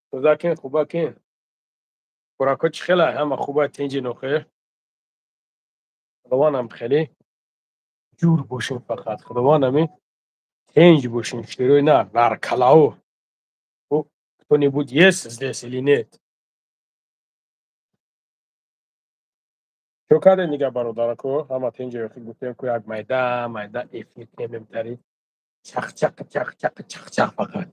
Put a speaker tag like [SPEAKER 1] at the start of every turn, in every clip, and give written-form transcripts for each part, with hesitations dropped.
[SPEAKER 1] Тозакин, хубакин? Хӯракҳо чӣ хела? Ҳама хуба, тинҷи нохе? Худовандам, хеле ҷур бошем, фақат Худованд, ами тинҷ бошем. Шерои нар наркалао. Кто-нибудь есть здесь или нет? Чо кардем дига, бародарако? Ҳама тинҷи гуфтем ку, як майда майда эфир кемемтари, чақчақ, чақчақ, чақчақ фақат.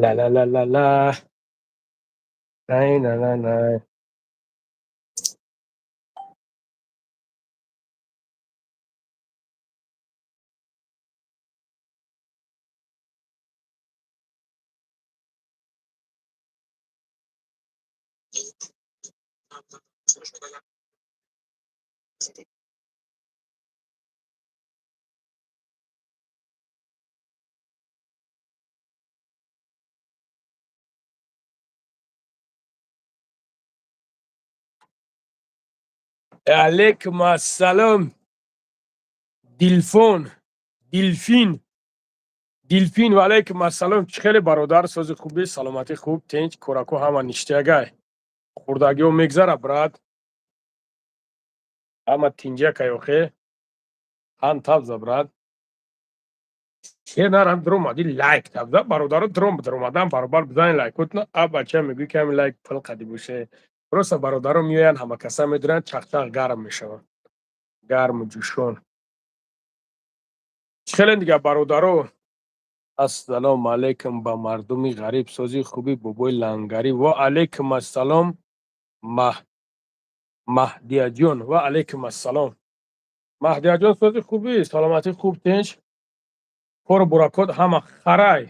[SPEAKER 1] Ла ла ла ла ла, най на на най. Алейкум ассалом, Дилфон, Дилфин, Дилфин, ва алейкум ассалом. Чӣ хеле, бародар, сози, хуби, саломатӣ, хуб, тинҷ, корако ҳама ништягай, хурдагиҳо мегзара, брат, ҳама тинҷакай охе, ҳан табза, брат, шер нарам, дуромади, лайк табза, бародаро, дуром дуромадан баробар бизанед лайкотна. А бача мегӯй, ки ҳамин лайк пул қади боше. Просто бародаро меоянд, ҳама каса медонанд, чақчақ гарм мешаванд, гарму ҷӯшон. Чӣ хеле дига, бародаро? Ассалому алайкум ба мардуми ғариб, сози, хуби, бобои Лангарӣ? Ва алайкум ассалом, Маҳдияҷон, ва алайкум ассалом, Маҳдияҷон, сози, хубӣ, саломатӣ, хуб, тинҷ, кору буракот ҳама харай.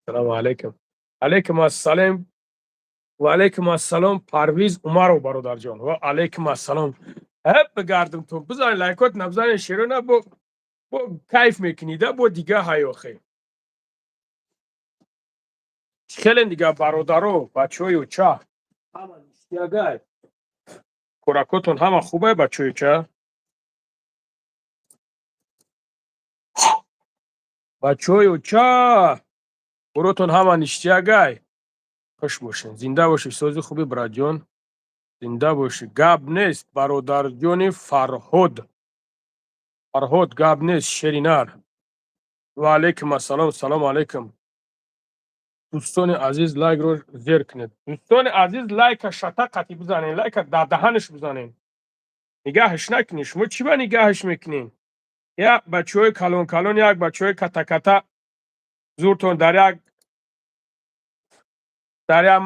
[SPEAKER 1] Салому алайкум, алайкум ассалом, ва алайкум ассалом, Парвиз Умаров, бародарҷон, ва алайкум ассалом. Ҳеп бигардум, ту бизани лайкот, набизани, шерона, бо кайф мекунида, бо дига ҳаёхе. Хеле дига, бародаро, бачаҳои уча, ҳама ништягай, кӯракотон ҳама хубай, бачаҳои уча, бачаҳои уча, буротон ҳама ништягай, хуш бошед, зинда бошед. Сози, хуби, братҷон, зинда бошӣ, гап нест, бародарҷони Фарҳод, Фарҳод, гап нест, шеринар. Ва алайкум ассалом, салому алайкум. Дӯстони азиз, лайкро зер кунед. Дӯстони азиз, лайка шата қатӣ бизанед, лайка дар даҳанаш бизанед, нигаҳаш накунед. Шумо чӣ ба нигаҳаш мекунед? Як бачаҳои калон калон, як бачаҳои ката-ката, зуртон дар як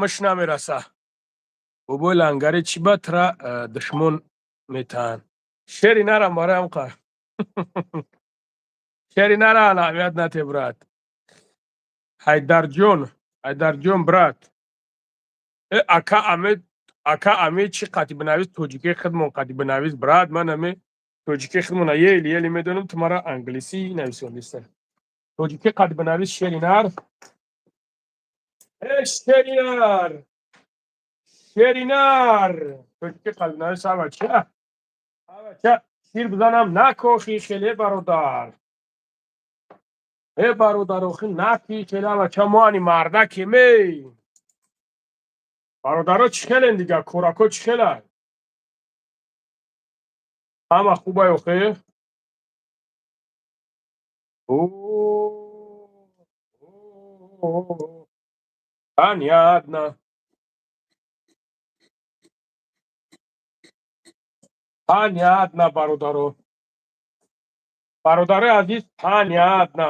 [SPEAKER 1] муш намераса. Бобои Лангарӣ, чӣ ба тра душмон метаҳанд? Шери нарам бароям қа, шери наран, аҳамият нате, брат. Ҳайдарҷон, Ҳайдарҷон, брат, э ака Амед, ака Амед, чӣ қати бинавис? Тоҷикии худмон қати бинавис, брат. Ман аме тоҷикии худмона ели ели медонам, ту мара англисӣ нависондиста. Тоҷикӣ қати бинавис, шери нар, э шери нар, шери нар, тоҷикӣ қати бинавис. Авача, авача, шир бизанам, накохи хеле, бародар, э бародар, охи наки хеле, авача, мо ани мардакем. Эй бародаро, чӣ хелен дига, корако чӣ хела, ҳама хубай охе? О, понятно, понятно, бародаро, бародарои азиз, понятно.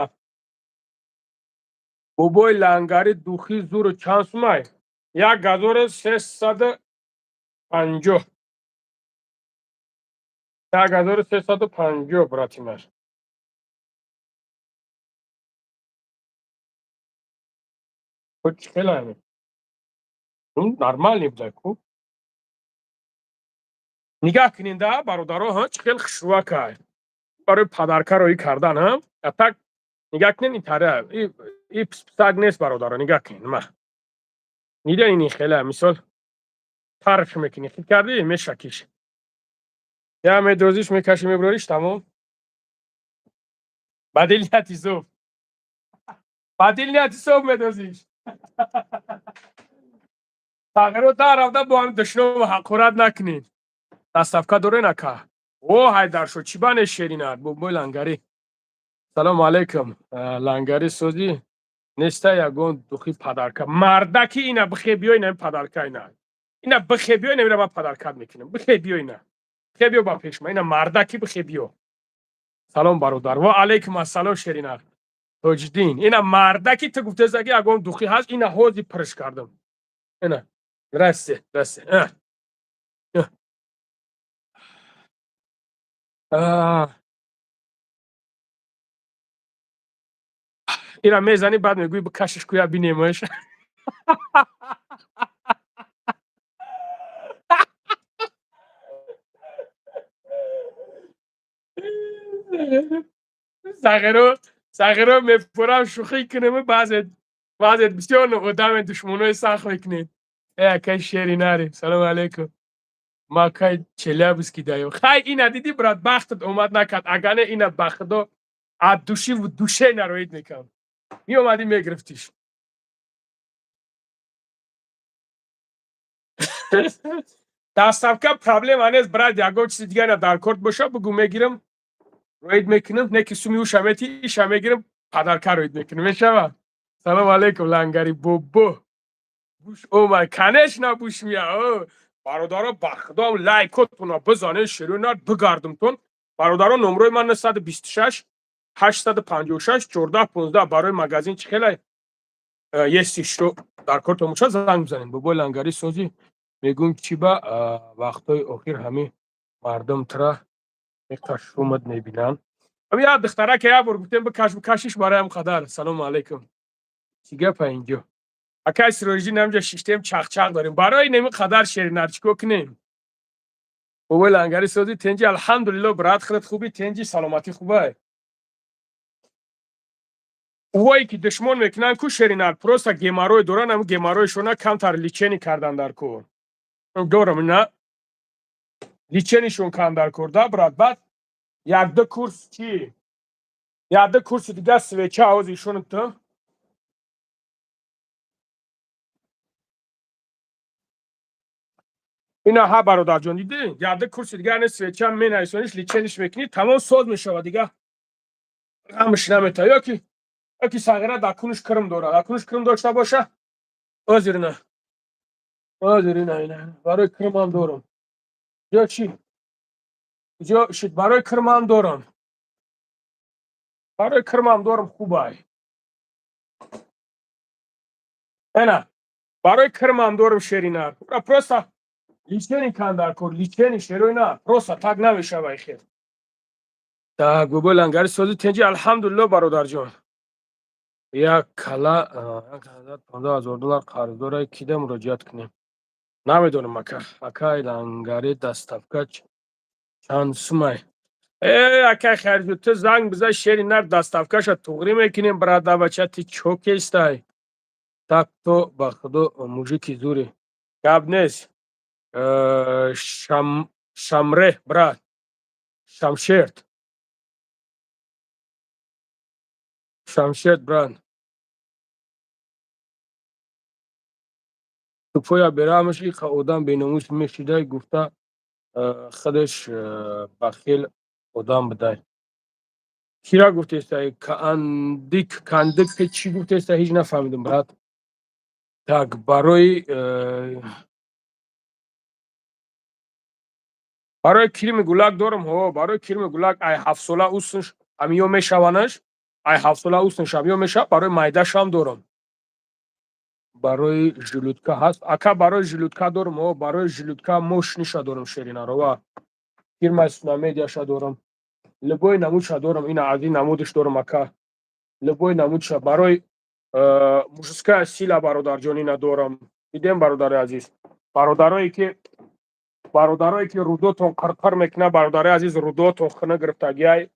[SPEAKER 1] Бобои Лангари, духи зуру чанд сумай? 1350, 1350, брати ман. Чӣ хеле нормальный буда ку. Нигаҳ кунед, да, бародаро, ҳа, чӣ хел хушрӯакай барои подарка роӣ кардан, ҳа. А так нигаҳ кунед, итара и писписак нест, бародаро, нигаҳ кунед, ма нида, ини хела мисол. Фарқ мекунӣ, хит кардӣ, мешакиш. Я медозиш, мекашӣ, мебурориш, тамом. Ба дил нияти соф. Ба дил нияти соф медозиш. Тағйирот дар рафта, бо ҳам душному ҳақорат накунед. Доставка дорен, ака? О, Ҳайдаршо, чӣ бане, шеринат, бобои Лангарӣ. Салому алайкум. Лангари, созӣ неста, ягон духи подарка. Мардаки, ина бихе, биё, ина подарка, ина. Ина бихе, биё, ина мира, ба подаркат мекунам. Бихе, биё, ина. Бихе, биё ба пешма. Ина, мардаки, бихе, биё. Салом, бародар. Ва алайкум ассалом, шеринат. Тоҷиддин. Ина, мардаки, ту гуфтезаги ягон духи ҳаст, ина ҳози пирш кардам. Ина. Здрасте, здрасте. А. А. Ира мезанӣ, баъд мегӯӣ, бикашиш куя, бинемаш. Сағиро, сағиро, мепурам, шӯхӣ кунем, баъзе баъзе бисёр одаме душмонои сахт мекунед. Э, акай шери нари, салому алайкум. Ма кай Челябинский даё. Хай, ина дидӣ, брат, бахтат омад накард. Агар не, ина, ба худо, от души в душе нароид мекардам. Меомадӣ, мегирифтиш. Доставка проблема нест, брат, ягон чизи дига дар корт боша, бугӯ, мегирам, роид мекунам, не ки суми уша мети, иша мегирам, подарка роид мекунам. Мешава? Салому алайкум, Лангари бобо. Буш омад, конечно, буш мия. Бародаро, ба худо, лайкотона бизанед, ширинат бигардумтон. Бародаро, номрои ман 926 856 14 15. Барои магазин чӣ хеле есть что дар кортон боша, занг бизанед. Бобои Лангари, созӣ, мегӯм, чӣ ба вақтҳои охир ҳамин мардум тра меқашумад мебинанд? Ами як духтараке як бор гуфтем, бикаш, бикашиш, бароям қадар. Салому алайкум. Чӣ гапа инҷо? Акай Сироҷиддин, ҳамҷа шиштем, чақчақ дорем. Барои неми қадар, шеринар, чӣ кор кунем? Бобои Лангари, созӣ, тенҷи? Алҳамдулилло, брат, худат хуби, тенҷи, саломатӣ хубай? Увое ки душмон мекунанд ку, шеринар, просто геморрой доранд, ам геморройшона камтар лечение кардан дар кор. Дорам, ина лечениешон кан дар кор, да, брат, баъд якду курс чӣ, якду курси дига свеча ҳози ишон ту. Ина ҳа, бародарҷон, дидӣ, якду курси дига ане свеча менависониш, лечениеш мекунӣ, тамом, соз мешавад, дига ғамш намета. Ёки сағира дар кунуш кирм дорад, дар кунуш кирм дошта боша, ҳозир ина, ҳозир ина, ина барои кирмам дорам. Ё чӣ ҷо шид, барои кирмам дорам, барои кирмам дорам, хубай, ина барои кирмам дорам, шеринар, просто лечение кан дар кор, лечение, шерои, на просто так намешавай хел. Так, бобои Лангари, сози, тенҷи? Алҳамдулилло, бародарҷон. Як кала 15 000 доллар қарздора, кида муроҷиат кунем? Намедонам, ака. Акай Лангари, доставка чанд сумай? Э, акай Хайрҷон, ту занг бизан, шери нар, доставкаша туғрӣ мекунем, брат, бача, ти чо кестай? Так то, ба худо, мужики зури. Гап нест. Шамре, брат. Шамшерд. Шамшерд, брат. Тупоя бераҳмаш, иқа одам беномус мешидай гуфта, худаш бахел одам будай. Кира гуфтестай? Каандик, кандик, чӣ гуфтестай, ҳеҷ нафаҳмидам, брат. Так, барои кирми гулак дорам, ҳо, барои кирми гулак ай 7-сола уснш амиё мешаванаш, ай 7-сола уснш амиё мешава, барои майдашам дорам. Барои желудка ҳаст, ака? Барои желудка дорам, ҳо, барои желудка мощныйша дорам, шеринарова, фирмаи Сунамедиаша дорам, любой намудша дорам, ина аз ин намудаш дорам, ака, любой намудша. Барои мужская сила, бародарҷон, ина дорам, дидем, бародари азиз, бародарое ки рудотон қирқир мекунад, бародари азиз, рудотон хина гирифтагиай,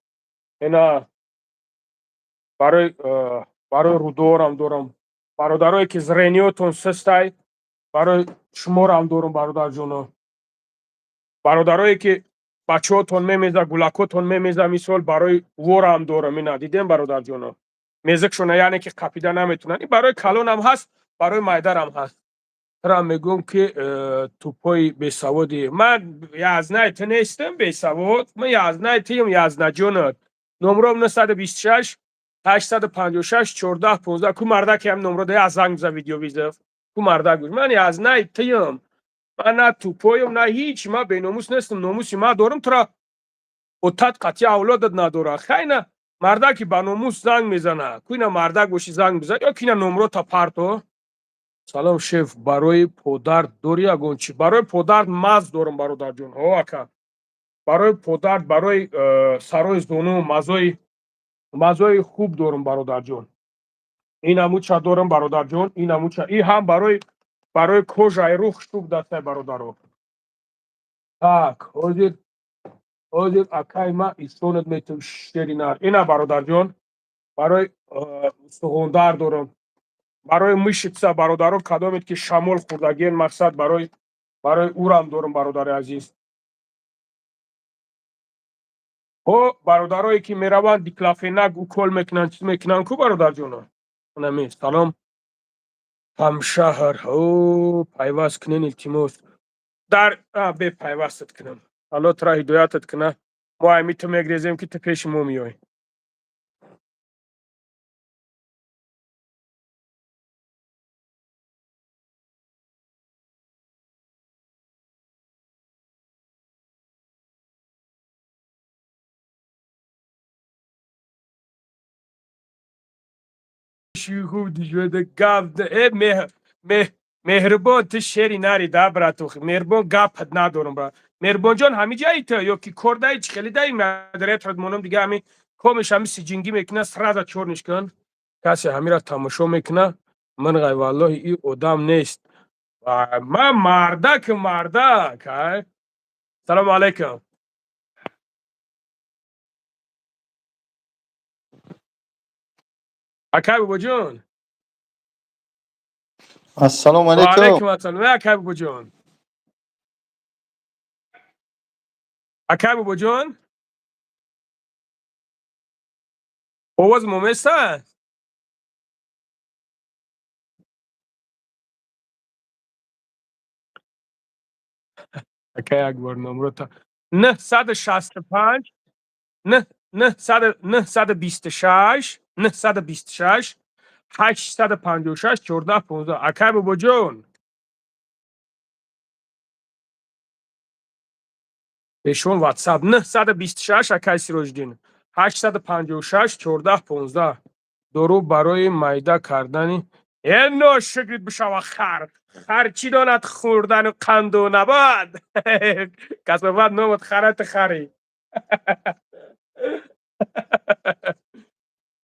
[SPEAKER 1] ина барои рудоорам дорам, бародарое ки зрениётон систай. Барои шуморам дорум, бародарҷоно. Бародарое, ки бачаҳотон мемеза, гулакотон мемеза, мисол, барои ворам дорам. Ина, дидем, бародарҷоно, мезакшона, яъне ки қапида наметунанд. Ин барои калонам ҳаст, барои майдарам ҳаст. Трам мегӯм, ки тупои бесаводи ман язнай ту нестам, бесавод. Ман язнай туем, язнаҷонат. Номром 926 856 14 15. Ку мардаке ҳам номро да занг за, видео вызов. Ку мардак? Ман язнай туем. Ман на тупоем, на ҳеч. Ман беномус нестам, номуси ман дорам. Тура отат қатъи авлодат надора. Хайна, мардаки ба номус занг мезана. Ку ина мардак боши, занг бизан ё кина номрота парто. Салом, шеф, барои подард дорӣ ягон чи? Барои подард маз дорам, бародарҷон. О, ака, барои подард, барои сарои зону мазои хуб дорам, бародарҷон. Ин амуча дорам, бародарҷон, ин амуча. И ҳам барои кожаи рух шуб дастай, бародаро. Так, ҳозир акай ма исонат метум, шери нар. Ина, бародарҷон, барои устухондар дорам, барои мышца, бародаро, кадомед ки шамол хӯрдагиен, мақсад, барои урам дорам, бародари азиз. Ҳо, бародарое ки мераванд, диклофенак укол мекунанд, чиз мекунанд ку, бародарҷоно. Наме, салом, ҳамшаҳр. О, пайваст кунен, илтимос. Дар бе пайвастат кунам. Алло тура ҳидоятат куна. Мо ами ту мегрезем, ки ту пеши мо меоӣ. Хуб дишода гап. Э, Меҳрубон, ту шери нари да, братух. Меҳрубон, гапат надорам, бра. Меҳрубонҷон, ҳами ҷаи ту ё ки кор даи, чӣ хеле даи? Мадретрат монам дига, ҳами комиш ҳами сиҷингӣ мекуна, сразу чёрныш кун. Касе ҳамира тамошо мекуна, ман ғай, валлоҳи, и одам нест. Ман мардак, мардак. Ай, салому алайкум. Акай бобоҷон.
[SPEAKER 2] Ассалому алайкум.
[SPEAKER 1] Алайкум ассалом, акай бобоҷон. Акай бобоҷон, овоз момеса? Акай, як бор номрота: 965 926 926 856 14 15. Акай бобоҷон, пешон ватсап 926, акай Сироҷиддин, 856 14 15. Дору барои майда кардани. Э, ношукрит бишава, хар. Хар чӣ донад хӯрдану қанду набод? Касофат номат харати хари.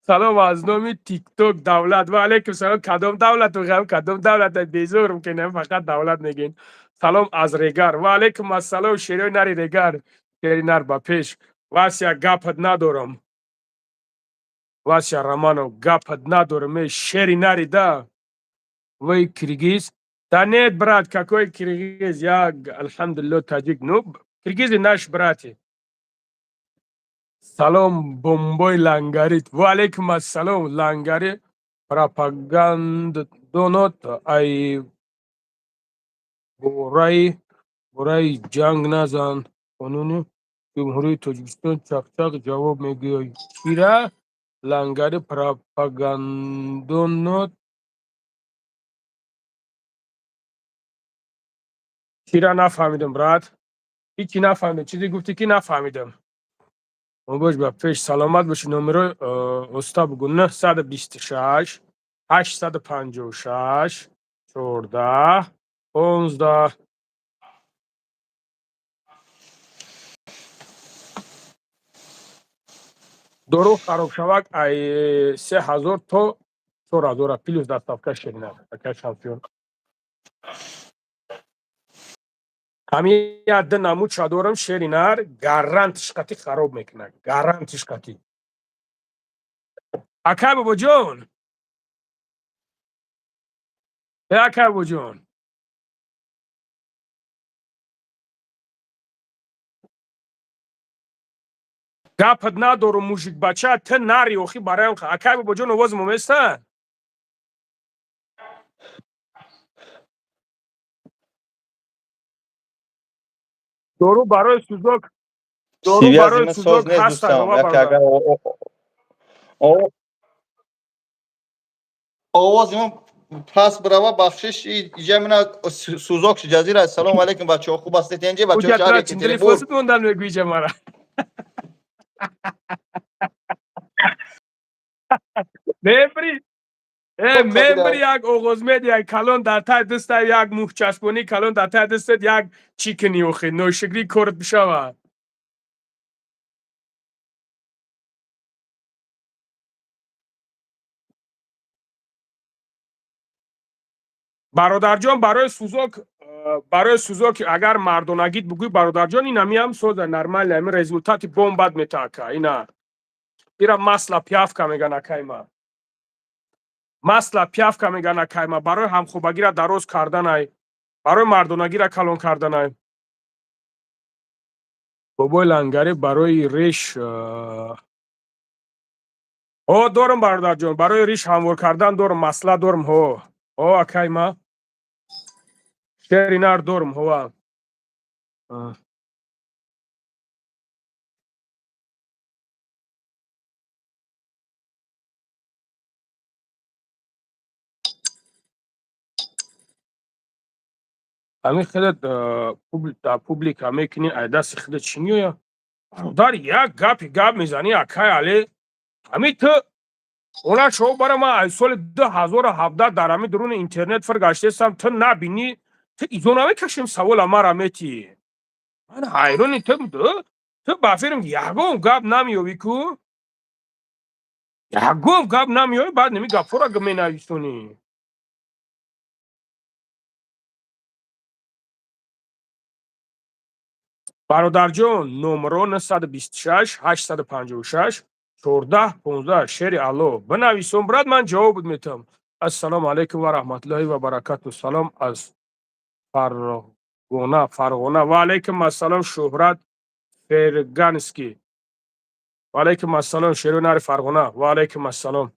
[SPEAKER 1] Салом аз номи Тикток давлат. Ва алайкум салом. Кадом давлату ғам, кадом давлат? Безорум ки фақат давлат мегӯен. Салом аз Регар. Ва алайкум ассалом, шерои нари Регар. Шери нар, ба пеш. Вася, гапат надорам. Вася Романов, гапат надорам. Э, шери нари да. Вы киргиз? Да нет, брат, какой киргиз? Я, алҳамдулилло, таҷик. Ну, киргизы наш братья. Салом, бомбои лангарит. Ва алайкум ассалом. Лангари пропагандонот, ай бораи ҷанг назан. Қонуни Ҷумҳурии Тоҷикистон чақчақ ҷавоб мегӯяд. Чира лангари пропагандонот? Чира нафаҳмидам, брат. Ҳичи нафаҳмидам. Чизе гуфтӣ, ки нафаҳмидам. Бош, ба пеш, саломат бошӣ. Номеро оста бугӯ: 926 856 14 15. Дору харобшавак ай 3000 то 4000, плюс доставка. Ширина, ака Шамсиён, ҳамин ядда намуча дорам, шери нар, гарантиш қатӣ хароб мекунад, гарантиш қатӣ. Акай бобоҷон, э, акай бобоҷон. Гапат надорум, мужикбача, ту нари охи бароям. Акай Бобоҷон, овозм оместа? Дору барои сӯзок, дору барои
[SPEAKER 2] Связи соз
[SPEAKER 1] сӯзок
[SPEAKER 2] нест,
[SPEAKER 1] ҳастанд.
[SPEAKER 2] дӯстам.
[SPEAKER 1] Ова
[SPEAKER 2] Яке
[SPEAKER 1] бародар.
[SPEAKER 2] Агар овози мо пас бирава, бахшиш, иҷа мина сӯзок ҷазира. Ассалому алайкум, бачаҳо, хуб ҳастед? Инҷа бачаҳо, шаҳри
[SPEAKER 1] Уҷатра чиндили
[SPEAKER 2] Екатеринбург.
[SPEAKER 1] Фосит мондан мегӯи ҷа мара. Мебри мебри, як оғозмед, як калон дар таи даста, як мӯҳчаспонӣ калон дар таи дастат, як чӣ кунӣ охи, ношукрӣ корт бишавад. Бародарҷон, барои сӯзок, барои сӯзок, агар мардонагит бугӯй, бародарҷон, инамиам соза, нормально, ами результати бомбад мета, ака. Ина ира масла пиявка меган, акайма, масла пиявка меган, акайма. Барои ҳамхобагира дароз карданай, барои мардонагира калон карданай. Бобои Лангарӣ, барои реш ҳо дорум, бародарҷон, барои риш ҳамвор кардан дорум, масла дорум. Ҳо, ҳо, акайма, шери нар дорум, ҳова. Ҳамин хеле дар публика мекунӣ, ай дасти худат чӣ меояд, бародар? Як гапи гап мезанӣ, акай Але. Ҳамин ту она шо бара, ман аз соли 2017 дар ҳамин дуруни интернет фир гаштаистам, ту набинӣ, ту изо намекашем. Савола мара метӣ, ман ҳайрони ту. Ту ба фирм ягон гап намеёвӣ ку, ягон гап намеёвӣ, баъд неми гапҳоро менависонӣ. Бародарҷон, номро 926 856 14 15, шери алло, бинависон, брат, ман ҷавоб метавам. Ассалому алайкум ва раҳматуллоҳи ва баракату. Салом аз Фарғона, Фарғона. Ва алайкум ассалом, Шӯҳрат Ферганский. Ва алайкум ассалом, шеру нари Фарғона. Ва алайкум ассалом.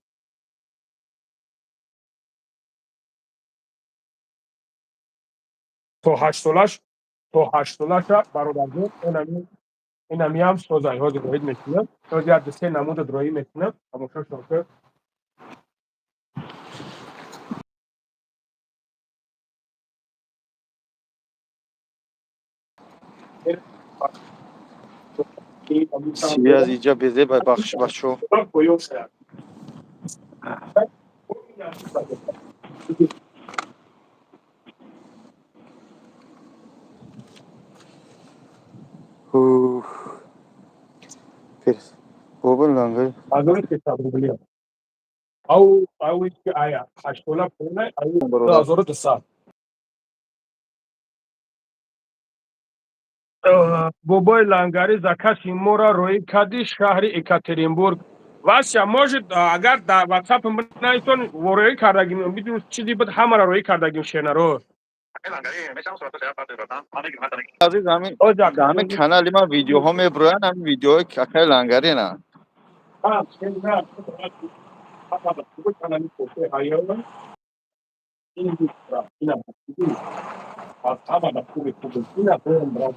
[SPEAKER 1] То 8 солаш, то 8 солаша, бародарҷон, инамиам созай. Ҳозир роҳид мекунам, ҳозир як ду се намудат роҳӣ мекунам, тамошошон кун.
[SPEAKER 2] Связи иҷа безеба, бахшиш, бачаҳо. Уф. Бобои Лангари.
[SPEAKER 1] 1300 рубли. Ау ки ая 8 сола пулай, ау ду
[SPEAKER 2] Бародар.
[SPEAKER 1] 1200. Бобои Лангари, закази моро роӣ кардӣ, шаҳри Екатеринбург. Вася, может, агар дар ватсап бинависон, роӣ кардагим, бидун чизи буд, ҳамаро роӣ кардагим, шенаро.
[SPEAKER 2] Азиз, ҳамин ҳамин канали ман видеоҳо мебироянд, ҳамин видеоҳои акаи Лангари на.
[SPEAKER 1] А, шена, ина аз ҳама хуби хуби ина дорам, брат.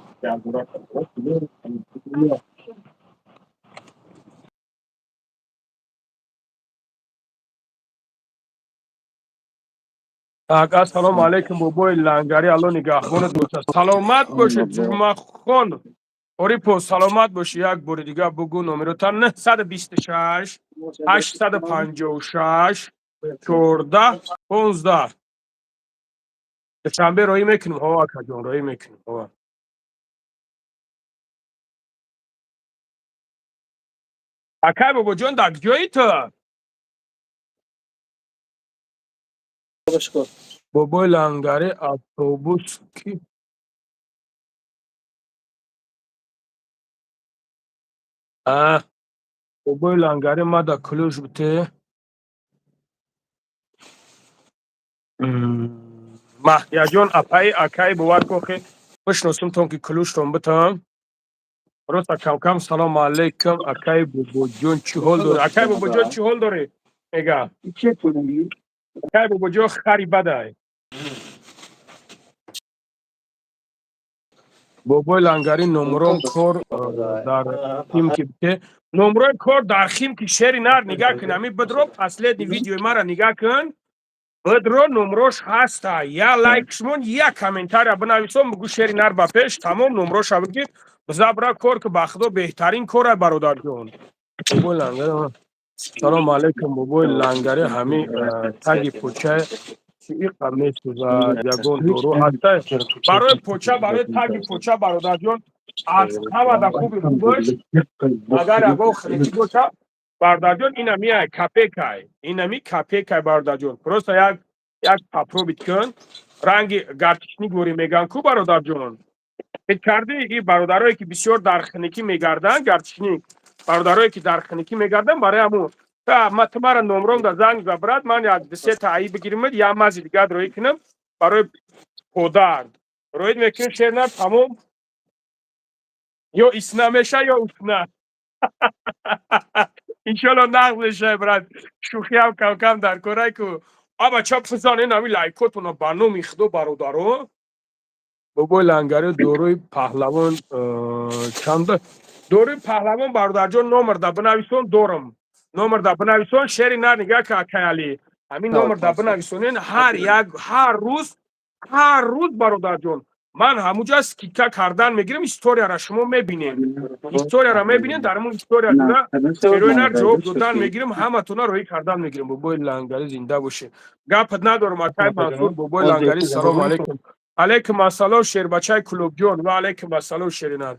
[SPEAKER 1] Так, ассалому алайкум, бобои Лангари, Алло нигаҳбонат бошад. Саломат бошед, Ҷумъахон Орипо, саломат бошӣ. Як бори дигар бугӯ номерота: 926 856 14 15. Душанбе роҳӣ мекунем, ҳо, акаҷон, роҳӣ мекунем, ҳо. Акай Бобоҷон, дар куҷои ту? Бобои Лангари, автобус ки? А, бобои Лангари, ма да ключ бите. Маҳдияҷон, апаи акаи, бовар кун, ки бишносим тон, ки ключтон битам. Просто камкам. Салому алейкум, акай Бобоҷон, чӣ ҳол дорӣ? Акай Бобоҷон, чӣ ҳол дорӣ? Мега, акай Бобоҷон хари бадай. Бобои Лангари, номром кор дар Химки бите. Номрои кор дар Химки, шери нар, нигаҳ кун, ами бидро, последний видеои мара нигаҳ кун, бидро, номрош ҳаста. Я лайк шумон, я комментария бинависон, бугӯ шери нар ба пеш, тамом, номроша бигир, забра кор ки, ба худо, беҳтарин кора, бародарҷон. Бобои Лангари, салому алейкум, бобои Лангари, ҳами таги поча чӣ иқа месӯзад, ягон дору ҳаста барои поча, барои таги поча? Бародарҷон, аз ҳамада хуби хубаш, агар ягон хунукӣ боша, бародарҷон, инами ай капекай, инами капекай, бародарҷон, просто як попробить кун, ранги горчичник ворӣ меган ку, бародарҷон, ҳид кардӣ? И бародарое ки бисёр дар хунукӣ мегарданд, горчичник, бародарое ки дар хунукӣ мегарданд, барои ҳамун ма ту мара номром да занг за, брат, ман як дусета аи бигиримад, я мази дигар роӣ кунам, барои подард роид мекунем, шернар, тамом, ё исна меша, ё усна, иншолло нағз меша, брат. Шӯхиам камкам дар корай ку. Аба чап бизанен ами лайкотона, ба номи худо, бародаро. Бобои Лангари, дорои паҳлавон чанда? Дорои паҳлавон, бародарҷон, номер да бинависон, дорам, номер да бинависон, шери нар, нигаҳ ка, акай Али, ҳамин номер да бинависонен, ҳар як, ҳар рӯз, ҳар рӯз, бародарҷон, ман ҳамуҷа скидка кардан мегирам. Историяра шумо мебинем, историяра мебинем, дар ҳамун история шуда шерои нар ҷавоб додан мегирам, ҳаматона роҳӣ кардан мегирам. Бобои Лангари, зинда боше, гапат надорам, акай Мансур. Бобои Лангари, салому алейкум. Алейкум ассалом, шербачаи Кулобҷон, ва алейкум ассалом, шеринар.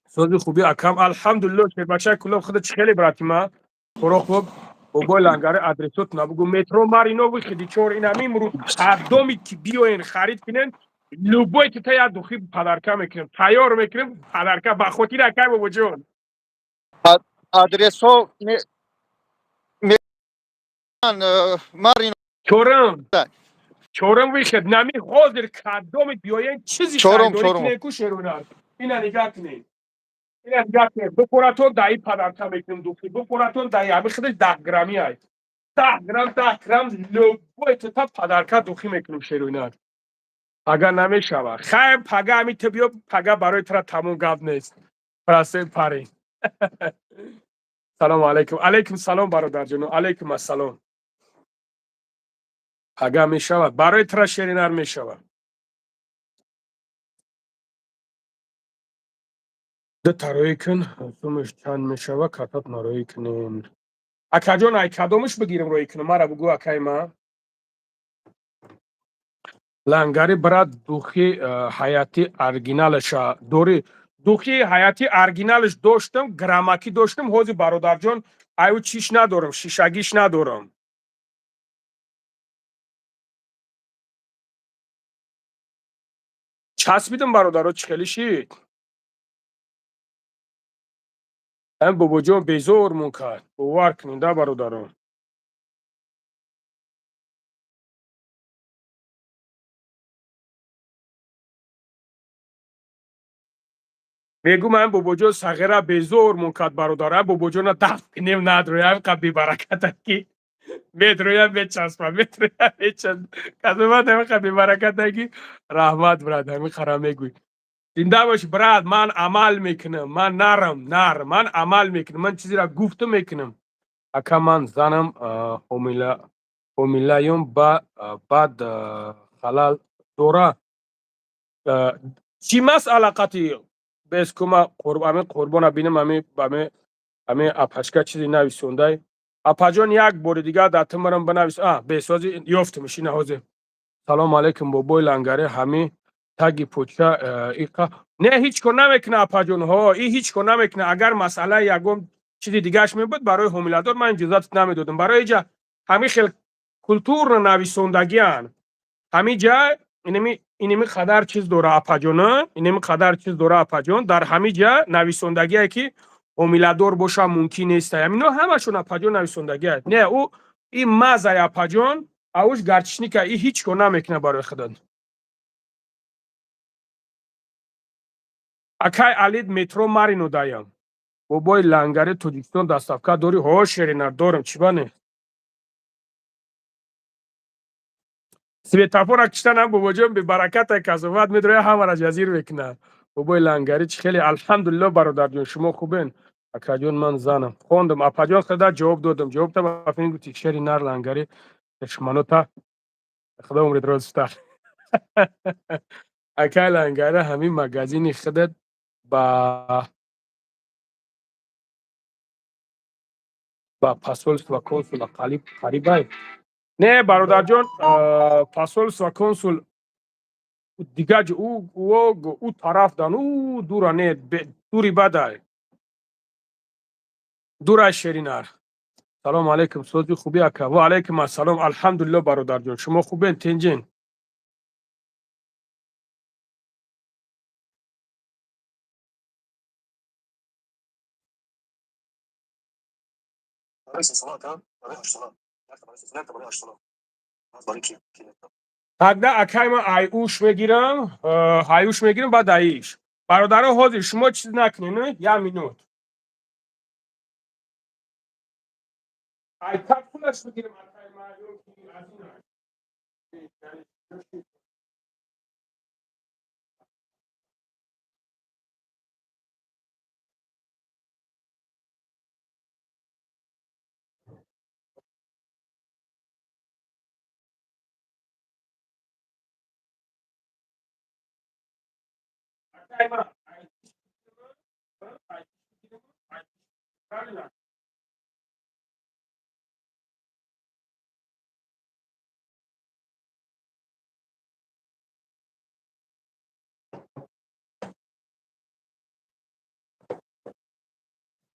[SPEAKER 1] Сози хуби, акам? Алҳамдулилло, шербачаи Кулоб, худа чӣ хеле, брати ма, хуро хуб. Бобои Лангари, адресот набугу. Метро Марино, выходи 4. Инами имрӯз ҳардоми ки биёен, харид кунен, любой ки та як духи подарка мекунем, тайёр мекунем подарка ба хотири акай Бобоҷон.
[SPEAKER 2] Адресҳо Марино.
[SPEAKER 1] Чорум, чорум выход. Нами ҳозир кадоми биёен, чизи харидорӣ кунен ку, шерунар, ина нигаҳ кунед, ина нигаҳ кунед, бихӯратон, даи подарка мекунем духи, бихӯратон, даи ҳами худаш 10 грамми ай, 10 грамм, 10 грамм, любой та подарка духи мекунем, шерунар. Пага намешава, хайр, пага ҳами ту биё, пага барои тура тамом, гап нест, простой парень. Салому алейкум. Алейкум салом, бародарҷоно, алейкум ассалом. Пага мешавад барои тура, шеринар, мешавад. Дута роӣ кун, сумаш чанд мешава, катат нароӣ кунем. Акаҷон, ай кадомаш бигирем, роӣ кунем, мара бугӯ, акай ма Лангари. Брат, духи ҳаяти оригиналаша дорӣ? Духи ҳаяти оригиналаш доштам, грамакӣ доштам, ҳозир, бародарҷон, аю чиш надорам, шишагиш надорам. Часпидам, бародаро, чӣ хеле шид? Ҳам Бобоҷон безормон кард, бовар кунед, да, бародарон. Мегӯм, ҳам Бобоҷон сағира безормон кард, бародар, ҳам Бобоҷона дафт кунем, надроям, қа бебараката ки метроям, мечаспам, метроям, мечаспам, кадомат ҳамиқа бебараката ки. Раҳмат, брат, ҳамиқара мегӯй. Зинда бош, брат. Ман амал мекунам, ман нарам нар, ман амал мекунам, ман чизеро гуфта мекунам. Ака, ман занам ҳомилаём, баъд халал дора, чӣ масъала қати бескума? Ами қурбона бинам, ами апашка чизе нависондай. Апаҷон, як бори дигар дар тумарам бинавис. А бесози ёфтумш ина ҳозир. Салому алейкум, бобои Лангари, ҳами таги поча иқа не, ҳеҷ кор намекуна, апаҷонҳо, и ҳеҷ кор намекуна. Агар масъалаи ягон чизи дигааш мебуд, барои ҳомиладор ман иҷозат намедодам. Барои иҷа ҳамин хел культурно нависондагиан. Ҳамин ҷа иними қадар чиз дора, апаҷона, иними қадар чиз дора, апаҷон, дар ҳамин ҷа нависондагие ки ҳомиладор боша мумкин нест. Ҳамино ҳамашон, апаҷон, нависондагия. Не, ӯ и мазай, апаҷон, ауш горчичника, и ҳеҷ кор намекуна барои худат. Акай Алид, метро Марино даям. Бобои Лангари, Тоҷикистон доставка дорӣ? Ҳо, Шеринар, дорам, чӣ ба не? Светофора киштанам, бобоҷон, бебараката, касофат медроя, ҳамара ҷазир мекунад. Бобои Лангари, чӣ хеле? Алҳамдулилло, бародарҷон, шумо хубен? Акаҷон, ман занам. Хондам, апаҷон, худа ҷавоб додам. Ҷавобта ба гуфти, шери нар Лангари душманота худо умри дарозтар. Акай Лангари, ҳамин магазини худат ба посольство, консула қарибай? Не, бародарҷон, посольство, консул дигар ӯ тараф дан, ӯ дура, не, дури бадай, дурай. Шеринар, салому алайкум, сози хуби, ака? Ва алайкум ассалом, алҳамдулилло, бародарҷон, шумо хубен, тинҷин? Тогда, акай, ман айуш мегирам, аюш мегирам, баъд аиш. Бародаро, ҳозир шумо чиз накунед, як минут. Ай капсулаш бигирам, акай, ман ё ки аз ин? Акай, ман правильно?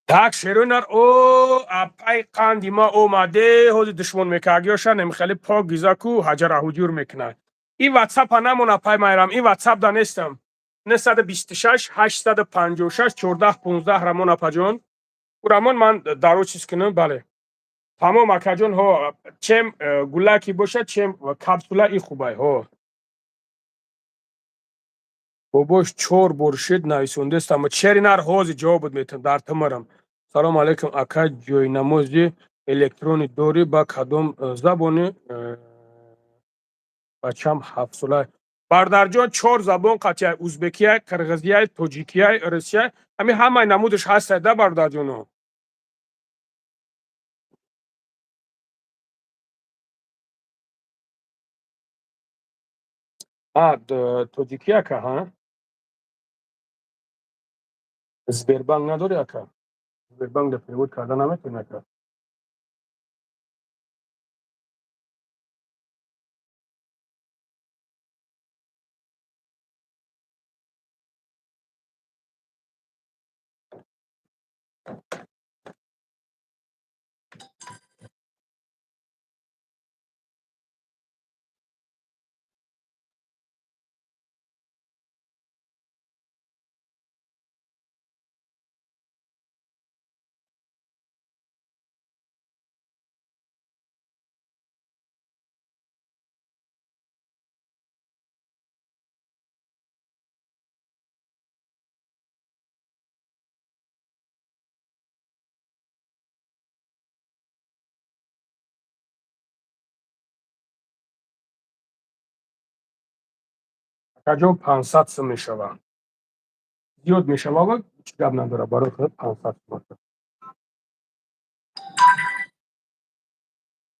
[SPEAKER 1] Так, шеронар, о апай қанди ма омаде, ҳозир душмон мекагиёша немихеле пок гизаку ҳаҷара ҳуҷур мекунад. Ин ватсапа намон, апай Майрам, ин ватсап да нестам. 926 856 14 15, рамон, апаҷон, рамон, ман даро чиз кунам, бале, тамом, акаҷон. Ҳо, чем гулаки бошад, чем капсула, и хубай. Ҳо, бобош, чор бор шид нависондестам. Черинар, ҳозир ҷавобот метам, дар тимарам. Салому алайкум, ака, ҷойнамози электронӣ дорӣ, ба кадом забони? Бачам ҳафтсола. Бародарҷон, чор забон қатъия: узбекия, қирғизия, тоҷикия, русия. Ҳамин ҳамаи намудаш ҳастад да, бародарҷоно. Тоҷикӣ, ака, ҳа? Сбербанк надорӣ, ака? Сбербанк да перевод карда наметавонӣ, ака? Акаҷон, 500 сум мешавад. Зиёд мешавад, чӣ гап надорад, барои худ 500 сум.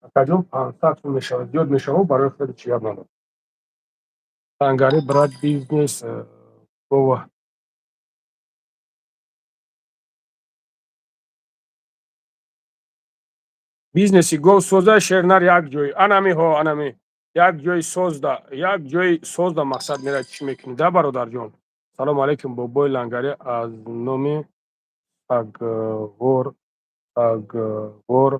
[SPEAKER 1] Акаҷон, 500 сум мешавад, зиёд мешавад, барои худ чӣ гап надорад. Лангари, брат, бизнес гова. Бизнеси гов соза, шернар, як ҷой. Анами, ҳо, анами. Як ҷои созда, як ҷои созда мақсад мерад, чӣ мекунӣ да, бародарҷон? Салому алайкум, бобои Лангари, аз номи Сагвор, Сагвор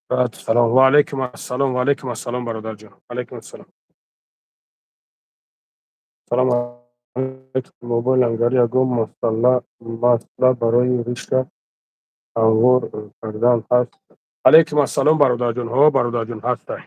[SPEAKER 1] брат, салом. Ва алайкум ассалом, ва алайкум ассалом, бародарҷон. Алайкум ассалом. Салому алайкум, бобои Лангари, ягон масъала барои риша ҳамвор кардан ҳаст? Алайкум ассалом, бародарҷон. Ҳо, бародарҷон, ҳастай.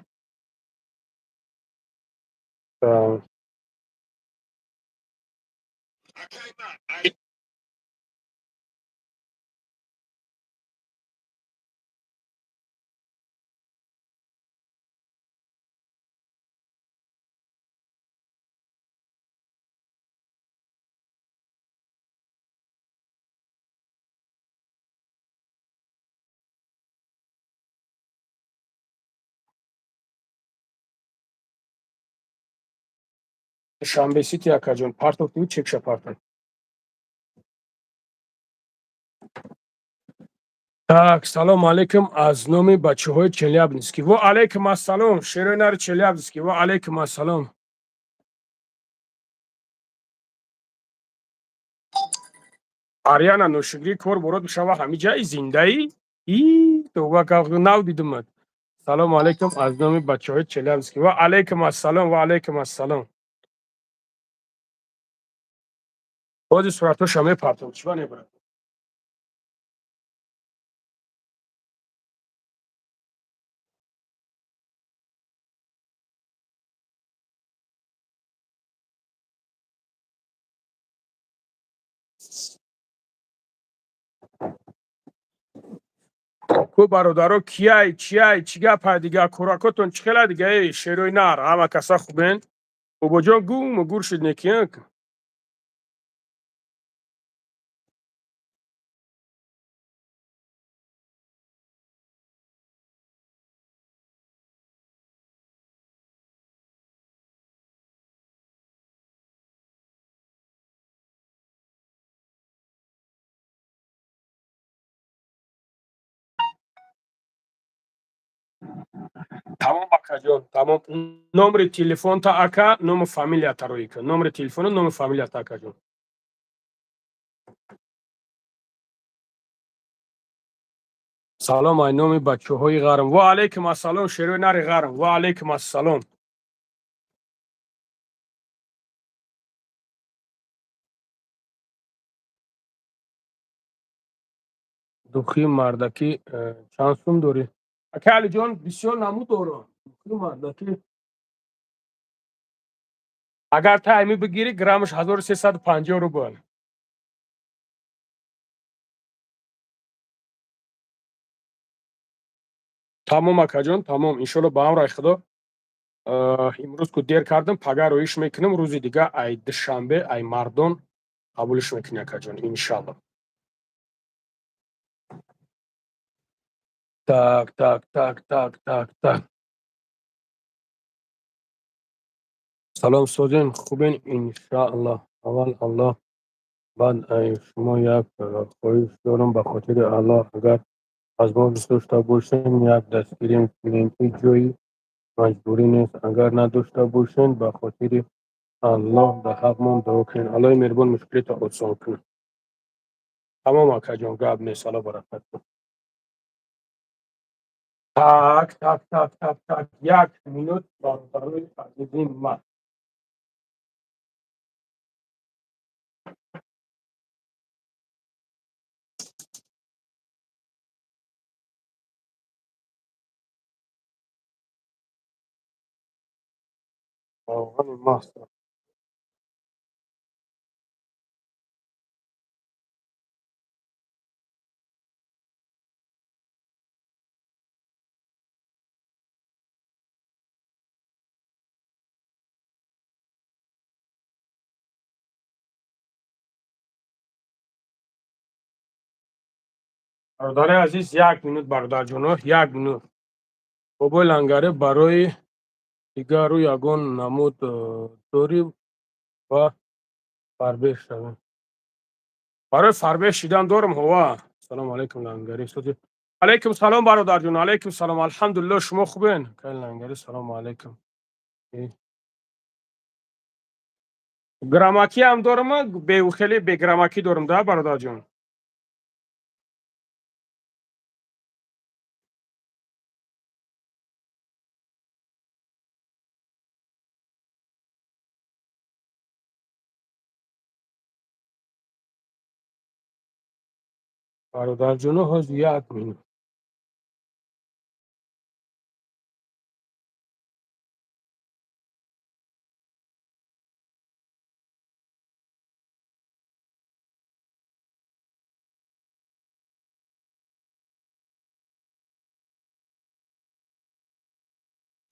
[SPEAKER 1] Душанбе Сити, акаҷон, партофтиу чекша партофт. Так, салом алейкум аз номи бачаҳои Челябинский. Во алейкум ассалом, шерои нари Челябинский. Во алейкум ассалом. Ариана ношукрӣ, кор борот бишава, ҳамиҷаи зиндаӣ? И тоба, нав дидумад. Салому алейкум аз номи бачаҳои Челябинский. Ва алейкум ассалом, ва алейкум ассалом. Бози суратоша мепартом, чиба небарад? Ку бародаро, кияй, чияй, чӣ гапай дига, кӯракотон чӣ хела дига, эй шерои нар, ҳама каса хубен? Бобоҷон гуму гур шуд неки. Тамом, акаҷон, тамом. Номери телефонта, ака, ному фамилията рӯй кун. Номери телефону ному фамилията, акаҷон. Салом ай номи бачаҳои ғарм. Ва алейкум ассалом, шерои нари ғарм. Ва алейкум ассалом. Духи мардакӣ чанд сум дорӣ, ака Алиҷон? Бисёр намуд дорам. Духи мардакӣ, агар та ами бигирӣ, граммаш 1350 рубл. Тамом, акаҷон, тамом. Иншолло, ба амраи Худо, имрӯз ку дер кардам, пага роиш мекунам. Рӯзи дига, ай душанбе, ай мардон қабулш мекунӣ, акаҷон, иншалло. Так, так, так, так, так, так. Салом, созен, хубен, иншааллоҳ. Аввал Аллоҳ, баъд ай шумо як хоҳиш дорам. Ба хотири Аллоҳ, агар возможность дошта бошен, як дастгирим кунем. Ҳеҷ ҷои маҷбурӣ нест. Агар надошта бошен, ба хотири Аллоҳ дар ҳаққмон дуо кунед. Аллоҳи меҳрубон мушкилита осон кунад. Тамом, акаҷон, гап нест. Алло баракат. Так, так, так, так, так, як минут, бародарои азизи ман. Равғани масло. Бародари азиз, як минут, бародарҷоно, як минут. Бобои Лангаре, барои дигару ягон намуд дорӣ ва фарбеҳ шавем? Барои фарбеҳ шидан дорам, ҳова. Салому алайкум, Лангари. Алайкум салом, бародарҷон, алайкум салом. Алҳамдулилло, шумо хубен? Лангари, салому алайкум. Грамакиам дорам, хеле беграмакӣ дорам да, бародарҷон. Бародарҷоно, ҳозир як минут.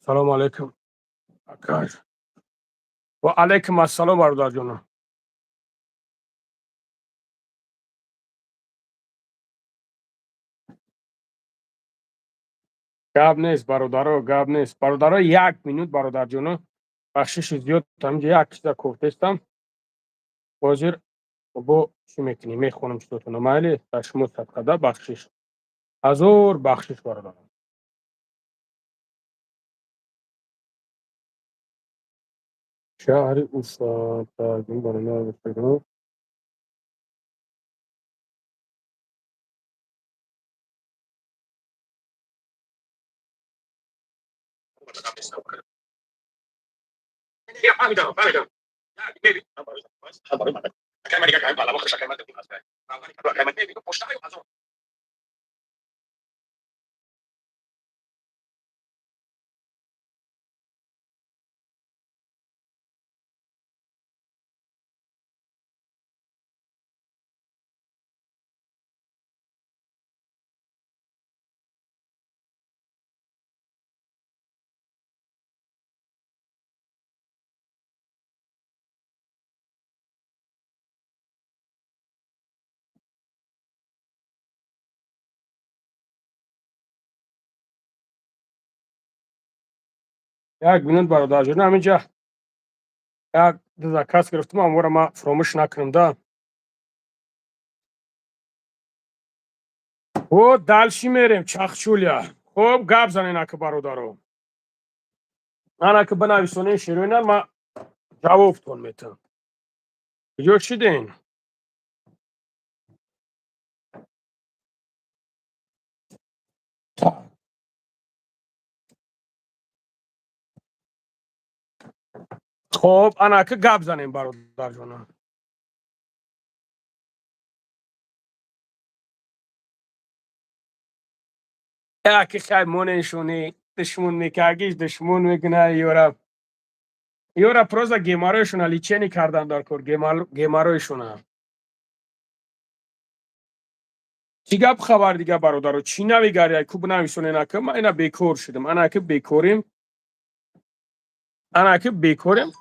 [SPEAKER 1] Салому алайкум, ака. Ва алайкум ассалом, бародарҷонам. Гап нест, бародаро, гап нест, бародаро. Як минут, бародарҷоно, бахшиши зиёд, ҳаминҷа як чиза кофтестам. Ҳозир бо чӣ мекунем, мехонам чизотона. Майли, ба шумо садқада, бахшиш, ҳазор бахшиш, бародарон. Шаҳри Уфа. Барои як минут, бародарҷон, ҳаминҷа як заказ гирифтам, амвора ма фуромӯш накунам да. О, дальше мерем, чахчулия. Хуб, гап занен, ака, бародаро. Анака бинависонен, широинан, ма ҷавобтон метам. Куҷо шиден? Хоб, анака гап занем, бародарҷонам. Яки хай моненшони душмун мекагиш, душмун мекуна ёра. Ёра просто геморройшона лечение кардан дар кор, геморройшона. Чӣ гап, хабар дига, бародаро? Чӣ навигария? Куб нависонен, ака. Ма ина бекор шудам. Анака бекорим. Анака бекорим.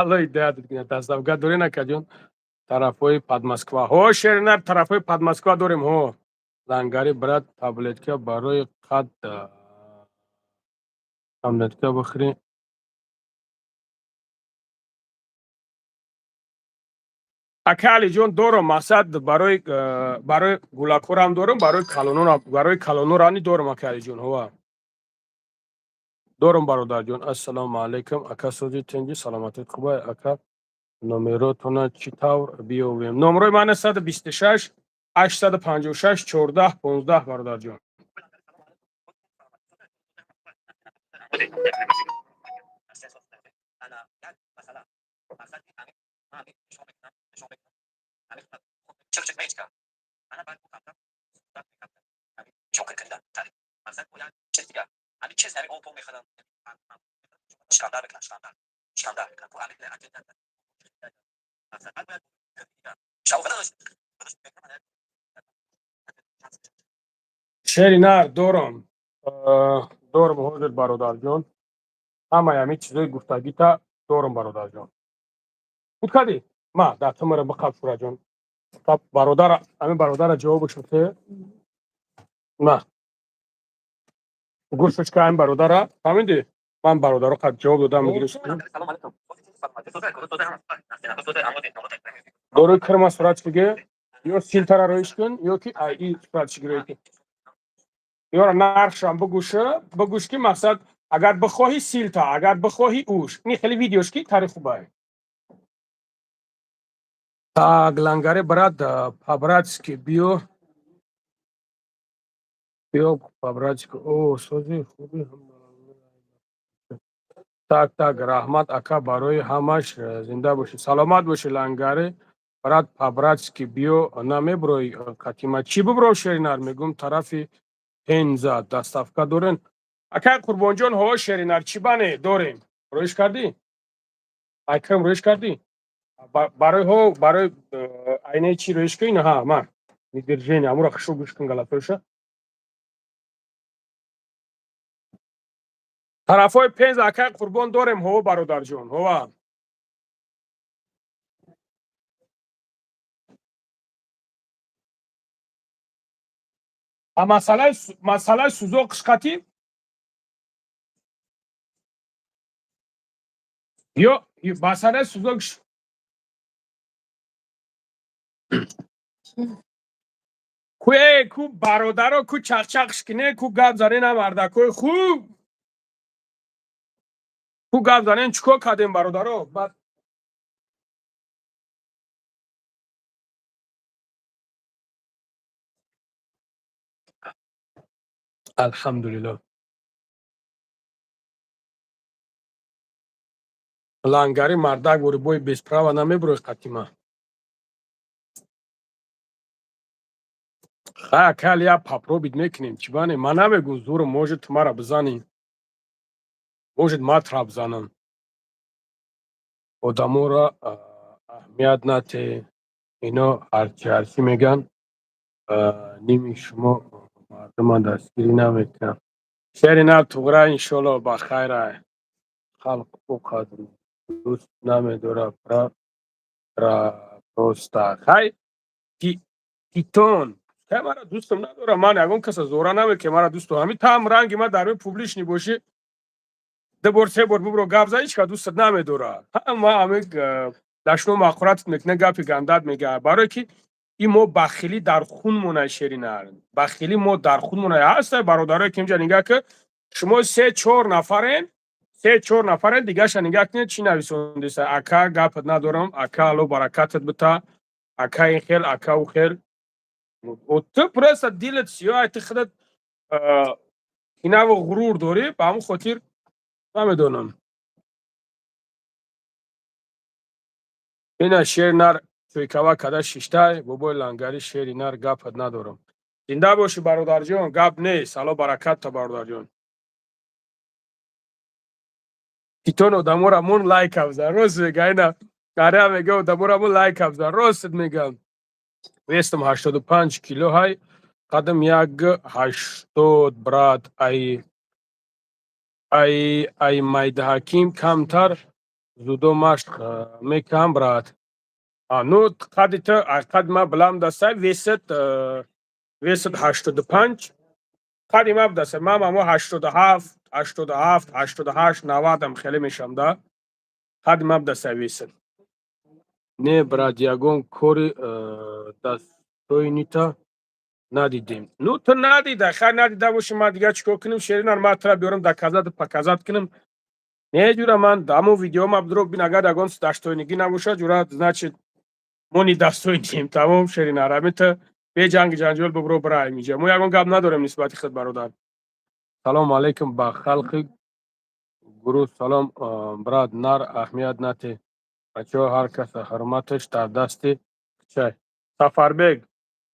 [SPEAKER 1] Алло, ҳидоят кунад. Доставка дорен, акаҷон, тарафҳои Подмосква? Ҳо, шеринар, тарафҳои Подмосква дорем, ҳо. Лангари, брат, таблетка барои қад, таблетка бихӯри. Ака Алиҷон, дорам, мақсад, барои гулакорам дорам, барои калононам, барои калонорани дорам, ака Алиҷон, ҳова. Дорам, бародарҷон. Ассалому алайкум, ака, сози тинҷи, саломатит хубай, ака, номеротона чӣ тавр биёвем? Номерои ман 126 856 14 15, бародарҷон. Шери нар дорам, дорам ҳозир, бародарҷон. Ҳамаи ҳамин чизои гуфтагита дорам, бародарҷон. Буд кардӣ? Ма дар тумара биқаб, шураҷон. Бародара, ҳамин бародара ҷавобаш те. На. Гӯшочка, ҳамин бародара, фаҳмидӣ? Ман бародаро қад ҷавоб додам, мегирифтам. Дорои кирма сурат шиге, ё силтара роиш кун, ё ки ай сурат шиги кун. Ёра нархшам бигӯша, бигӯш ки мақсад, агар бихоҳӣ силта, агар бихоҳӣ уш. Ин хеле видеош ки тари хубай. Так, лангаре, брат, по-братски биё. Биё по-братски. О, сози хуби. Так, так, раҳмат, ака, барои ҳамаш, зинда бошӣ, саломат бошӣ. Лангари, брат, по-братски биё, намеброи қатима? Чӣ бибро, Шеринар? Мегум, тарафи Пенза доставка дорен, акай Қурбонҷон? Ҳо, Шеринар, чӣ бане, дорем. Роиш кардӣ, айкам роиш кардӣ барои ҳо, барои айнаи чӣ роиш кунӣ? Ҳа, ман недержение амура хушо гӯш кун, галатоша. Тарафҳои Пенза, акай Қурбон, дорем. Ҳо, бародарҷон, ҳова. А масъалаи сузоқ қишқатӣ ё масъалаи сузоқ ку э ку, бародаро, ку чақчақш кине, ку гап занена, мардакои хуб, ку гап занен. Чӣ кор кардем, бародаро? Баъд алҳамдулилло. Лангари, мардак, борибои без права намеброи қатима. Хай, акал я попробить мекунем, чӣ бане. Ман намегум зурм, может, ту мара бизанӣ, может, ма тра бизанам. Одаморо аҳамият нате, ино ҳарчи ҳарчи меган, ними шумо мардума дастгирӣ намекунанд. Шери нар туғра, иншолло, ба хайра. Халқ ӯ қадр дӯст намедорад просто. Хай, титон, хай, мара дӯстам надорам. Ман ягон каса зора намекунам, мара дӯст дорам. Ҳамин там ранги ма дар публичный бошӣ, ду бор, се бор бубро гап зан, ҳеч кас дӯстат намедорад. Ҳама ҳамин дашно мақуратат мекунад, гапи гандат мега, барое ки ин мо бахилӣ дар хунмонай. Шеринар, бахилӣ мо дар хунмонай. Ҳастай бародарое ки инҷа нигаҳ ки шумо се чор нафарен, се чор нафарен, дигаша нигаҳ кунед, чӣ нависондеса: «Ака, гапат надорам, ака, алло баракатат бита, ака, ин хел, ака, ӯ хел». Ту просто дилат сиёҳ, ту худат кинаву ғурур дорӣ, ба ҳамон хотир намедонам. Ина шери нар чӯйкава када шиштай. Бобои Лангари, шери нар, гапат надорам. Зинда бошӣ, бародарҷон, гап нест, алло баракатта, бародарҷон. Титон, одамора мон лайк абзан, рост мега. Ина ара мега, одамора мон лайк абзан, рост мегам. Весам 85 кило ҳай, қадам 1,80, брат. Ай Майдаҳаким камтар зудо машқ мекунам, брат. Ну, қади ту қади ма баланд даста, весат 85, қади ма даста. Ман амо 87, 87, 88, 90-ам хеле мешам да. Қади ма даста весат. Не, брат, ягон кори достойный та надидем. Ну, ту надида, хайр, надида боши, ман дигар чӣ кор кунем, Шеринар? Ман тура биёрам, доказать, показать кунам? Не, ҷура, ман ҳамон видеома дро бин, агар ягон достойный гӣ набошад, ҷура, значит, мо недостойный ем. Тамом, Шеринар, ҳамин ту бе ҷанги ҷанҷол бибро, бираем. Иҷа мо ягон гап надорем нисбати худ, бародар. Салому алайкум ба халқи гурӯҳ. Салом, брат нар, аҳамият нате, бачаҳо, ҳар каса ҳурматаш дар дасти чай. Сафарбек,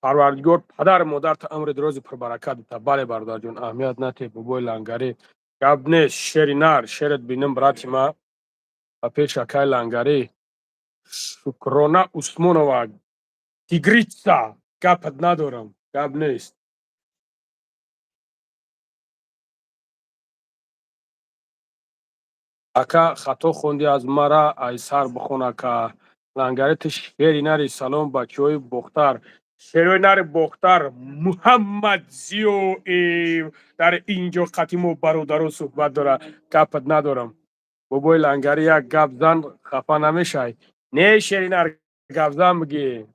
[SPEAKER 1] Парвардигор падару модарта умри дрози пурбаракат бита. Бале, бародарҷон, аҳамият нате. Бобои Лангарӣ, гап нест. Шери нар, шерет бинам, брати ма, ба пеш акай Лангарӣ. Шукрона Усмонова, тигрица, гапат надорам, гап нест. Ака, хато хондӣ, аз мара ай сар бихон. Ака Лангари, ту шери нари. Салом, бачаҳои Бохтар, шерои нари Бохтар. Муҳаммад Зиёев дар инҷо қати мо бародаро суҳбат дорад. Гапат надорам. Бобои Лангари, як гап зан, хафа намешай? Не, шери нар, гап зан, бигӣ.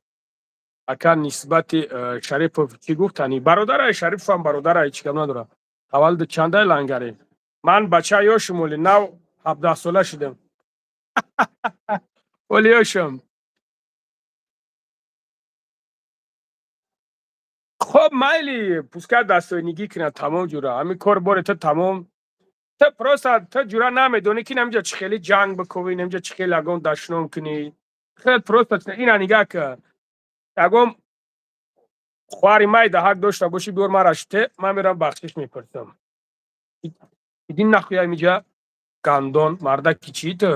[SPEAKER 1] Ака, нисбати Шарипов чӣ гуфтани? Бародарай, Шариповам бародарай, чӣ гап надорад. Таваллуди чандай, Лангари? Ман бача ёшум, оли нав 17-сола шудам, оли ёшам. Хоб, майли, пускай достойный гӣ кунад. Тамом, ҷура, ҳамин кор бори ту тамом. Ту просто ту ҷура намедонӣ, ки намиҷа чӣ хели ҷанг бикунӣ, намиҷа чӣ хели ягон дашном кунӣ. Хел просто ина нигаҳ ка, ягон хоҳари майда ҳақ дошта бошӣ, биёр мара шите, ман мерам бахшиш мепурсам. Иди нахуя миҷа, гандон мардаки чӣ ту?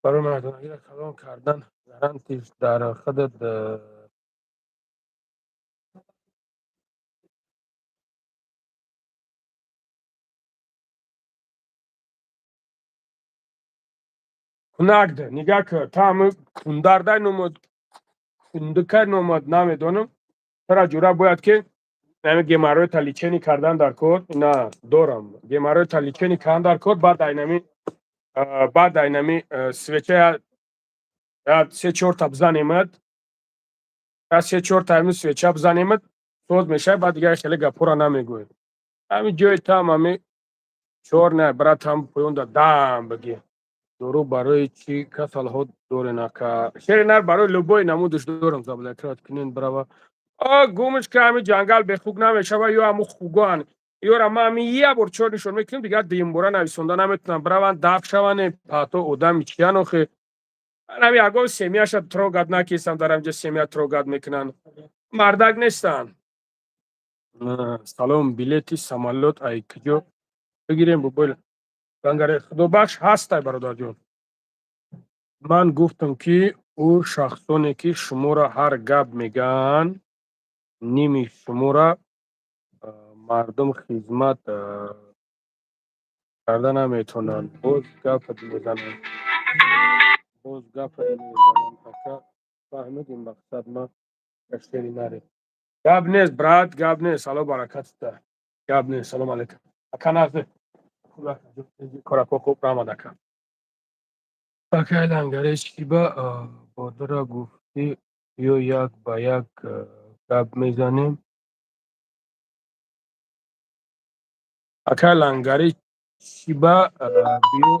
[SPEAKER 1] Барои мардонагиро калон кардан гарантиш дар худат. Кунакда нигаҳ ка, та ҳами кундардай номад, кундукай номад, намедонам. Тара ҷура бояд ки ҳами геморройта лечение кардан дар кор на дорам, геморройта лечение кардан дар кор. Баъд айнами свеча се чорта бизанемад, се чорта ҳами свеча бизанемад, соз мешавад. Баъд дигар хеле гапҳоро намегӯед. Ҳами ҷои там ҳами чор на брат, ҳам поёнда дам бигӣ. Дору барои чӣ касалҳо дорен, ака? Шери нар, барои любой намудаш дорам. Заблокировать кунен, брава. А гумш ка, ҳами ҷангал бехуг намешава. Ё ҳаму хугоан ёра ма ҳами як бор чор нишон мекунем, дигар дуюмбора нависонда наметунам. Браван даф шаване, пато одами чиян охе. Ҳами ягон семья ша трогать накистам, дар ҳамҷа семья трогать мекунанд, мардак нестанд. Салом, билети самолёт ай куҷо бигирем? Бобои Лангаре, худобахш ҳастай, бародарҷон. Ман гуфтам, ки ӯ шахсоне, ки шуморо ҳар гап мегӯянд, ними шуморо мардум хизмат карда наметавонанд. Боз гапат мезананд, боз гапат мезананд. Ака, фаҳмидим мақсад ма каштери наре. Гап нест, брат, гап нест. Ало баракатта, гап нест. Салом алейкум, ака, нағзе, корако хуб, раҳмат, ака. Акай Лангаре, чиба бодара гуфтӣ, ё як ба як гап мезанем? Акай Лангари, чиба биё,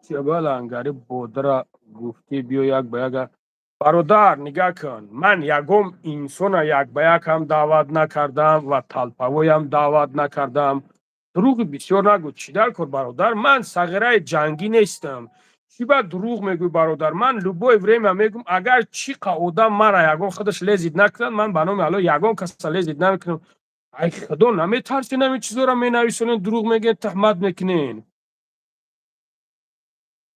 [SPEAKER 1] чиба Лангари бодара гуфтӣ, биё як ба як? Бародар, нигаҳ кун, ман ягон инсона як ба як ҳам даъват накардам ва толпавоям даъват накардам. Дурӯғи бисёр нагӯ. Чӣ дар кор, бародар? Ман сағираи ҷангӣ нестам. Чӣ ба дурӯғ мегӯй, бародар? Ман любое время мегӯм, агар чӣ қа одам мара ягон худаш лезить накунад, ман ба номи Алло ягон каса лезить намекунам. Ай худо наметарсен, ҳамин чизоро менависонен, дурӯғ мегӯен, туҳмат мекунен.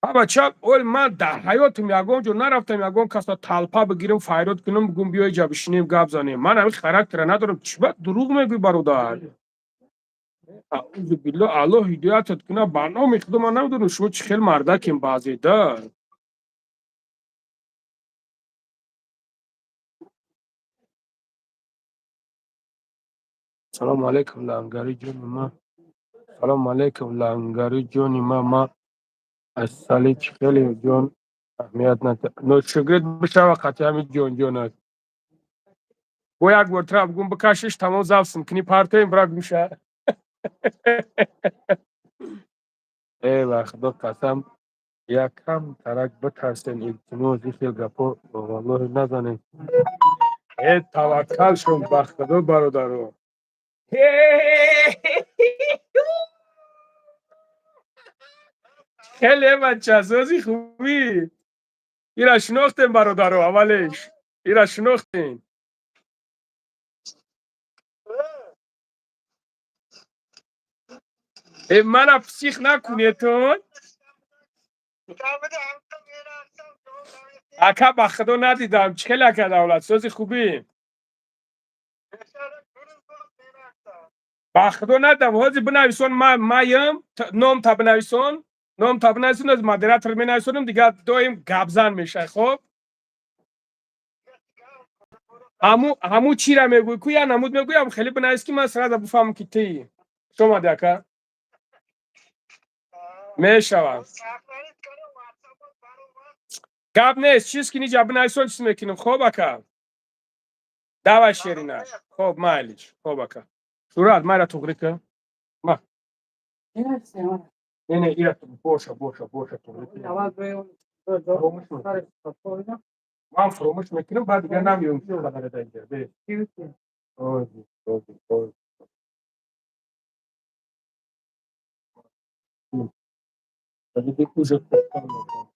[SPEAKER 1] Ҳа бача, ол ман дар ҳаётам ягон ҷо нарафтам, ягон каса толпа бигирам, файрод кунам, бигӯм, биё иҷа бишинем, гап занем. Ман ҳамин характера надорам. Чӣ ба дурӯғ мегӯй, бародар? Аузу билло, Аллоҳ ҳидоятат кунад. Ба номи худо, ман намедонам, шумо чӣ хел мардакем баъзе да. Салому алайкум, Лангари ҷони ма. Салому алайкум, Лангари ҷони ма. Ма асали чӣ хеле ҷон аҳамият нада, ношукрит бишава қатъи ҳамин ҷонҷонат. Бо як бор тра бигум, бикашиш, тамом, завсм кунӣ, партоем, бира гӯша. Э, ба худо қасам, якам тарак битарсен, илтимос, ин хел гапҳо валлоҳи назанем. Э, таваккал шун ба худо, бародаро. Хеле бачасози хубӣ. Ира шинохтем, бародаро, аввалеш ира шинохтем. Э, мана псих накунетон, ака, ба худо надидам. Чӣ хеле, ака Давлатсози хубӣ? Ба худо надидам. Ҳозир бинависон, маям номта бинависон, номта бинависон, аз модератор менависонам, дигар доим гапзан мешавад. Хоб, ҳаму чира мегӯй ку, я намуд мегӯям, хеле бинавис, ки ман сразу бифаҳмам, ки тии шомади, ака. Мешавад, гап нест. Чиз ки ниҷа бинависон, чиз мекунем. Хоб, ака, давай, шерина. Хоб, майлиш. Хоб, ака, сурат майра туғри ка. Ма не, не, ира боша, боша, боша, туғри. Ман фуромӯш мекунам, баъд дигар намеём. Ози, ози, ози. Уже пухтан мекунам.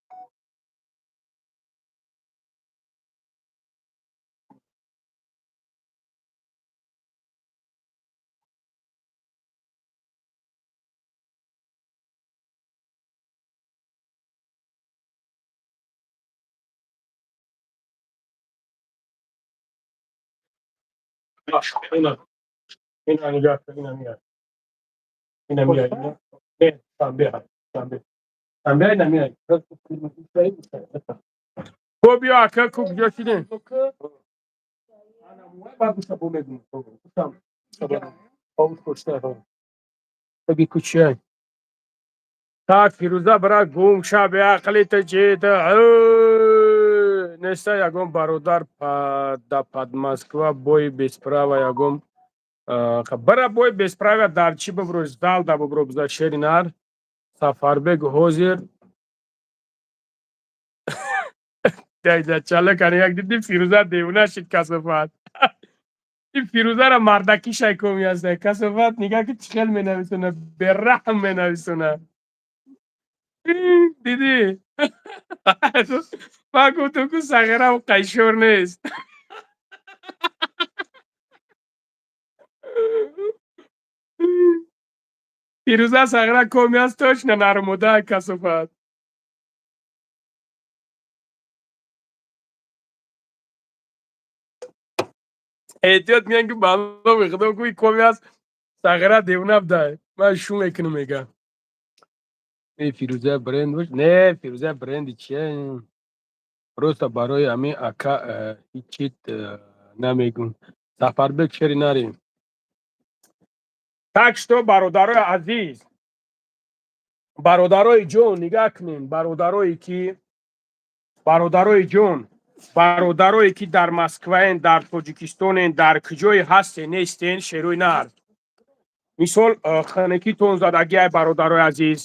[SPEAKER 1] Ина, ина нигоҳ кун, ина меяд. Ина меяд, ина. Не, шанбе ҳаст, шанбе. Шанбе ина меяд. Ко биё, ака, ку куҷо шидем? Баъд гӯша бо мегӯм. Гӯшам. Баги кучай. Так, Фирӯза, бира, гум ша, беақли ту чи ту? Неста ягон бародар да под Москва бой без права ягон. Бира, бой без права дар чӣ бибро, зал да бибро биза, шери нар. Сафарбек ҳозир. Чала кани як диди, Фирӯза девона шид, касофат. Ин Фирӯзара мардакӣ шайкоми аста. Касофат, нигаҳ ки чӣ хел менависона, бераҳм менависона. Дидӣ? Ман гуфтам, ку сағирам қайшор нест. Фирӯза сағира коми аст, точно нармода, касофат. Эҳтиёт меян, ки ба номи Худо гӯи коми аст, сағира девона бдай. Ман шу мекунам, мега. Э, Фирӯза бренд бош? Не, Фирӯза бренди чия? Просто барои ҳамин, ака, ҳеҷ намегӯм. Сафарбек, шери нарем. Так что, бародарои азиз, бародарои ҷон, нигаҳ кунем, бародарое ки, бародарои ҷон, бародарое ки дар Москваен, дар Тоҷикистонен, дар куҷое ҳастен, нестен, шерои нар. Мисол, ханакитон задагиай, бародарои азиз,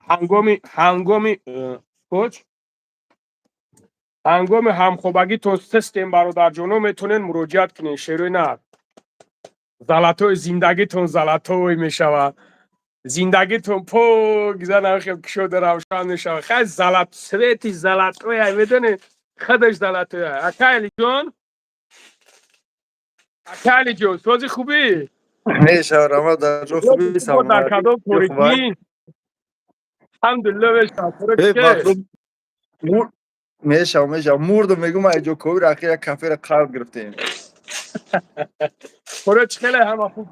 [SPEAKER 1] ҳангоми коч ҳангоми ҳамхобагитон систем, бародарҷоно, метонен муроҷиат кунен, шерои нар. Золотой зиндагитон золотой мешавад. Зиндагитон покиза, хел кушода, равшан мешавад. Хай, золот цвети золотой, медонед, худаш золотой. Ака Алиҷон, ака Алиҷон, сози хубӣ?
[SPEAKER 2] Мешава, раҳмат, дар ҷо хубӣ?
[SPEAKER 1] Дар кадом торикӣ? Алҳамдулилло, мешава.
[SPEAKER 2] Мешава, мешава. Мурдум, мегум, айҷо ковир ахир як кафера қалб гирифтем.
[SPEAKER 1] Коро чӣ хеле, ҳама хуб?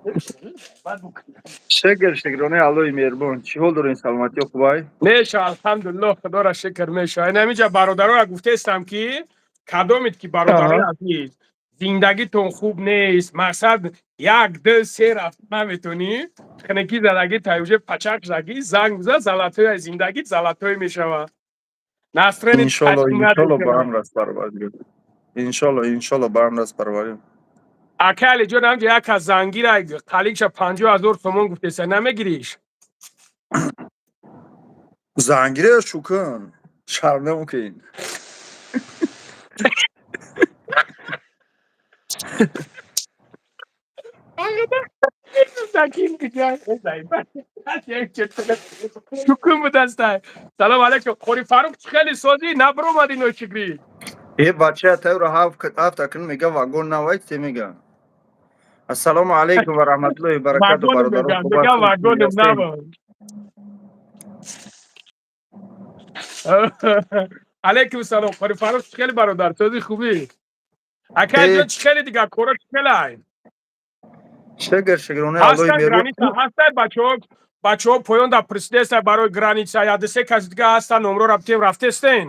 [SPEAKER 2] Шукр, шукронаи Аллоҳи меҳрубон. Чӣ ҳол дорем, саломатиё хубай?
[SPEAKER 1] Меша, алҳамдулилло, худоро шукр, меша. Ин ҳаминҷа бародароя гуфтаистам, ки кадомед ки, бародарои азиз, зиндагитон хуб нест, мақсад як, ду, се рафт наметонӣ, хунукӣ задагӣ, таюже пачак задагӣ, занг биза, золотой зиндагит золотой мешавад. Настроение.
[SPEAKER 2] Иншолло, иншолло, ба ҳам раст баробар. Иншолло, иншолло, ба ҳам раст баробарем.
[SPEAKER 1] Ака Алиҷон, ҳамҷа як аз зангира қаликша 50 000 сомон гуфтеса, намегириш?
[SPEAKER 2] Зангира шукун шарм намукин.
[SPEAKER 1] Таким. Шукун будастай. Салом алейкум, Қори Фаруқ, чӣ хеле созӣ, набаромади, ношикрӣ?
[SPEAKER 2] Э, бача, тайра ҳафт акн мега, вагон навай те мега. Ассалому алайкум ва раҳматуллоҳи ва баракату, бародарон.
[SPEAKER 1] Мега, вагоном набуд. Алейкум салом, Қори Фаруқ, чӣ хеле, бародар, сози, хубӣ? Ака ҷон, чӣ хеле дигар, кора чӣ хеле?
[SPEAKER 2] Шукр, шукронаи Аллоҳи меҳрубон.
[SPEAKER 1] Ҳастай бачаҳо, бачаҳо поён дар присидеста барои граница, яду се каси дига ҳастан, номро рафтем, рафтестен?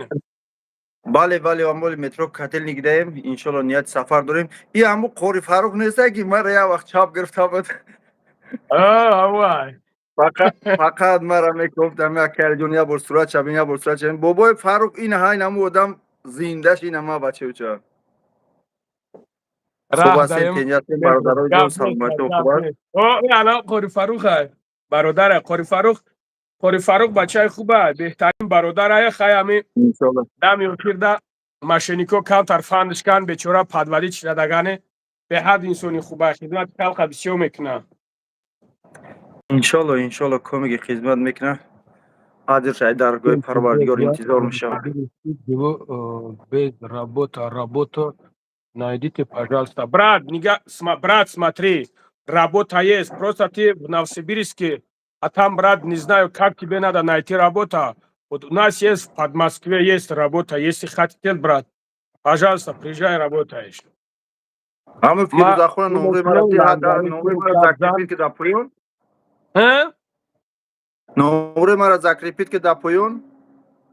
[SPEAKER 2] Бале, бале, амоли метро Котельник даем, иншолло, нияти сафар дорем. И ҳаму Қори Фаруқ неста, ки мара як вақт чап гирифта буд?
[SPEAKER 1] Авай.
[SPEAKER 2] Фақат мара мекофтам, акалҷон, як бор сурат шавем, як бор сурат шавем. Бобои Фаруқ, ин ҳайн ҳаму одам зиндаш, ин ҳама бачауча. Хуб ҳастем, тенҷастем, бародарои ҷон, саломатиё хуб аст?
[SPEAKER 1] Ана Қори Фаруқ бародаре, Қори Фаруқ, Қори Фаруқ бачаи хуба, беҳтарин бародарае. Хай, ами дами охирда мошеннико камтар фандш кан, бечора падвалӣ чирадагане. Беҳад инсони хуба, хизмати халқа бисёр мекунад.
[SPEAKER 2] Иншолло, иншолло, комиги хизмат мекунад. Аҷр шай даргоҳи Парвардигор интизор мешавад.
[SPEAKER 1] Без работа, работа найдите, пожалуйста. Брат, брат, смотри, работа есть. Просто ты в Новосибирске, а там, брат, не знаю, как тебе надо найти работа. Вот у нас есть в Подмоскве есть работа. Если хотите, брат, пожалуйста, приезжай, работаешь.
[SPEAKER 2] Ҳамин Фирӯзахона номрои мара номрои мара закрепить ки дар поён. Номрои мара закрепить ки дар поён.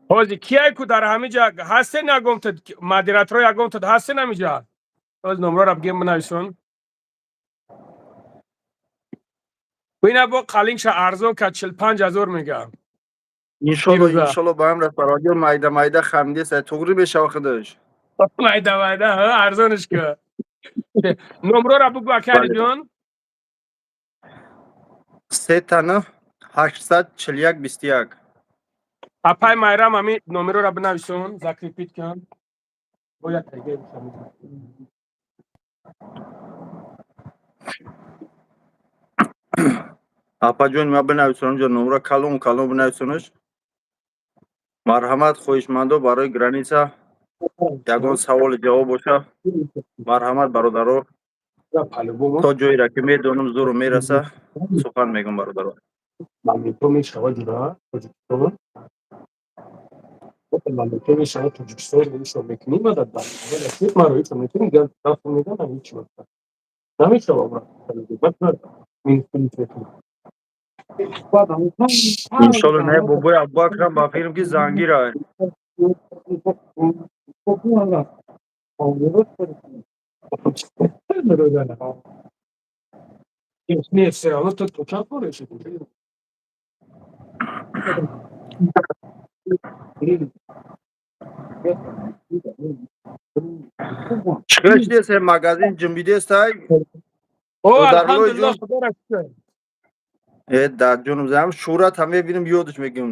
[SPEAKER 1] Ҳозир кияй ку дар ҳамин ҷа ҳастен, ягонта модераторо, ягонта ҳастен ҳамин ҷа? Ҳозир номрора бигем, бинависон. Бина, бо қалингша арзон кард, 45 000 мега.
[SPEAKER 2] Иншолло, иншолло, ба ҳам парвардигор майда майда хамидеса, туғри мешава худаш.
[SPEAKER 1] Майда майда арзонаш ка. Номрора бугу, акариҷон.
[SPEAKER 2] 3 9 841 21.
[SPEAKER 1] Апай Майрам, ами номерора бинависон, закрепить кан. Бояд.
[SPEAKER 2] Апаҷон, ма бинависонам ҷо номра, калон калон бинависонаш. Марҳамат, хоҳишмандо, барои граница ягон саволи ҷавоб боша, марҳамат, бародаро. То ҷоеро ки медонам, зуру мераса, сухан мегӯм, бародаро.
[SPEAKER 1] Мешава ҷура Тоҷикистон, мешава Тоҷикистон, мекунӣ, маро мекунӣ, меган, намешава.
[SPEAKER 2] Иншолло, не, бобои Абубакрам ба филм ки зангира.
[SPEAKER 1] Не, все равно тут участвуешь.
[SPEAKER 2] Чиқар шидест, магазин ҷунбидестай?
[SPEAKER 1] О, алҳамдулиллоҳ, худоро шукр.
[SPEAKER 2] Э, дар ҷонум зам шӯрат ҳам мебинем, ёдаш мегӯм.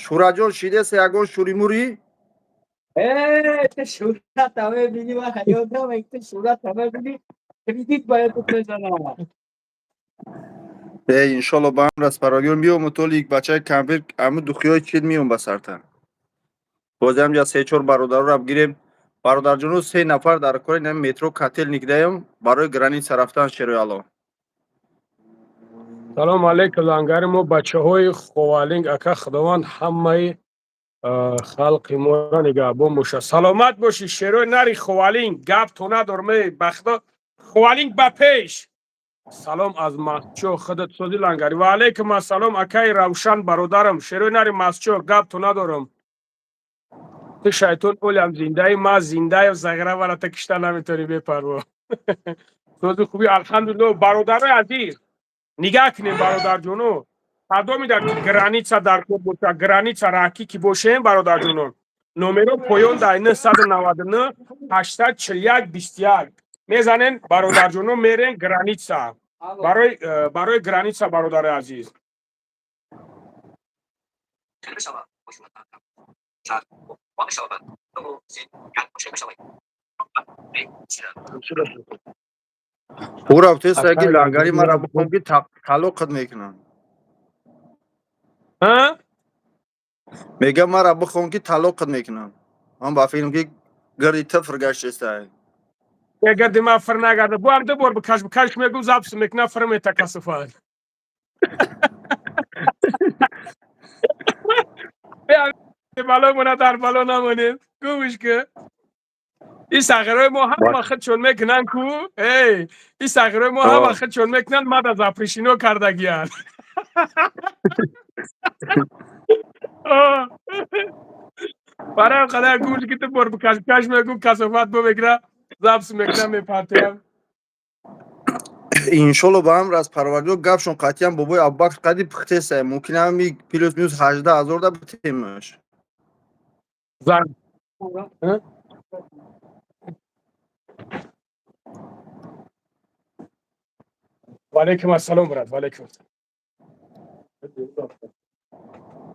[SPEAKER 2] Шӯраҷон, шидест ягон шӯримурӣ?
[SPEAKER 3] Э, ту шӯрат мебинӣ, ман ёдам, ту шӯрат мебинӣ, кредит бояд бизанам.
[SPEAKER 2] Э, иншолло, ба ҳам раст парвардигор миём, толик бачаи кампир ҳамин духиёи чид миём ба сарта. Бозиам ҷа се чор бародароро бигирем. Бародарҷону, се нафар дар кори нами метро Котельник даем барои граница рафтан, шерои Алло.
[SPEAKER 1] Салому алейкум, лангари мо, бачаҳои Ховалинг. Ака, Худованд ҳамаи халқи моро нигаҳбон боша. Саломат бошӣ, шерои нари Ховалинг, гап то надорме, ба Худо, Ховалинг ба пеш. Салом аз Масчо, худат сози, лангари. Ва алейкум ассалом, акаи Равшан, бародарам, шерои нари Масчо, гап то надорам. Ту шайтон олям зиндаи, ма зиндаям, загра вара та кишта наметавонӣ, бепарво. Сози хуби, алҳамдулилло. Бародарои азиз, нигаҳ кунем, бародарҷоно, кадоми дар граница дар кор боша, граница раҳкӣ ки бошем, бародарҷоно, номеро поён дар 999 841 21 мезанен, бародарҷоно, мерен граница, барои граница, бародари азиз.
[SPEAKER 2] Ӯ рафтеста ки лангари мара бихом ки талоқат мекунам. Мегам, мара бихон ки талоқат мекунам. Ман ба филм ки гирди тифр гаштестай.
[SPEAKER 1] Гирди ман фир нагарда, буам ду бор бикаш, бикаш мегум, запись мекунам, фир мета касофат. Бало мона дар бало намонем, гумш ки ин сағирои мо ҳама худшон мекунанд ку. Эй, ин сағирои мо ҳама худшон мекунанд, мада запрещено кардагиянд. Барои қадар гумш ки ту бор бикаш, бикаш мегум, касофат бо мегира, запись мекунам, мепартоям.
[SPEAKER 2] Иншолло, ба ҳам раз Парвардигор, гапшон қатъиян бобои Абубакр қади пухтесай, мумкин ҳами плюс минус 18 000 да битемаш.
[SPEAKER 1] Зан. Валейкум ассалом, брат, валейкум ассалом.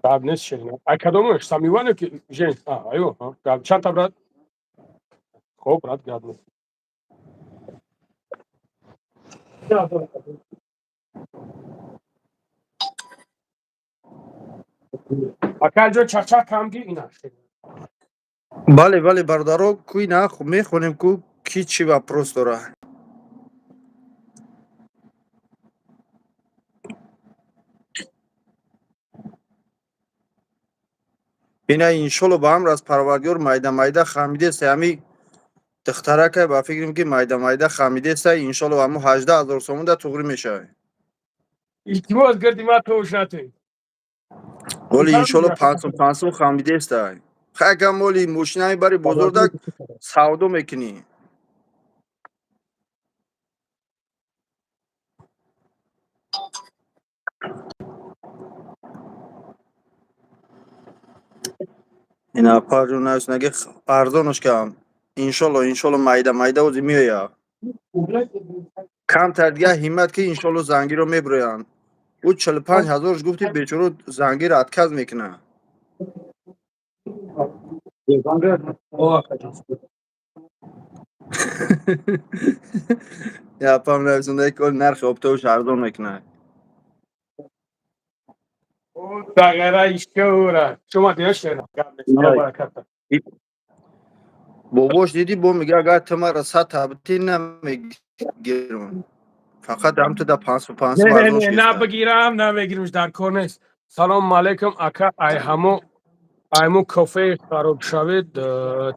[SPEAKER 1] Гап нест, ширина. Ай кадомаш? Самиване ки жен? А, айо, гап чанд та, брат? Хоб, брат, гап нест. Акаҷон, чақчақ кам ки ина.
[SPEAKER 2] Бале, бале, бародаро, ку ина мехонем, ку ки чӣ вопрос дора. Ина, иншолло, ба амр аз Парвардигор, майда майда хамидеста. Ҳами духтаракай, ба фикрам, ки майда майда хамидеста. Иншолло, ҳамо 18 000 сомон да туғрӣ мешавад.
[SPEAKER 1] Илтимос, гирди ма тош натем.
[SPEAKER 2] Оли, иншолло, 500 500 хамидеста. Хайка, моли мошина мебари бозорда, савдо мекунӣ. Ина апарҷон нависнаги, арзонош кам. Иншолло, иншолло, майда майда ози меояд. Камтар дига ҳиммат, ки иншолло зангиро мебироянд. Ӯ 45 ҳазорш гуфти, бечоро зангиро отказ мекунад.
[SPEAKER 1] О, акаҷон.
[SPEAKER 2] Апам нависонда, ки оли нархи оптовиш арзон мекунад.
[SPEAKER 1] Дагара ишкаура. Шума диёшена. Гап нест. Алло бараката.
[SPEAKER 2] Бобош дидӣ, бо мега, агар ту мара 100 табти намегирам, фақат ҳам ту да 500 500
[SPEAKER 1] Не, не,
[SPEAKER 2] арзонш
[SPEAKER 1] не, на
[SPEAKER 2] гирифта.
[SPEAKER 1] Бигирам, на мегиримш, дар кор нест. Салом алейкум, ака, ай ҳамо айму кофеи харобшавид,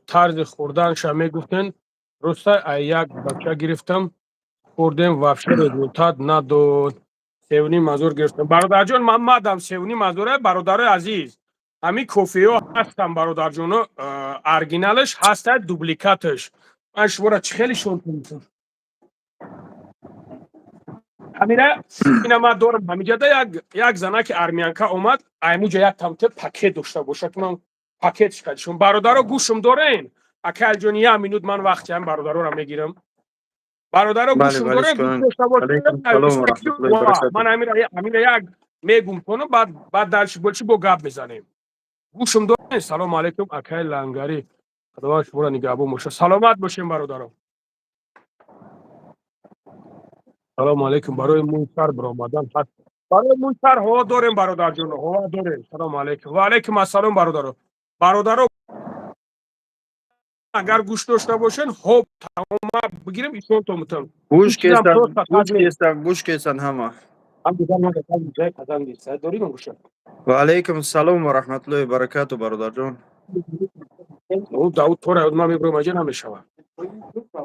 [SPEAKER 1] тарзи хӯрданша мегуфтен. Роста, ай як бача гирифтам, хӯрдем, вообще результат надод. 3,5 ҳазор гирифтам. Бародарҷон, ман мадам 3,5 ҳазора, бародарои азиз. Ҳамин кофеҳо ҳастан, бародарҷоно, оригиналаш ҳаста, дубликаташ. Ман шуморо чӣ хеле шон кунам? Ҳамира ина ман дорам ҳамиҷада, як занаки армянка омад, аймуҷа як тамте пакет дошта бошад, ман пакет шикадишон. Бародаро, гӯшум дорен? Акалҷон, як минут, ман вақти ҳам бародароро мегирам. Бародаро,
[SPEAKER 2] Бале,
[SPEAKER 1] гӯшум
[SPEAKER 2] бале,
[SPEAKER 1] дорен?
[SPEAKER 2] шукрон.
[SPEAKER 1] Гӯш дошта бошед.
[SPEAKER 2] Алейкум салом ва раҳматуллоҳи ва баракатуҳ.
[SPEAKER 1] Ман ҳамира як мегум тону, баъд дальше больше бо гап мезанем. Гӯшум дорен? Салому алейкум, акай Лангарӣ, Худованд шуморо нигаҳбон бошад. Саломат бошем, бародаро. Салому алейкум. Барои мӯйсар биромадан ҳаст? Барои мӯйсар ҳаво дорем, бародарҷоно, ҳаво дорем. Салому алейкум. Ва алейкум ассалом, бародаро. Бародаро, агар гӯш дошта бошен, хоб, тамома бигирем, ишон то мутам.
[SPEAKER 2] Гӯш
[SPEAKER 1] Чизам
[SPEAKER 2] кестан,
[SPEAKER 1] просто
[SPEAKER 2] гӯш
[SPEAKER 1] қадр.
[SPEAKER 2] кестан, гӯш кестан ҳама.
[SPEAKER 1] Ҳам дигар ман ҷай қадам нест. Дорӣ гӯша?
[SPEAKER 2] Ва алейкум салом ва раҳматуллоҳи ва баракатуҳ, бародарҷон.
[SPEAKER 1] Ӯ Давуд тора ман мебурам, аҷа намешавад.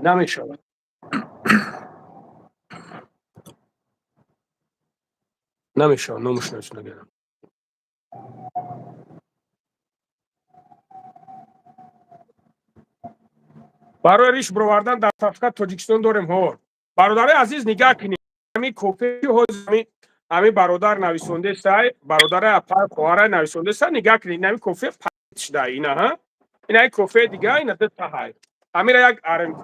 [SPEAKER 1] Намешавад. Намешавад, номаш нагирам. Барои риш бировардан дар тафка Тоҷикистон дорем ҳо. Бародарои азиз, нигаҳ кунед. Ҳами кофе ҳозир ҳами бародар нависондестай, бародари апа, хоҳарай нависондестай, нигаҳ кунед, ҳами кофе пакет шуда ина, ҳа? Ина кофе дига, ина ду таҳай. Ҳамира як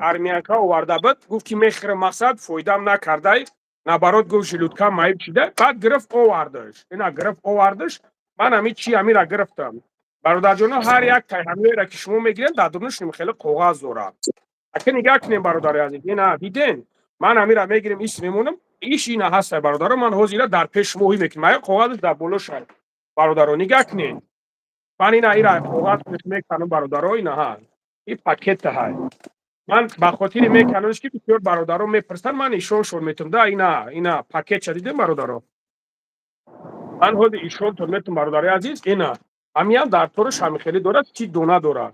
[SPEAKER 1] армянка оварда буд, гуфт ки мехӯрам, мақсад фоидам накардай, наоборот, гуфт, желудкам маиб шуда, баъд гирифт овардаш. Ина гирифт овардаш, ман ҳами чи ҳамира гирифтам. Бародарҷоно, ҳар як тай ҳамиро ки шумо мегиред, дар дурунаш хеле коғаз дорад. Ака, нигаҳ кунем, бародари азиз, ина диден, ман ҳамира мегирем, ис мемонам, иш ина ҳаста, бародаро, ман ҳозир ира дар пеш шумо ҳуй мекунам. Ая коғазаш дар боло шай. Бародаро, нигаҳ кунед. Ман ина ира коғаз мекунам, бародаро, ина ҳа. И пакета ҳай. Ман ба хотири мекунамш, ки бисёр бародаро мепурсанд, ман ишоншон метум да, ина пакетша дидем, бародаро. Ман ҳозир ишонтон метум, бародари азиз, ина ҳамиам дар тораш ҳамихелӣ дорад, чӣ дона дорад.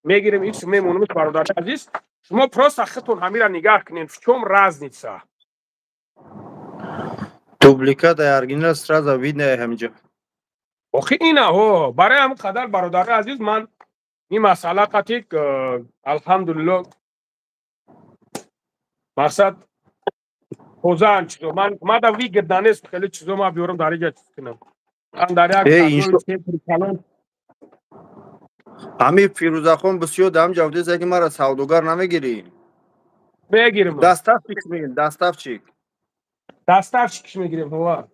[SPEAKER 1] Мегирем, ис мемонам, бародари азиз, шумо просто худтон ҳамира нигаҳ кунед, в чём разница?
[SPEAKER 2] Дубликат ай оригинал сразу видно ҳамиҷо.
[SPEAKER 1] Охи, ина ҳо, барои ҳамин қадар, бародари азиз, ман ин масъала қати, алҳамдулилло, мақсад тозаан чизо. Ман мада выгодно нест хеле чизо ман биёрам дар иҷа чиз кунам. Ман дар як
[SPEAKER 2] Э,
[SPEAKER 1] торговый центри калон.
[SPEAKER 2] Ҳами Фирӯзахон бисёр дам ҷавдеса, ки мара савдогар намегирӣ.
[SPEAKER 1] Мегирем.
[SPEAKER 2] Доставщик мегирем, доставщик.
[SPEAKER 1] Доставщикш мегирем, ҳова.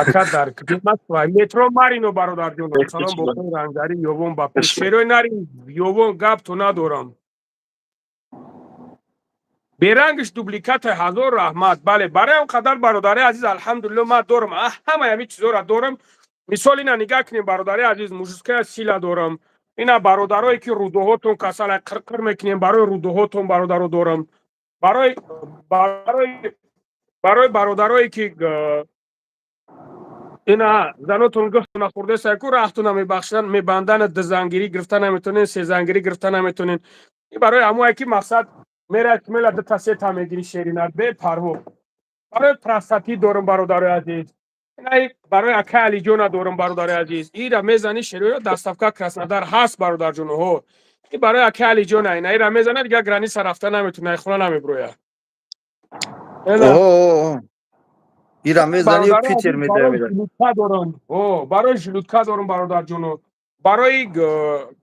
[SPEAKER 1] Ака, дар Москва метро Марино, бародарҷон. Салом, бо рангари ёвон ба пеш. Шерои нари ёвон, гап то надорам. Берангш дубликата. Ҳазор раҳмат. Бале, барои он қадар, бародари азиз, алҳамдулилло, ман дорам, ҳамаи ҳамин чизоро дорам. Мисол, ина нигаҳ кунем, бародари азиз, мужская сила дорам. Ина, бародарое ки рӯдаҳотон касала, қирқир мекунем, барои рӯдаҳотон, бародаро, дорам. Барои бародарое ки ина занотон гӯхтона хӯрдеса ку, раҳтона мебахшанд, мебанданд, дузангирӣ гирифта наметонен, сезангирӣ гирифта наметонен. И барои ҳамое ки, мақсад, мерад, мела, дута сета мегири, шеринат бепарво. Барои простатит дорам, бародарои азиз. Ина барои акай Алиҷона дорам, бародарои азиз. Ира мезани, шероира, доставка Краснодар ҳаст, бародарҷоноҳо. И барои акай Алиҷона, ина ира мезана, дигар граница рафта наметона, хона намеброя.
[SPEAKER 2] Ира мезани, Питер
[SPEAKER 1] меда. Дорам, барои желудка дорам, бародарҷоно, барои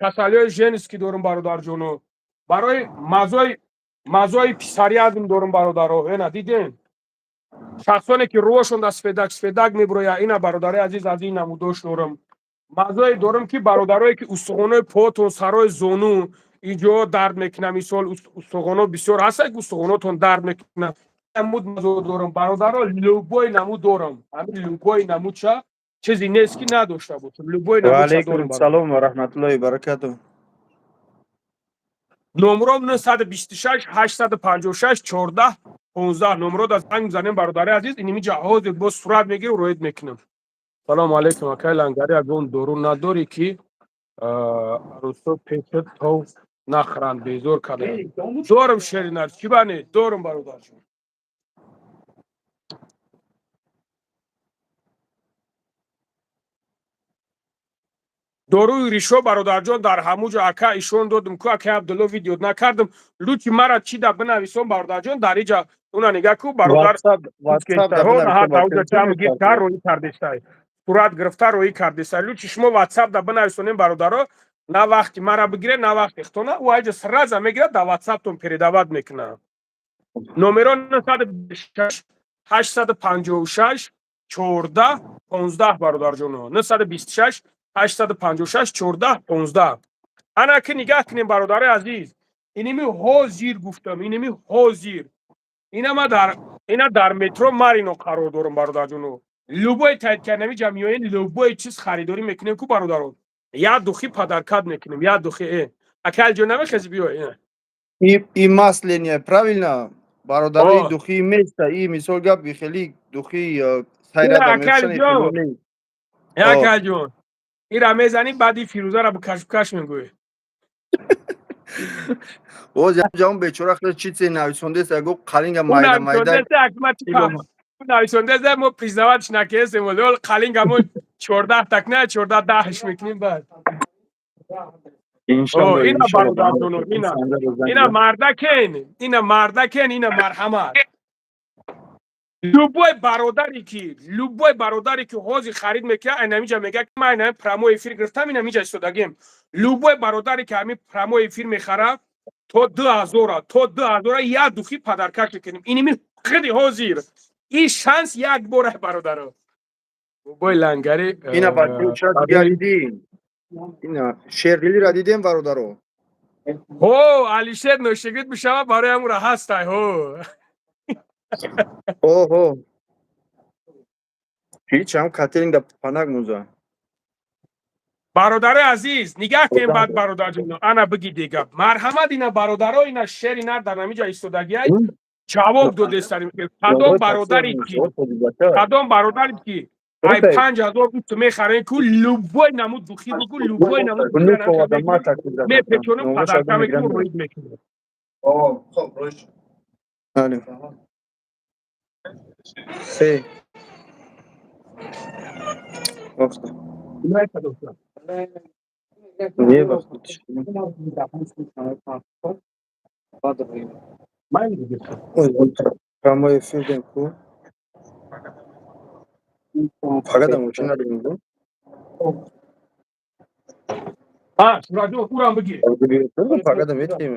[SPEAKER 1] касалиҳои женский дорам, бародарҷоно, барои мазои писариазм дорам, бародаро. Ина дидем, шахсоне ки рӯҳошон дар сфедак сфедак меброя, ина, бародари азиз, аз ин намудош дорам. Мазое дорам, ки бародарое ки устухонои потон, сарои зону, инҷо дард мекунам. Мисол, устухоно бисёр ҳаста, ки устухонотон дард мекунам, намуд мазо дорам, бародаро. Любой намуд дорам, ҳамин любой намудча чизе нест, ки надошта бошам, любой.
[SPEAKER 2] Намудча дорам. Салом ва раҳматуллоҳи баракату.
[SPEAKER 1] Номром 926 856 14 15. Номро да занг мезанем, бародари азиз. Иними ҷаҳозе боз сурат мегиру роид мекунам. Салому алейкум, акай Лангари, ягон дору надорӣ, ки арӯсо пешат тов нахӯранд, безор карданд? Дорам, шеринар, чӣ бане, дорам, бародарҷон. Доруи ришо, бародарҷон, дар ҳамуҷо ака ишон додум ку, акай Абдулло, видео накардам. Лутфи мара чи да бинависон, бародарҷон, дар иҷа уна нигаҳ ку, бародар, роӣ кардестай, сурат гирифта роӣ кардестай. Лучше шумо Ватсап да бинависонем, бародаро, на вақти мара бигире, на вақти хтона. Ӯ айҷа сразу мегирад, дар Ватсаптон передавать мекунад. Номеро 926 856 14 15, бародарҷоно, 926 856 14 15. Ана ки нигаҳ кунем, бародари азиз, иними ҳозир гуфтам, иними ҳозир ина дар метро Марино қарор дорам, бародарҷоно. Любой тайд кардами ҷамъиёин, любой чиз харидорӣ мекунем ку, бародарон, як духи подаркат мекунем, як духи. Акалҷо, намехези, биё.
[SPEAKER 2] И масление правильно, бародарои, духи места и мисол гап, хеле духи
[SPEAKER 1] сайрада. Акалҷон, ира мезанӣ, баъди Фирӯзара букаш мегӯӣ.
[SPEAKER 2] Боз ҷавон бечора хеле чизе нависондест, яго қалинга майда майда.
[SPEAKER 1] Нависондест, мо признавать накесем, вале қалинга мо 14 так на 14 даҳш мекунем баъд. Ина, бародарҷоно, ина мардакен, ина мардакен, ина марҳамат. Любой бародаре ки ҳозир харид мекунад, айнамиҷа мега, ки ман айнами прямой эфир гирифтам, инамиҷа истодагем. Любой бародаре ки ҳамин прямой эфир мехарад, то 2000-а, то 2000-а як духи подаркаш мекунем. Иними хиди ҳозир ин шанс як бора, бародаро. Бобои Лангари.
[SPEAKER 2] Ина бача дигар дидим, ина Шердилира дидем, бародаро.
[SPEAKER 1] Ҳо, Алишер ношигирд мешава, барои ҳамура ҳастай, ҳо.
[SPEAKER 2] Оҳо, ҳеч ҳам катеринга панак муза.
[SPEAKER 1] Бародарои азиз, нигаҳ кунем. Баъд, бародарҷоно, ана биги дига, марҳамат. Ина, бародаро, ина шери нар дар намиҷа истодагиай, ҷавоб додестарим. Кадом бародари ки ай 5000 гуфту мехарем ку, любой намуд духи бугу, любой намуд мепечонам, подарка мекунам, роид мекунам.
[SPEAKER 2] Алё. Се. Вақта. Не вақт. Прямой эфир дем ку. Фақат мошин надорем ку.
[SPEAKER 1] А, Сураҷон, урам бигир.
[SPEAKER 2] Фақат метием.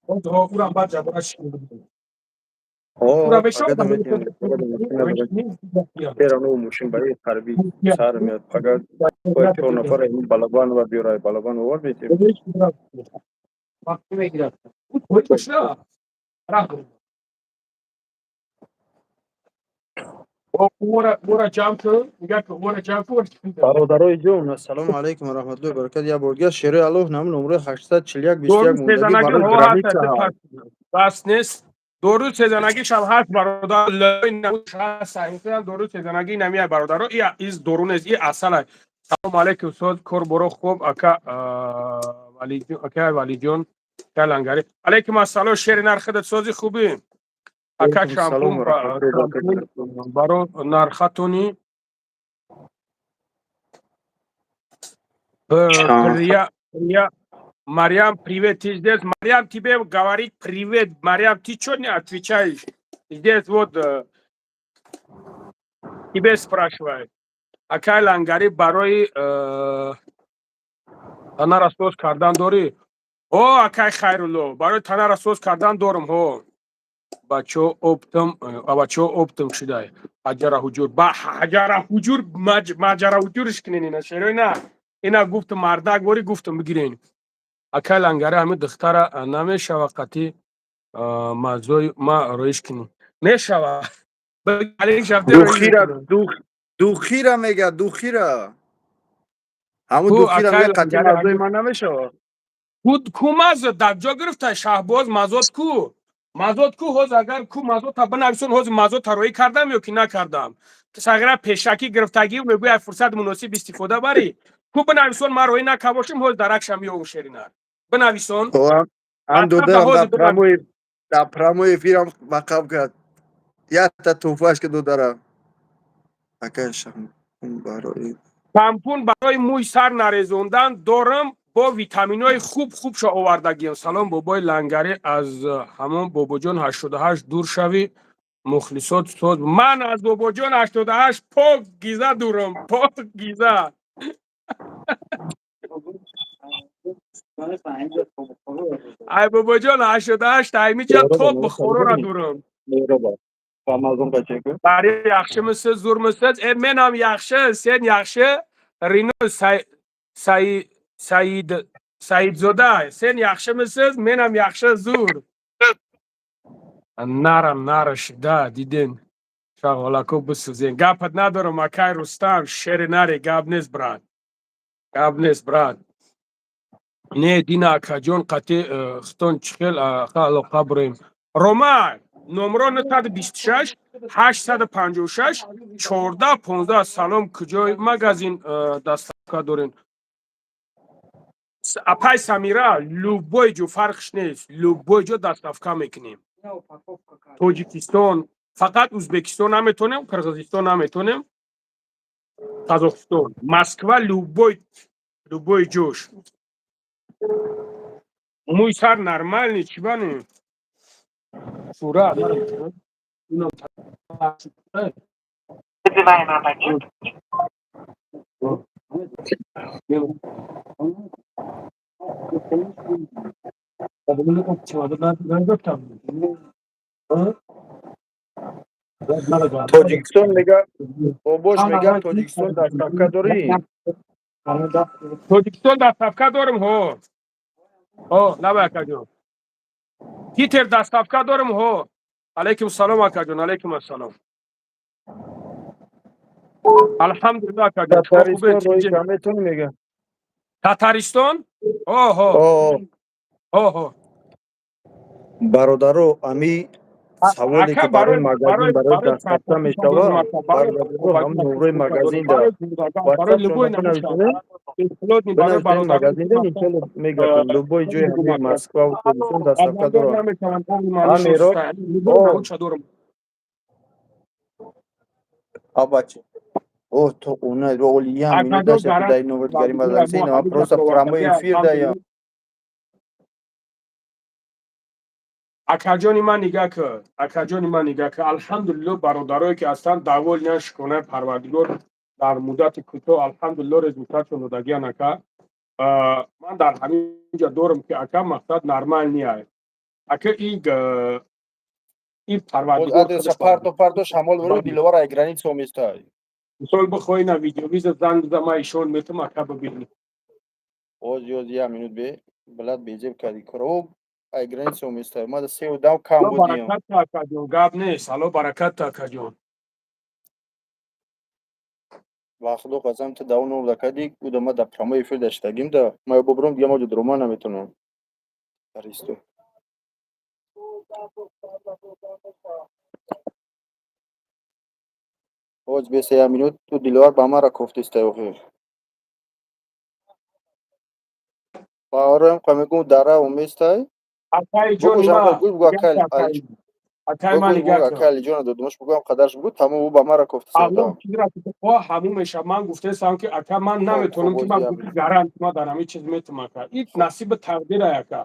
[SPEAKER 1] Урам баъд ҷабора.
[SPEAKER 2] Фақат метием. Фера мошин барои ҳарбӣ сар меяд. Фақат бояд чор нафар Балабанова биёрай, Балабанова овар метием.
[SPEAKER 3] Мегирад.
[SPEAKER 1] Ора ҷамъ кун, нигоҳ кун, ора ҷамъ кун.
[SPEAKER 2] Бародарои ҷон, ассалому алайкум ва раҳматуллоҳи ва баракатуҳ. Як бор дигар, шерои Аллоҳ, нам номрои 841
[SPEAKER 1] Дору
[SPEAKER 2] 21 мондагӣ
[SPEAKER 1] сезанагӣ
[SPEAKER 2] барои
[SPEAKER 1] ҳо
[SPEAKER 2] граница
[SPEAKER 1] ҳаст,
[SPEAKER 2] ҳаст.
[SPEAKER 1] бас нест. Дору сезанагишам ҳаст, бародар. Ҳаст дору сезанагӣ намия, бародаро. И из дору нест, и асала. Салому алайкум, соз, кор боро хуб, ака Валиҷон, ака Валиҷон, ака Лангари. Алайкум ассалом, шери нар, худат сози, хубӣ? Ака,
[SPEAKER 2] Алайкум ассалом
[SPEAKER 1] шампун
[SPEAKER 2] ва раҳматуллоҳи ва баракатуҳ.
[SPEAKER 1] Баро нархатони Прия, Прия, Марьям, привет, ты здесь? Марьям, тебе говорит привет. Марьям, ты что не отвечаешь? Здесь вот тебе спрашивает. Акай Лангари, барои танара соз кардан дорӣ? О, акай Хайрулло, барои танара соз кардан дорум, ҳо. Бачо оптом, бачо оптом шудай. Ҳаҷара ҳуҷур, ба ҳаҷара ҳуҷур, маҷара ҳуҷурш кунен ина шерои на. Ина гуфтум, мардак вори гуфтум, бигирен. Акай Лангари, ҳамин духтара намешава қатӣ мазои ма роиш кунӣ? Мешава.
[SPEAKER 2] Духира, духира мега, духира. Ҳамун духира мега, қатӣ мазои ман намешава.
[SPEAKER 1] Ку, ку маза дар ҷо гирифта, Шаҳбоз, мазот ку? Мазот ку? Ҳоз агар ку мазота бинависон, ҳоз мазота роӣ кардам ё ки накардам? Сағира пешакӣ гирифтагӣ мегӯяд, фурсат муносиб истифода барӣ. Ку бинависон, ман роӣ накабошим, ҳоз даракшам меёвум, шеринар. Бинависон.
[SPEAKER 2] Ам додарам дар прямой эфирам бақаб кард. Якта туҳфаш ки додарам. Ака, шампун барои
[SPEAKER 1] Шампун барои мӯи сар нарезондан дорам, бо витаминҳои хуб хубшо овардагиам. Салом, бобои Лангарӣ, аз ҳамон бобоҷон 88 дур шавӣ, мухлисот соз. Ман аз бобоҷон 88 пок гиза дурам, пок гиза. Ай бобоҷон 88 аймиҷа то Бухорора дурам. Бари яхшимisiz, zo'rmisiz? E, men ham yaxshi, sen yaxshi? Rino Said Saidzoda, sen yaxshimisiz? Men ham yaxshi, zo'r. Нарам нара шида диден. Шағолако бисӯзен. Гапат надорам, акай Рустам, шери наре, гап нест, брат. Гап нест, брат. Не, дина акаҷон, қати хитон чӣ хел алоқа бурем? Рома, номро 926 856 14 15. Салом, куҷои магазин доставка дорен? Апай Самира, любой ҷо, фарқш нест, любой ҷо доставка мекунем. Тоҷикистон, фақат Узбекистон наметонем, Қирғизистон наметонем, Қазоқистон, Москва, любой ҷош. Мӯи сар нормальный, чӣ бани? Сурат.
[SPEAKER 4] Вызываемый абонент
[SPEAKER 2] Тоҷикистон мега, бобош мега, Тоҷикистон доставка дорӣ?
[SPEAKER 1] Тоҷикистон доставка дорем, ҳо. Ҳо, лаба, акаҷон. Питер доставка дорем, ҳо. Алайкум салом, акаҷон, алайкум ассалом. Алҳамдулилла, акаҷон. Шумо хубед?
[SPEAKER 2] Татаристон роҳи метонӣ, мега.
[SPEAKER 1] Татаристон? Ҳо. Ҳо.
[SPEAKER 2] Бародаро, ами саволе ки барои магазин, барои доставка мешава, бародаро, ҳам номрои магазин да WhatsApp магазин да иншолло мегардем. Любой ҷои ҳамин Москва ва Тоҷикистон доставка дорам. Амиро абачи. О, то уна оли ям минут дашта дай номер дигари мазанси, ина просто прямой эфир даям.
[SPEAKER 1] Акаҷони ман, нигаҳ кун, акаҷони ман, нигаҳ кун. Алҳамдулилло, бародарое ки ҳастанд, довольны, шукронаи Парвардигор, дар муддати кӯтоҳ, алҳамдулилло, результатшон додагиян, ака. Ман дар ҳамин ҷа дорам ки, ака, мақсад нормальный ака, ин Парвардигор.
[SPEAKER 2] Парто, парто, шамол буро, Диловар ай граница оместай.
[SPEAKER 1] Мисол, бихоҳӣ на видеовиза, занг биза, ман ишон метам, ака, бибинӣ.
[SPEAKER 2] Оз, ёз, як минут бе блад безеб кади коро, ай граница оместай. Ма се одам кам будем.
[SPEAKER 1] Баракат, акаҷон, гап нест. Алло баракат, акаҷон.
[SPEAKER 2] Ба худо қасам, ту давом номда кардӣ, уда ма дар прямой эфир даштагим да ма бобурам, дига ма дурома наметонам. Аристо. Ҳоз беса як минут, ту Диловар ба мара кофтиста охир. Баорам қа мегум дара уместай.
[SPEAKER 1] Акай ҷони ма.
[SPEAKER 2] Бугу акай.
[SPEAKER 1] Акай ма нигоҳ кун.
[SPEAKER 2] Акай Алиҷона додумаш бугу қадарш бугу тамом ӯ ба мара кофтиста.
[SPEAKER 1] Аллоҳ чизра ки хоҳ ҳамун мешавад. Ман гуфтаистам ки ака ман наметонам ки ман гарант ма дар ҳамин чиз метам ака. Ин насиби тақдира ака.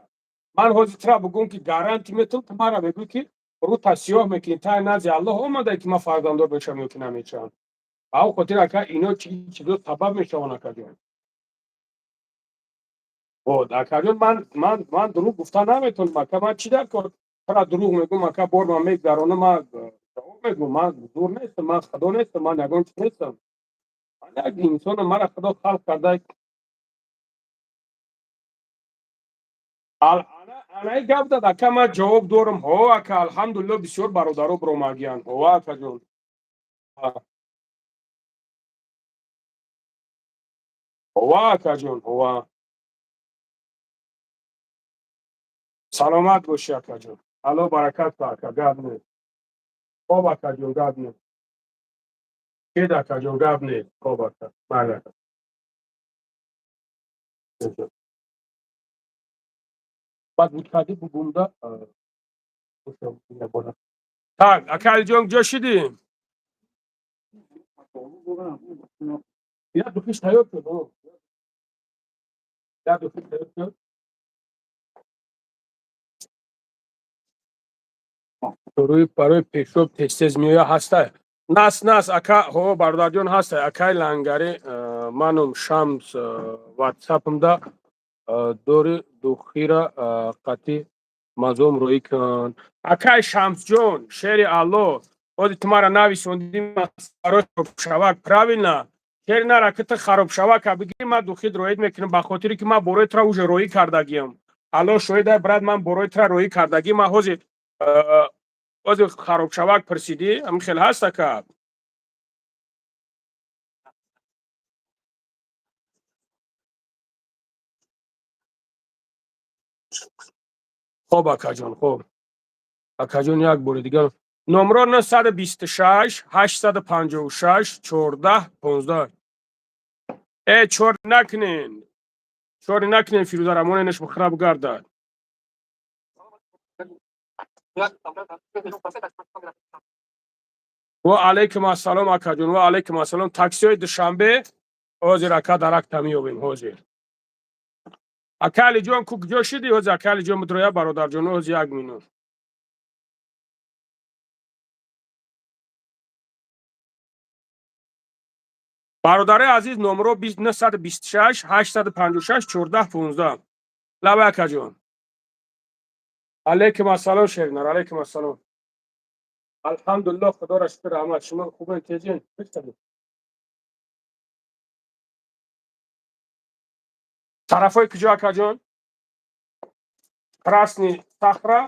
[SPEAKER 1] Ман ҳозир тра бугум ки гаранти метам, ту мара мегӯӣ ки рӯта сиёҳ мекунӣ, тай назди Аллоҳ омада ки ман фарзанддор мешавам ё ки намешавам. Ба он хотир ака ино чизо сабаб мешаванд акаҷон. Вот акаҷон, ман дурӯғ гуфта наметонам ака. Ман чӣ дар кор тра дурӯғ мегӯм ака, бор ман мегзаронам, ман ҷавоб мегӯм, ман зур нестам, ман худо нестам, ман ягон чиз нестам. Ман як инсонам, мара худо халқ карда. Анаи гап дад ака, ман ҷавоб дорам. Ҳо ака, алҳамдулилло, бисёр бародаро биромагиянд. Ҳо акаҷон. Ҳова акаҷон, ҳова. Саломат бошӣ акаҷон. Алло баракат ба ака, гап нест. Хоб акаҷон, гап нест. Кед акаҷон, гап нест. Хоб ака, майли ака. Баъд буткади бугумда. Так, ака Алиҷон, ҷо шидӣ? Як духиш тайёр шуд. Як духиш тайёр шуд. Рӯи барои пешоб тез-тез меояд ҳаста. Нас нас ака, ҳо бародарҷон ҳаста. Акай лангари манум Шамс ватсапмда дори духира қатӣ мазом рӯӣ кун. Акай Шамсҷон, шери Алло, ҳозир ту мара нависондӣ барои харобшавак, правильно? Шери нара ки ту харобшавака бигирӣ, ман духид роид мекунам, ба хотире ки ман борои тура уже роӣ кардагиам. Алло шоҳидай брат, ман борои тура роӣ кардагӣ, ман ҳозир харобшавак пурсидӣ, ҳамин хел ҳаст ака? Хоб акаҷон, хоб. Акаҷон, як бори дигар номро 926 856 14 15. Э, чор накунен. Чор накунен, Фирӯза Рамоненаш бихӯра бигардад. Ва алайкум ассалом акаҷон, ва алайкум ассалом. Таксиҳои Душанбе ҳозир ака даракта меёбем ҳозир. Ака Алиҷон, ку куҷо шидӣ ҳозир? Ака Алиҷон бидроя бародарҷон, ҳозир як минут. Бародари азиз, номро 926 856 14 15. Лаба акаҷон. Алайкум ассалом Шеринар, алайкум ассалом. Алҳамдулилло, худоро шукр, раҳмат. Шумо хубен, тезен? Тарафҳои куҷо акаҷон? Красный Сахра,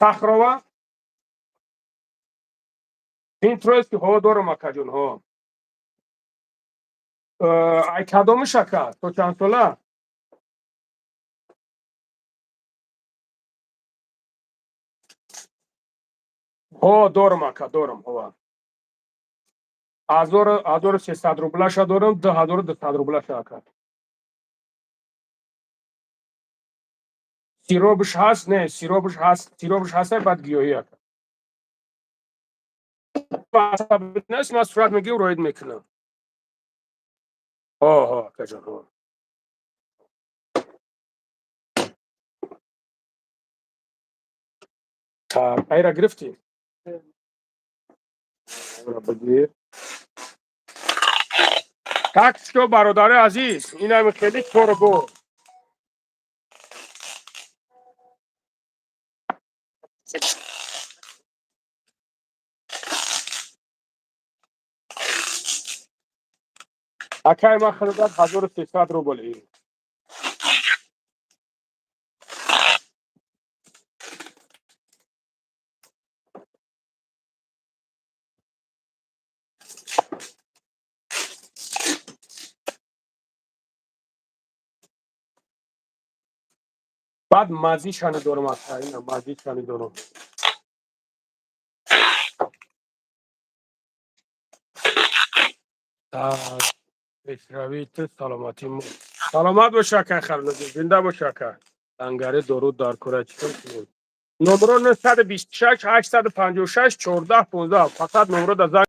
[SPEAKER 1] Сахрова, Пинтроиски ҳо дорам акаҷон, ҳо. Ай кадомиш ака? То чанд сола? Ҳо дорам ака, дорам, ҳо. 1300 рублаша дорам, 2200 рублаша ака. Сиробш ҳаст? Не, сиробш ҳаст, сиробш ҳаст, баъд гиёҳӣ ака. Ман сурат мегирам, роид мекунам. Ҳо, ҳо, акаҷон, ҳо. Так, айра гирифтӣ? Бигир. Так что, бародари азиз, инами хеле кору бор. Акай ман худодад 1300 рубл. Баъд мазишани дорам, ака, ина мазишани дорам. Пешравии ту саломатӣ мо. Саломат бош, ака Халилҷон, зинда бош, ака. Лангари, дору дар кора, чӣ кор кунем? Номро 926 856 14 15, фақат номро да занг.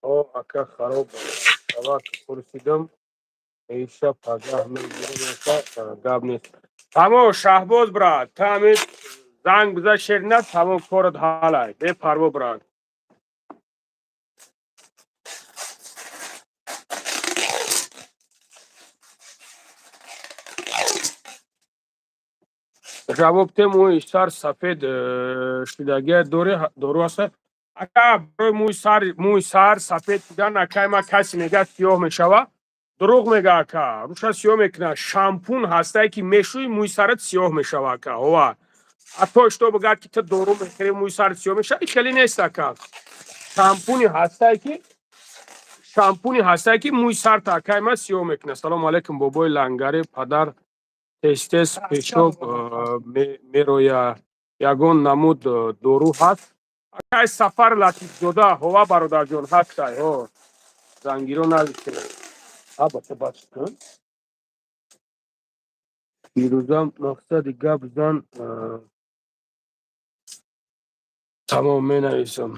[SPEAKER 1] О, ака, хароб шавак, пурсидам, иша пагаҳ мегирам, ака, гап нест. Тамом, Шаҳбоз брат, та ҳамин занг биза, шерина, тамом, корат ҳалай, бепарво, брат. Ҷавоб те, мӯи сар сафед шудагия, дори дору ҳаста, ака, барои мӯи сар сафед шудан? Акай, ма, касе мега сиёҳ мешава, дурӯғ мега, ака, рӯша сиёҳ мекунад. Шампун ҳастае, ки мешӯи, мӯи сарат сиёҳ мешава, ака. Ова, а то что бигӯяд, ки ту дору мехӯри, мӯи сарат сиёҳ мешава, хеле нест, ака. Шампуни ҳастае, ки мӯи сарта, акай ма, сиёҳ мекунад. Салому алайкум, бобои Лангари, падар тез-тез пешоб мероя, ягон намуд дору ҳаст, акай Сафар Латифзода? Ҳова, бародарҷон, ҳастай, ҳо, зангиро нависем. Бача, бач кун. Фирӯза, мақсади гап зан. Тамом, менависам.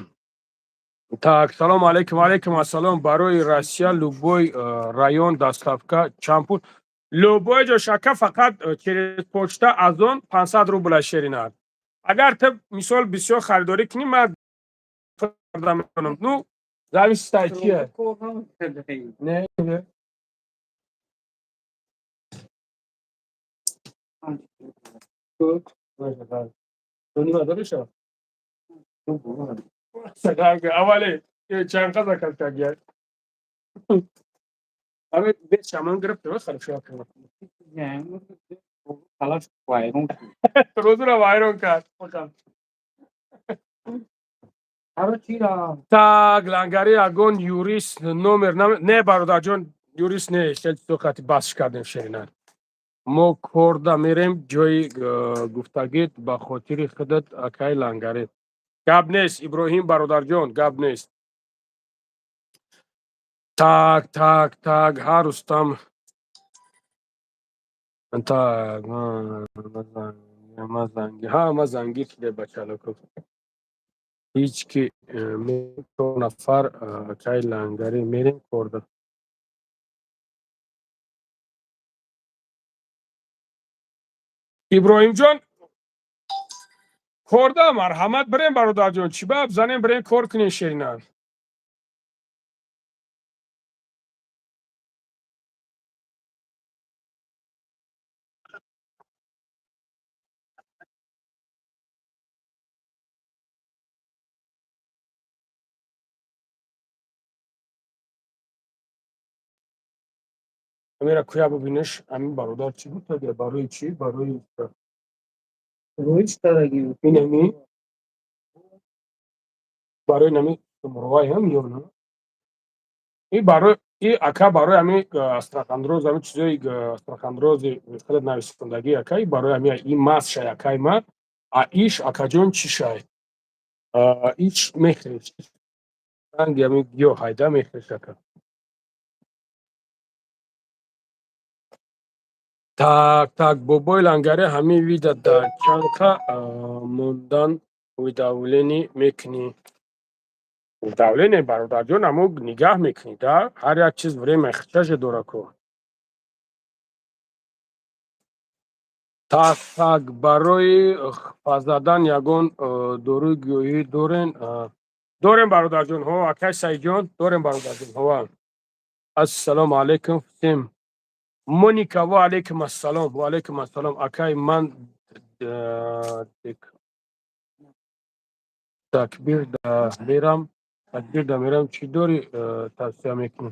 [SPEAKER 1] Так, салому алайкум. Алайкум ассалом. Барои Россия любой район доставка чанд пул? Любой ҷо, шака, фақат через почта Озон 500 рубла, шеринат. Агар ту, мисол, бисёр харидорӣ кунӣ, ман метавонам, ну, зависит аз чия. Не, не. Донима дориша? Аввале чанд қаза кардагия? Ами бет шаман гирифт, хорошо.
[SPEAKER 3] Вайрон.
[SPEAKER 1] Рӯзро вайрон кард. Так, Лангари, ягон юрист номер? Не, бародарҷон, юрист не, хеле чизо қати басш кардем, шеринат. Мо корда мерем ҷои гуфтагит, ба хотири худат, акай Лангари. Гап нест, Иброҳим бародарҷон, гап нест. Так, так, так, ҳа, Рустам, так, ма занги, ҳа, ма зангир шуде, бачалоко. Ҳеҷ ки чор нафар, акай Лангари, мерем корда. Иброҳимҷон, корда марҳамат, бирем, бародарҷон, чӣ баб занем, бирем кор кунем, шерина. Амира, куя бубинеш, ҳамин бародар чӣ гуфтага, барои чӣ, барои инами, барои нами мурвай ҳам ё на? И барои и, ака, барои ҳами остеохондроз, ҳами чизои остеохондрози худат нависондагӣ, ака, и барои ҳами и мас шай, акай ма. А иш, акаҷон, чӣ шай? Иш мехӯриш, ранги ҳами гиёҳ ҳайда мехӯриш, ака. Так, так, бобои Лангари, ҳамин вида дар чанқа мондан уведомление мекунӣ? Давление, бародарҷон, амо нигаҳ мекунӣ да, ҳар як чиз время хичаже дора ку. Так, так, барои хапа задан ягон доруи гиёҳӣ дорен? Дорем, бародарҷон, ҳо, акай Саидҷон, дорем, бародарҷон, ҳова. Ассалому алайкум всем. Моника, ва алайкум ассалом, ва алайкум ассалом, акай, ман такбир да мерам, такбир да мерам, чӣ дори тавсия мекунӣ?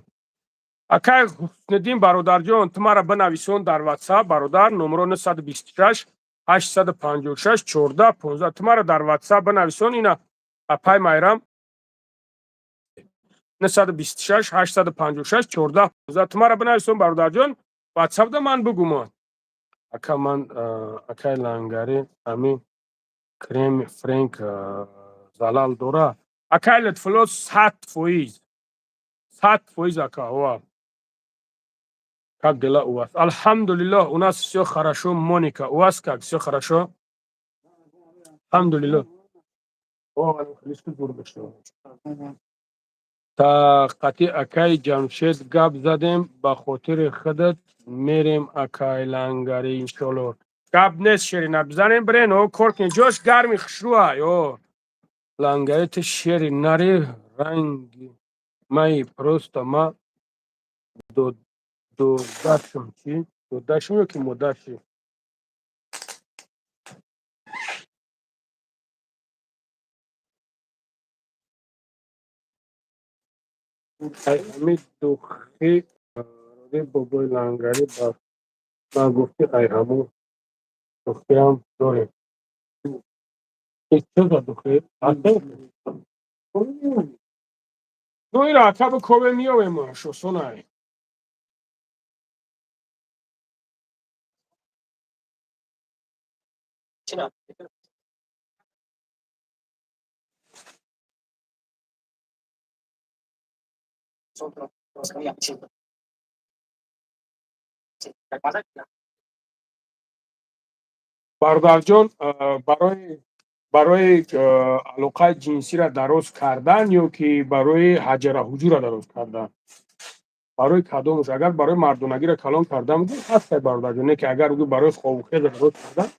[SPEAKER 1] Акай Ҳусниддин, бародарҷон, ту мара бинависон дар Ватсап, бародар, номро 926 856 14 15. Ту мара дар Ватсап бинависон. Ина апай Майрам, 926 856 14 15. Ту мара бинависон, бародарҷон, Ватсапда ман бугумон. Ака, ман, акай Лангари, ами креми Френк залал дора, акай Лутфулло? 100%, 100%, ака. Ова, как дела у вас? Алҳамдулиллоҳ, у нас все хорошо. Моника, у вас как, все хорошо? Алҳамдулиллоҳ. Та қати акай Ҷамшед гап задем, ба хотири худат мерем, акай Лангари, иншолло. Гап нест, Шерина, бизанем, бирен, о, кор кунед, ҷош гарми хушрӯа. О, Лангари, ту шери нари ранги май, просто ма додашм. Чӣ додашм ё ки модаши? Ами духи бобои Лангари ба ман гуфти, ай ҳамун духиам дорем. Чӣ за духи? Ну, ира ака бикобе, миёвем, шосонай. Бародарҷон, барои алоқаи ҷинсиро дароз кардан ё ки барои ҳаҷара ҳуҷурро дароз кардан, барои кадомаш? Агар барои мардонагиро калон кардан бугӯ, ҳастай, бародарҷон. Не ки агар бугӯ барои хобухеза дароз кардан,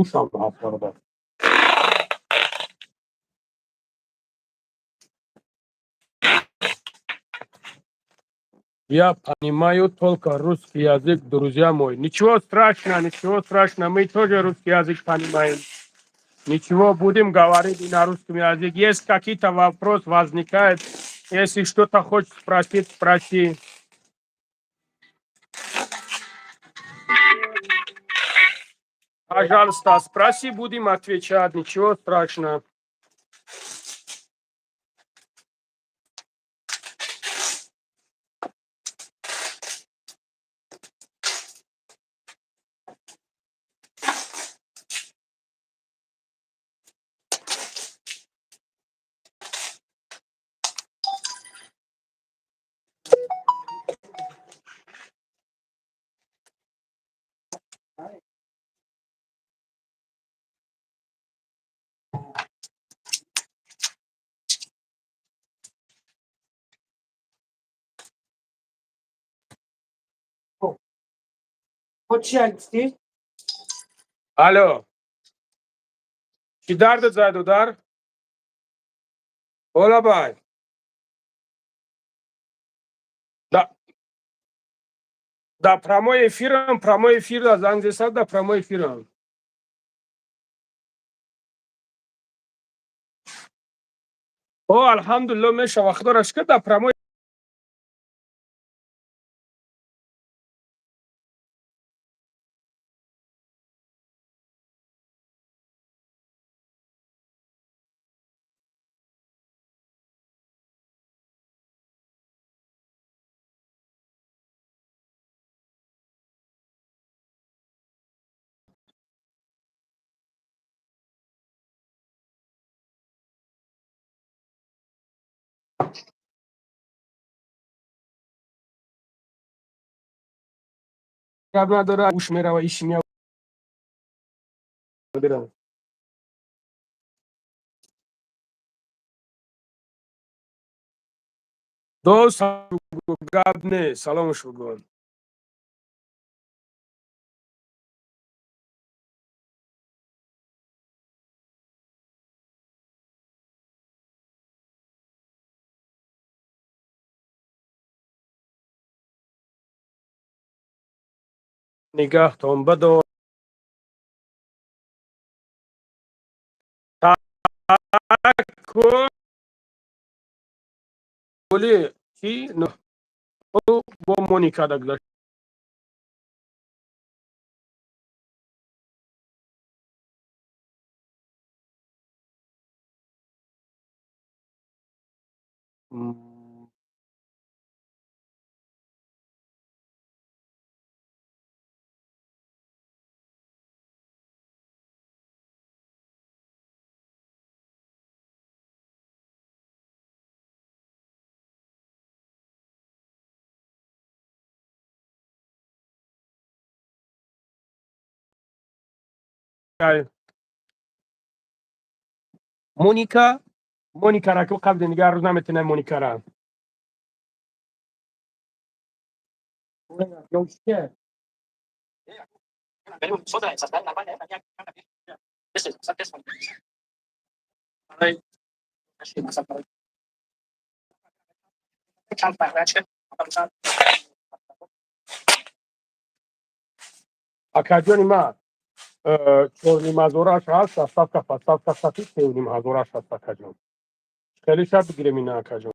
[SPEAKER 1] ӯшам ҳаст, бародар. Я понимаю только русский язык, друзья мои. Ничего страшного, ничего страшного. Мы тоже русский язык понимаем. Ничего, будем говорить и на русском языке. Если какие-то вопросы возникают, если что-то хочешь спросить, спроси. Пожалуйста, спроси, будем отвечать. Ничего страшного.
[SPEAKER 3] Чӣ гуфтӣ?
[SPEAKER 1] Алло. Чӣ дардат зад, додар? Олабай. Да. Да, прямой эфирам, прямой эфир да занг зесад, да, прямой эфирам. О, алҳамдулилло, мешава, худоро шукр, да прямой гап надора, гӯш мерава, иши мия бирава. Дос, гап не, саломаш бугон. Нигаҳтон бадор. Так, чи? Бо Моника да гузашт. Моника, Моникара ки қабл дигар рӯз наметунем Моникара. Акаҷони ман, 4,5 ҳазораш ҳаст, доставка, поставка сафи 3,5 ҳазораш ҳаст, акаҷон. Хеле шаб бигирем ина, акаҷон.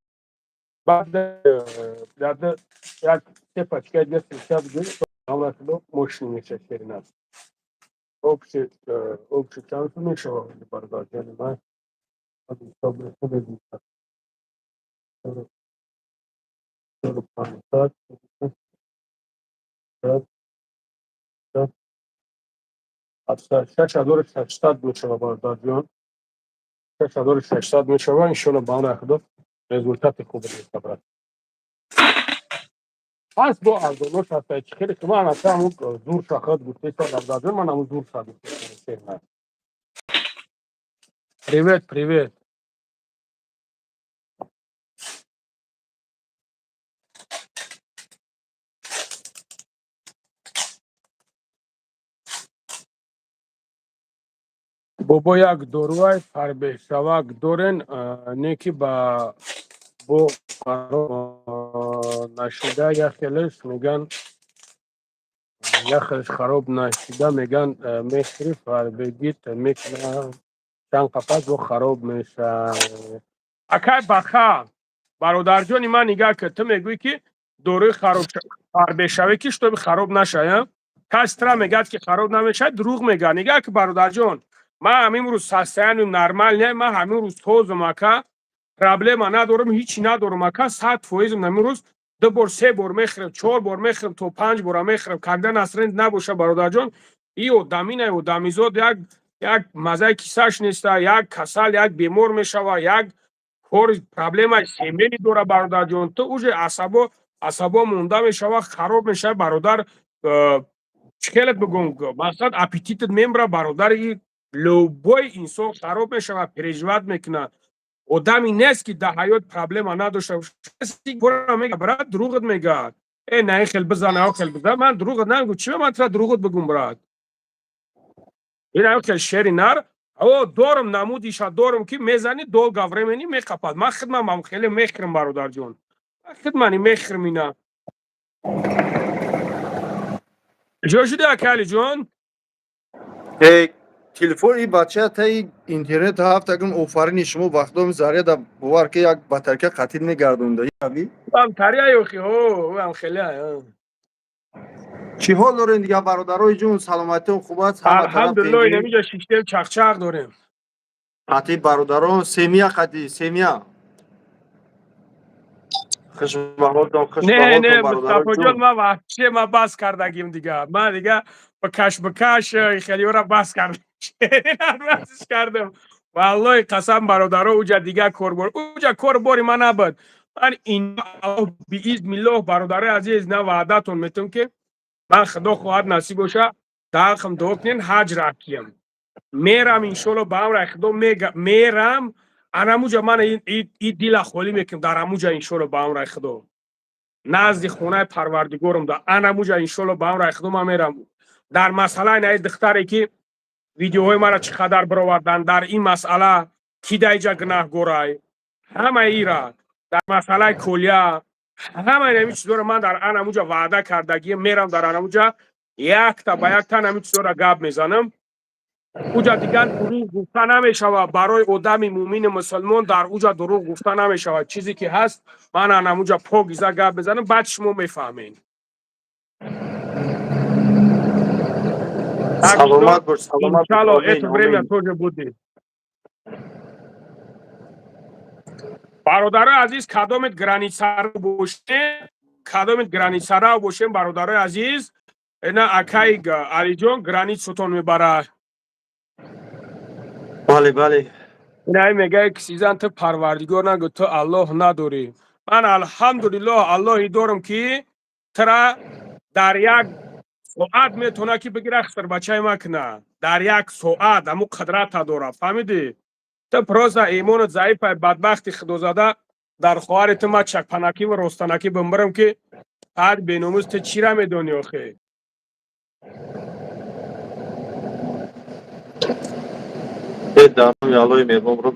[SPEAKER 1] Баъд як се пачка дига сеша бигирем, мощный меша, шерин аст. Общий чанд сум мешавад, бародарҷони ман? 500, 6600 мешавад, бародарҷон, 6600 мешавад. Иншолло, ба амри Худо, результати хуб мешавад, брат. Ҳаст бо арзонош ҳаст, чи хеле ки ман ака ҳамун зур шахад гуфтеса, бародарҷон, ман ҳамун зур шад. Привет, привет. Бобо, як доруай фарбешавак дорен, не ки ба бо нашида, яхелеш меган, яхелеш хароб нашида меган, мехӯри, фарбегит мекуна, чанд қафас бо хароб меша. Акай баха, бародарҷони ман, нигаҳ ки ту мегӯӣ, ки доруи фарбешавӣ, ки чтобы хароб нашая, кас тра мегӯяд, ки хароб намешавад, дурӯғ мегӯяд. Нигаҳ ки, бародарҷон, ман ҳамин рӯз состоянием нормал не, ман ҳамин рӯз тозум, ака, проблема надорам, ҳичи надорам, ака, 100%-м. Ҳамин рӯз ду бор, се бор мехӯрем, чор бор мехӯрем, то панҷ бора мехӯрем, когда настроение набоша, бародарҷон. И одамина, одамизод як мазаи кисаш неста, як касал, як бемор мешава, як кори проблемаи семейный дора, бародарҷон. Ту уже асабо монда мешава, хароб мешава, бародар. Чӣ хеле бигӯм, мақсад, аппетитат мембра, бародар. И любой инсон хароб мешава, переживать мекунад. Одами нест, ки дар ҳаёт проблема надошта бошад. Брат, дурӯғат мегӯяд: «Э, на, ин хел бизан, ав хел бизан». Ман дурӯғат намегӯм. Чӣ ман тра дурӯғат бигӯм, брат? Ин хел шери нар о дорум, намудиша дорум, ки мезани, долго времени меқапад. Ман хидмам хеле мехӯрам, бародарҷон, ман хидмани мехӯрам. Ина ҷо шуди, ака Алиҷон?
[SPEAKER 2] Э, телефон и бача таи интернет ҳафтагум. Офарини шумо, вақтом заряда бовар ки як батарка қатил мегардонда.
[SPEAKER 1] Ам тария ёхи, ам хеле.
[SPEAKER 2] Чӣ ҳол дорем дига, бародарои ҷун? Саломатион хуб аст?
[SPEAKER 1] Алҳамдулилло, инамиҷа шиштем, чақчақ дорем.
[SPEAKER 2] Қати бародарон, семья, қати семья. Хушбаҳотон.
[SPEAKER 1] Не, не, Мустафоҷон, ман вообще ман бас кардагим дига. Ман дига бикаш, бикаш, хелиёра бас кардам, кардам. Валлоҳи қасам, бародаро, уҷа дига корбор, уҷа корбори ман набуд. Ман ин биизниллоҳ, бародарои азиз, на ваъдатон метавам, ки ман, худо хоҳад, насиб боша, даҳам дуо кунен, ҳаҷ рафтиям, мерам, иншолло, ба амраи худо мерам. Анамуҷа ман и дила холӣ мекунам дар амуҷа, иншолло, ба амраи худо, назди хонаи парвардигорам да анамуҷа, иншолло, ба амраи худо, ман мерам. Дар масъалаи наи духтаре, ки видеоҳои маро чӣ қадар баровардан, дар ин масъала ки даиҷа гунаҳгорай, ҳамаи ира, дар масъалаи колия, ҳамаи ҳамин чизоро ман дар анамуҷа ваъда кардагием, мерам, дар анамуҷа якта ба якта ҳамин чизоро гап мезанам. Уҷа дигар дурӯғ гуфта намешавад. Барои одами муъмини мусулмон дар уҷа дурӯғ гуфта намешавад. Чизе ки ҳаст, ман анамуҷа покиза гап мезанам, баъд шумо мефаҳмед.
[SPEAKER 2] Саломат бош, саломат.
[SPEAKER 1] Иншалло, это время тоже будет. Бародарои азиз, кадомет границаро бошем, кадомет границаро бошем, бародарои азиз, ина акай Алиҷон границатон мебарад.
[SPEAKER 2] Бале, бале.
[SPEAKER 1] Ина мегӯяд, ки сизан ту парвардигор нагӯ, ту Аллоҳ надорӣ. Ман, алҳамдулиллоҳ, Аллоҳе дорам, ки тура дар як соат метавонад, ки бигира, хисрбачаи ма куна. Дар як соат ҳамун қудрата дорад, фаҳмидӣ? Ту просто имонат заифай, бадбахти худозада. Дар хоҳари ту ма чакпанакӣ ва ростанакӣ бимбирам, ки ҳар беномус, ту чира медонӣ охе?
[SPEAKER 2] Дароми Аллоҳи меҳрубон.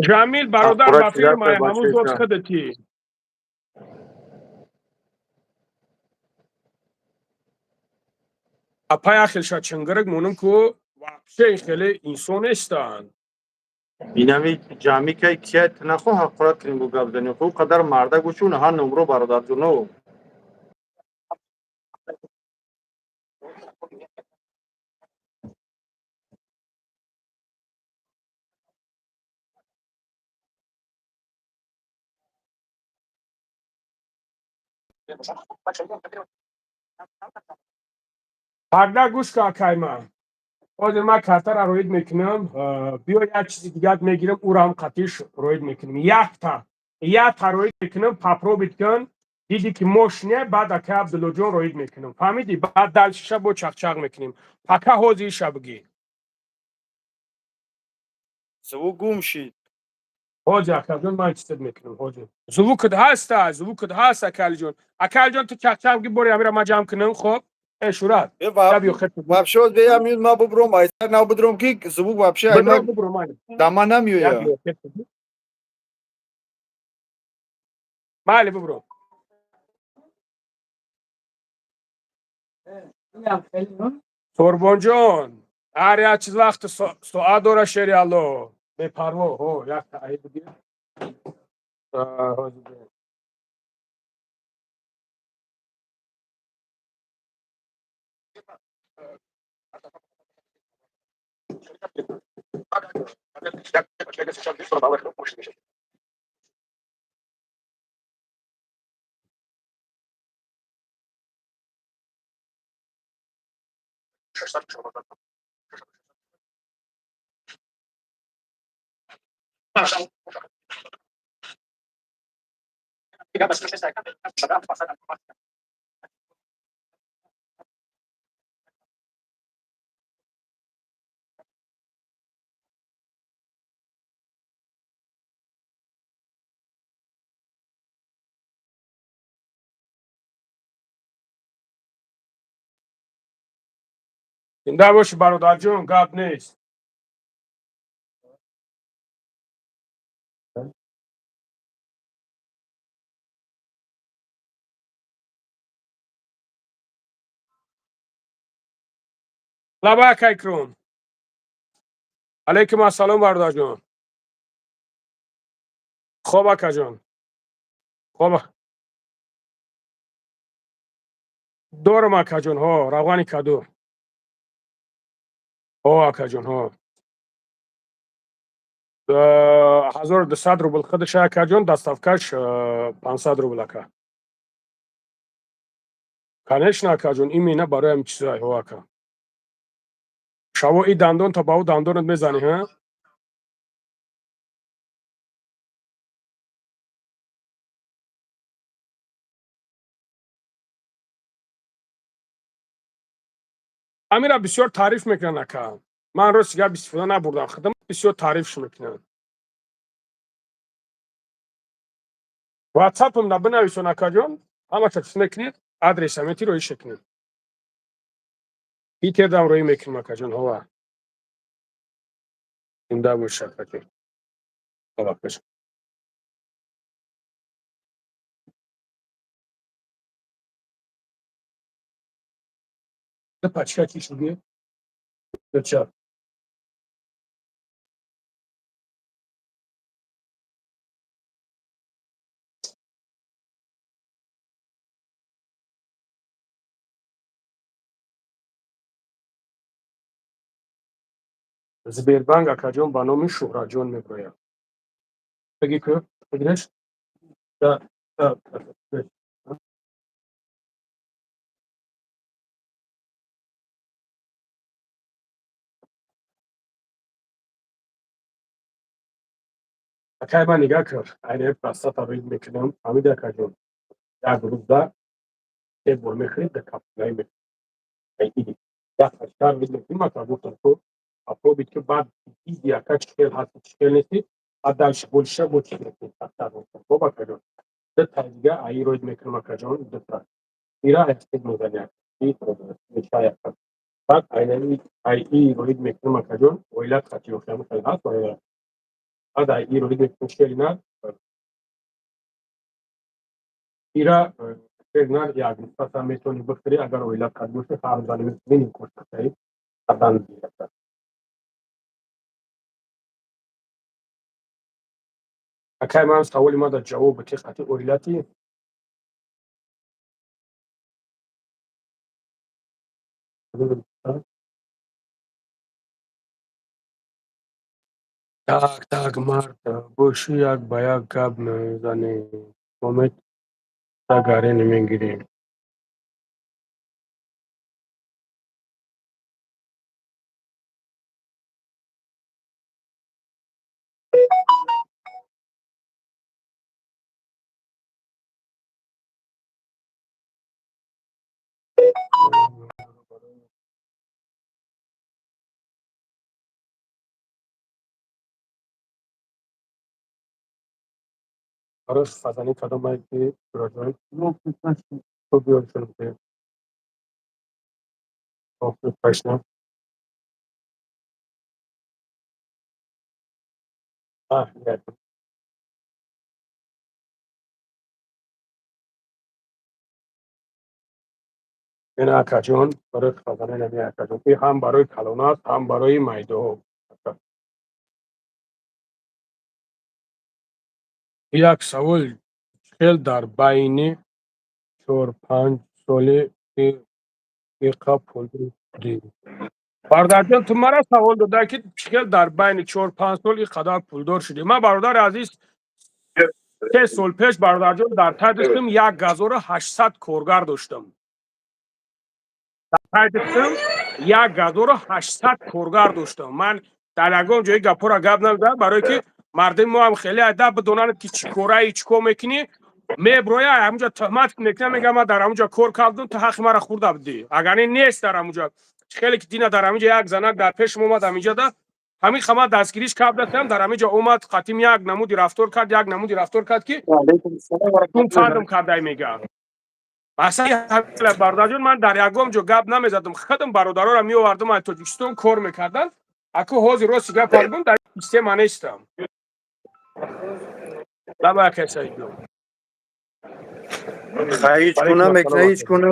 [SPEAKER 1] Ҷамил бародар, ба фирмаи ҳамун зот худати. Апай, ахилша чингирик монум, ку вообще хеле инсон нестанд.
[SPEAKER 2] Инами ҷамъи кай кия нахо ҳақорат кунем, бо гап занем. Хуб, қадар марда гӯшу ҳа номро, бародарҷоно.
[SPEAKER 1] Парда, гӯш ка, акайма. Ҳозир ман картара роид мекунам. Биё, як чизи дигар мегирам, ӯро ҳам қатиш роид мекунам. Якта якта роид мекунам, попробовать кун. Диди, ки мошине, баъд акай Абдуллоҷон роид мекунам, фаҳмидӣ? Баъд дальшеша бо чақчақ мекунем. Пока ҳозир иша бигӣ.
[SPEAKER 2] Звук гум шид.
[SPEAKER 1] Ҳозир, акаҷон, ман чизет мекунам. Ҳозир звукат ҳаста, звукат ҳаст, акалиҷон. Акалиҷон, ту чақчақ бигӣ, бори амира ман ҷамъ кунам. Хоб, э, шурат.
[SPEAKER 2] Вообще беям, ма бубром, айсар нав будром, ки звук вообще дама намеоя.
[SPEAKER 1] Майли, бубро. Қурбонҷон, ҳар як чиз вақту соат дора, шери Алло бепарво. Ҳо, якта аи бигир. Ҳозир. Зинда бошӣ, бародарҷон, гап нест. Лабак, Икром. Алайкум ассалом, бародарҷон. Хоб, акаҷон, хоб дорам, акаҷон. Ҳо, равғани каду. Ҳо, акаҷон, ҳо, 1200 рубл худша, акаҷон, доставкаш 500 рубл, ака. Конечно, акаҷон, именно барои ҳамин чизай. Ҳо, ака, шаво и дандон то ба ӯ дандонат мезанӣ, ҳа. Амира бисёр таъриф мекунанд, ака. Ман рости гап истифода набурдам худам, бисёр таърифш мекунанд. Ватсапам да бинависон, акаҷон, ҳамаша чиз мекунед, адреса мети, роӣ шекунед. Питердам роӣ мекунем, акаҷон. Ҳова, зинда бош, акаҷон. Хоб, акаҷон. Пачка чӣ шуди? Ча? Сбербанк, акаҷон, ба номи Шӯҳратҷон меброяд. Бигӣ ку, бигиреш. Да, да, да. Акай, ман нигаҳ кар, айне простата рӯид мекунам, фаҳмиди, акаҷон? Як рӯзда се бор мехӯред, да капсулаи мехӯред. Як ташкар рӯид мекунем, ака, гуфтам ку, попробуйте ки баъд диди, ака, чӣ хел ҳасти, чӣ хел нести, баъд дальше больше бо чӣ мекунед, сахтар гуфтам. Хоб, акаҷон, дута дига аи рӯид мекунам, акаҷон, дута ира яхед мезани, ака. Баъд айнани аи рӯид мекунам, акаҷон, оилат хати охиам хел ҳаст, баъд аи рӯид мекунам, шерина ира шерина як нусхата метавонӣ бихӯрӣ, агар оилат қад боша, ҳар зани мекунӣ, кошкаи қадан зиёд. Акай, ман саволи ма дар ҷавоб бите, хати оилати. Так, так, мард бошӣ, як ба як гап мезанем, момед тагарени мегирем. Барои фазанӣ кадомае ки ҷон ту биёршон пашна. Ah, ина, акаҷон, барои фазанӣ нами, акаҷон, и ҳам барои калона аст, ҳам барои майдаҳо. Як савол: хел дар байни 4-5 соли иқа пул будӣ? Бародарҷон, ту мара савол дода, ки чӣ хел дар байни 4-5 сол ин қадар пулдор шудӣ. Ман, бародари азиз, 3 сол пеш, бародарҷон, дар Тайдихтим 1800 коргар доштам. Дар Тайдихтим 1800 коргар доштам. Ман дар ягон ҷои гапҳоро гап намезанам, барое ки мардуми мо ҳам хеле адаб бидонанд, ки чӣ кораи, чӣ кор мекунӣ. Меброя, ҳамунҷа туҳмат мекунам, мегам, ман дар ҳамунҷа кор кардам, ту ҳаққи маро хӯрда будӣ. Агар ин нест, дар ҳамунҷа хеле ки дина дар ҳаминҷа як занак дар пешам омад, ҳаминҷа да ҳамин хама дастгириш кардатам, дар ҳаминҷа омад, қатим як намуди рафтор кард, як намуди рафтор кард, ки тун фардам кардай, мега. Масалан, бародарҷон, ман дар ягон ҷо гап намезадам, худам бародароро меовардам, аз Тоҷикистон кор мекарданд. Аку ҳозир рости гап ҳаргум дар система нестам. Лаба, акай Саидҷон.
[SPEAKER 2] Ҳеҷ куна мекуна, ҳеҷ куна.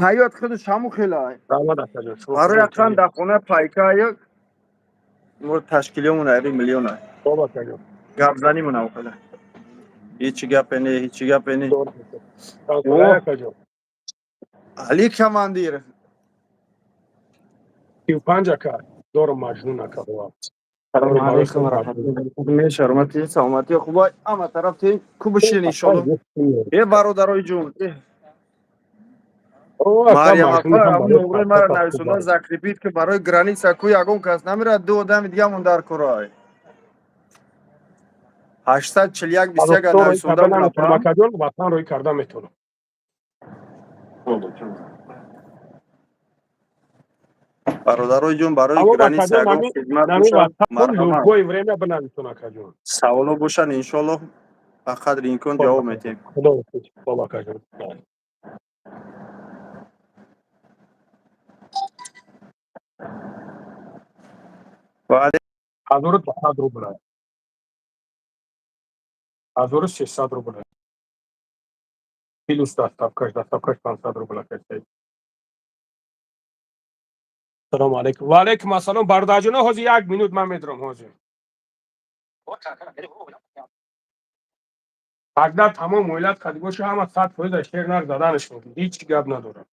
[SPEAKER 2] Ҳаёт худаш ҳамун хела.
[SPEAKER 1] Раҳмат, акаҷон.
[SPEAKER 2] Барои ақлан дар хона пайка як мо ташкилиёмон айри миллиона.
[SPEAKER 1] Хоб, акаҷон.
[SPEAKER 2] Гапзанимон ҳам хела. Ҳечи гапе не, ҳечи гапе не.
[SPEAKER 1] Акаҷон.
[SPEAKER 2] Али командир.
[SPEAKER 1] 35, ака, дорам, маҷнун, ака.
[SPEAKER 2] Салому алейкум ва раҳматуллоҳ. Шаромати, саломатӣ, хуб, ҳама тараф те ку бишин, иншолло. Э, бародарои ҷун. Марьям апа, ҳамун мара нависонда закрепить, ки барои граница ку ягон кас намерад, ду одами дигамон дар корай. 841 21 нависонда.
[SPEAKER 1] Акаҷон, ватан рӯй карда метавонам.
[SPEAKER 2] Бародарои ҷон, барои граница ягон хидмат бошад, марҳамат.
[SPEAKER 1] Любое время бинависон, акаҷон.
[SPEAKER 2] Саволо бошанд, иншоллоҳ, ба қадри имкон ҷавоб медиҳем.
[SPEAKER 1] Худо ҳофиз, хоб, акаҷон.
[SPEAKER 2] Ва
[SPEAKER 1] 1200 рубл, 1300 рубл плюс доставкаш, доставкаш 500 рубл, акаҷ. Салому алейкум. Ва алейкум ассалом, бародарҷоно, ҳозир як минут, ман медорам ҳозир. Агар тамом оилат кади боша, ҳама 100% шер нарх заданаш мумкин, ҳеҷ гап надорам.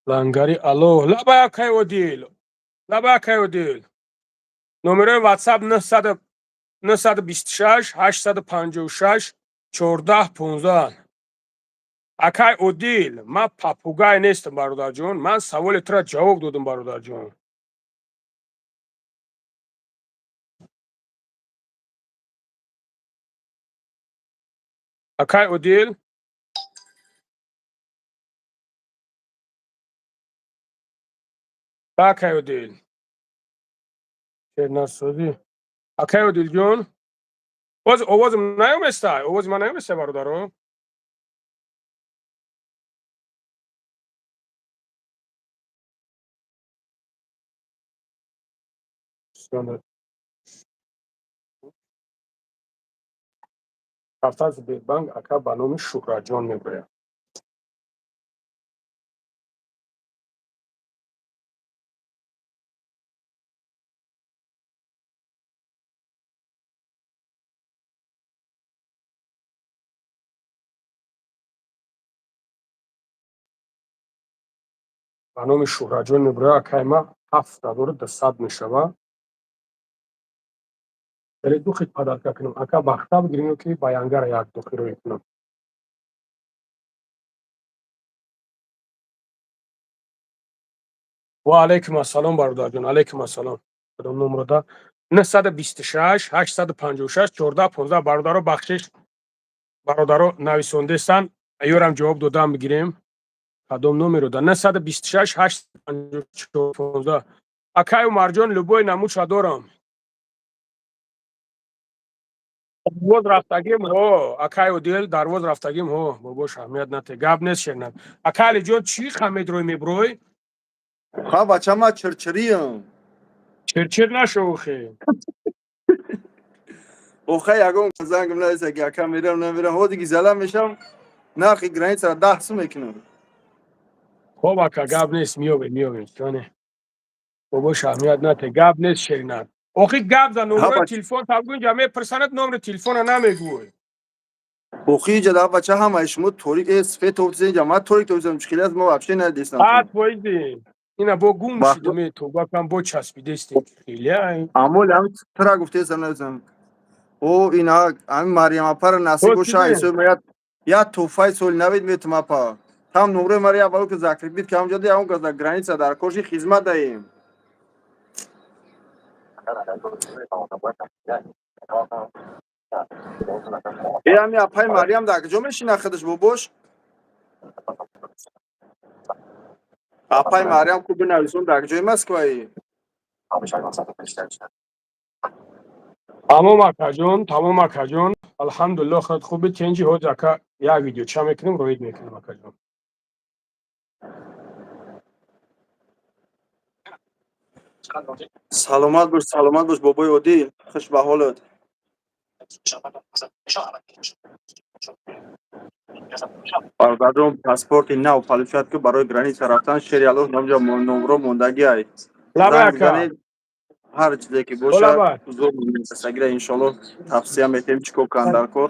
[SPEAKER 1] Лангари, алло, лабай, акай Одил, лабай, акай Одил. Номерои WhatsApp 926 856 14 15. Акай Одил, ман попугай нестам, бародарҷон. Ман саволи тура ҷавоб додам, бародарҷон. Акай Одил, акай Одил, шернасозӣ, акай Одилҷон, боз овозм наёместа? Овози ман наёместа, бародаро? Карта Сбербанк, ака, ба номи Шуҳратҷон мегӯяд. Ба номи Шуҳратҷон мебурад, акай ма, 7200 мешавад. Вале ду хит подарка кунам, ака, бахта бигирем ки ба янгара як духи рӯй кунам. Ва алайкум ассалом, бародарҷон, алайкум ассалом. Кадом номрода? 926 856 14 15. Бародаро, бахшиш, бародаро нависондестан, ёрам ҷавоб додам бигирем. Кадом номерода? 926 854 15. Акай Умарҷон, любой намуча дорам. Дарвоз рафтагим, ҳо, акай Одил, дарвоз рафтагим, ҳо, бобош, аҳамият нате, гап нест, шернат. Акай Алиҷон, чӣ хамедрӯй меброй?
[SPEAKER 2] Ха, бача, ма чирчириям.
[SPEAKER 1] Чирчир нашо, охе.
[SPEAKER 2] Охай, ягон зангм нареса ки ака, мерам, намерам. Ҳо, диги зала мешам, нархи границара 10 сум мекунам.
[SPEAKER 1] Хоб, ака, гап нест, меёбем, меёбем, ҷоне, бобош, аҳамият нате, гап нест, шеринат. Охи, гап за номерои телефон табгӯ, инҷа мепурсанад, номери телефона намегӯй.
[SPEAKER 2] Охи, иҷа да, бача, ҳамаи шумо торик, свет тофтиса, инҷа ма торик тофтисам, чӣ хеле аст, ма вообще надистам.
[SPEAKER 1] 100%. Ина бо гум шидаме, тобакам бо часпидестем, хеле.
[SPEAKER 2] Амол ҳам тура гуфтесам, нависам. О, ина ҳами Марьям апара насиб боша, исо меяд, я тӯҳфаи соли навид метум, апа. Там номрои мара я балки закрепить ки ҳамҷо ди, ҳамон кас дар граница дар коши хизмат даем. Э, ҳами апаи Марьям дар куҷо мешина худаш, бобош? Апаи Марьям ку бинависон, дар куҷои Москваи?
[SPEAKER 1] Тамом, акаҷон, тамом, акаҷон, алҳамдулилло, худ хуби, тенҷи. Ҳози, ака, як видео ча мекунем, роид мекунем, акаҷон.
[SPEAKER 2] Саломат бош, саломат бош, бобои Одил, хуш ба ҳолат. Бародарҷон, паспорти нав получать ки барои граница рафтан, шери Аллоҳ, намҷа номро мондагӣ ай.
[SPEAKER 1] Лаба,
[SPEAKER 2] Занг
[SPEAKER 1] ака.
[SPEAKER 2] занед, ҳар чизе ки боша,
[SPEAKER 1] Лаба.
[SPEAKER 2] Зур сагира, иншоллоҳ, тавсия метем, чӣ кор кунанд дар кор.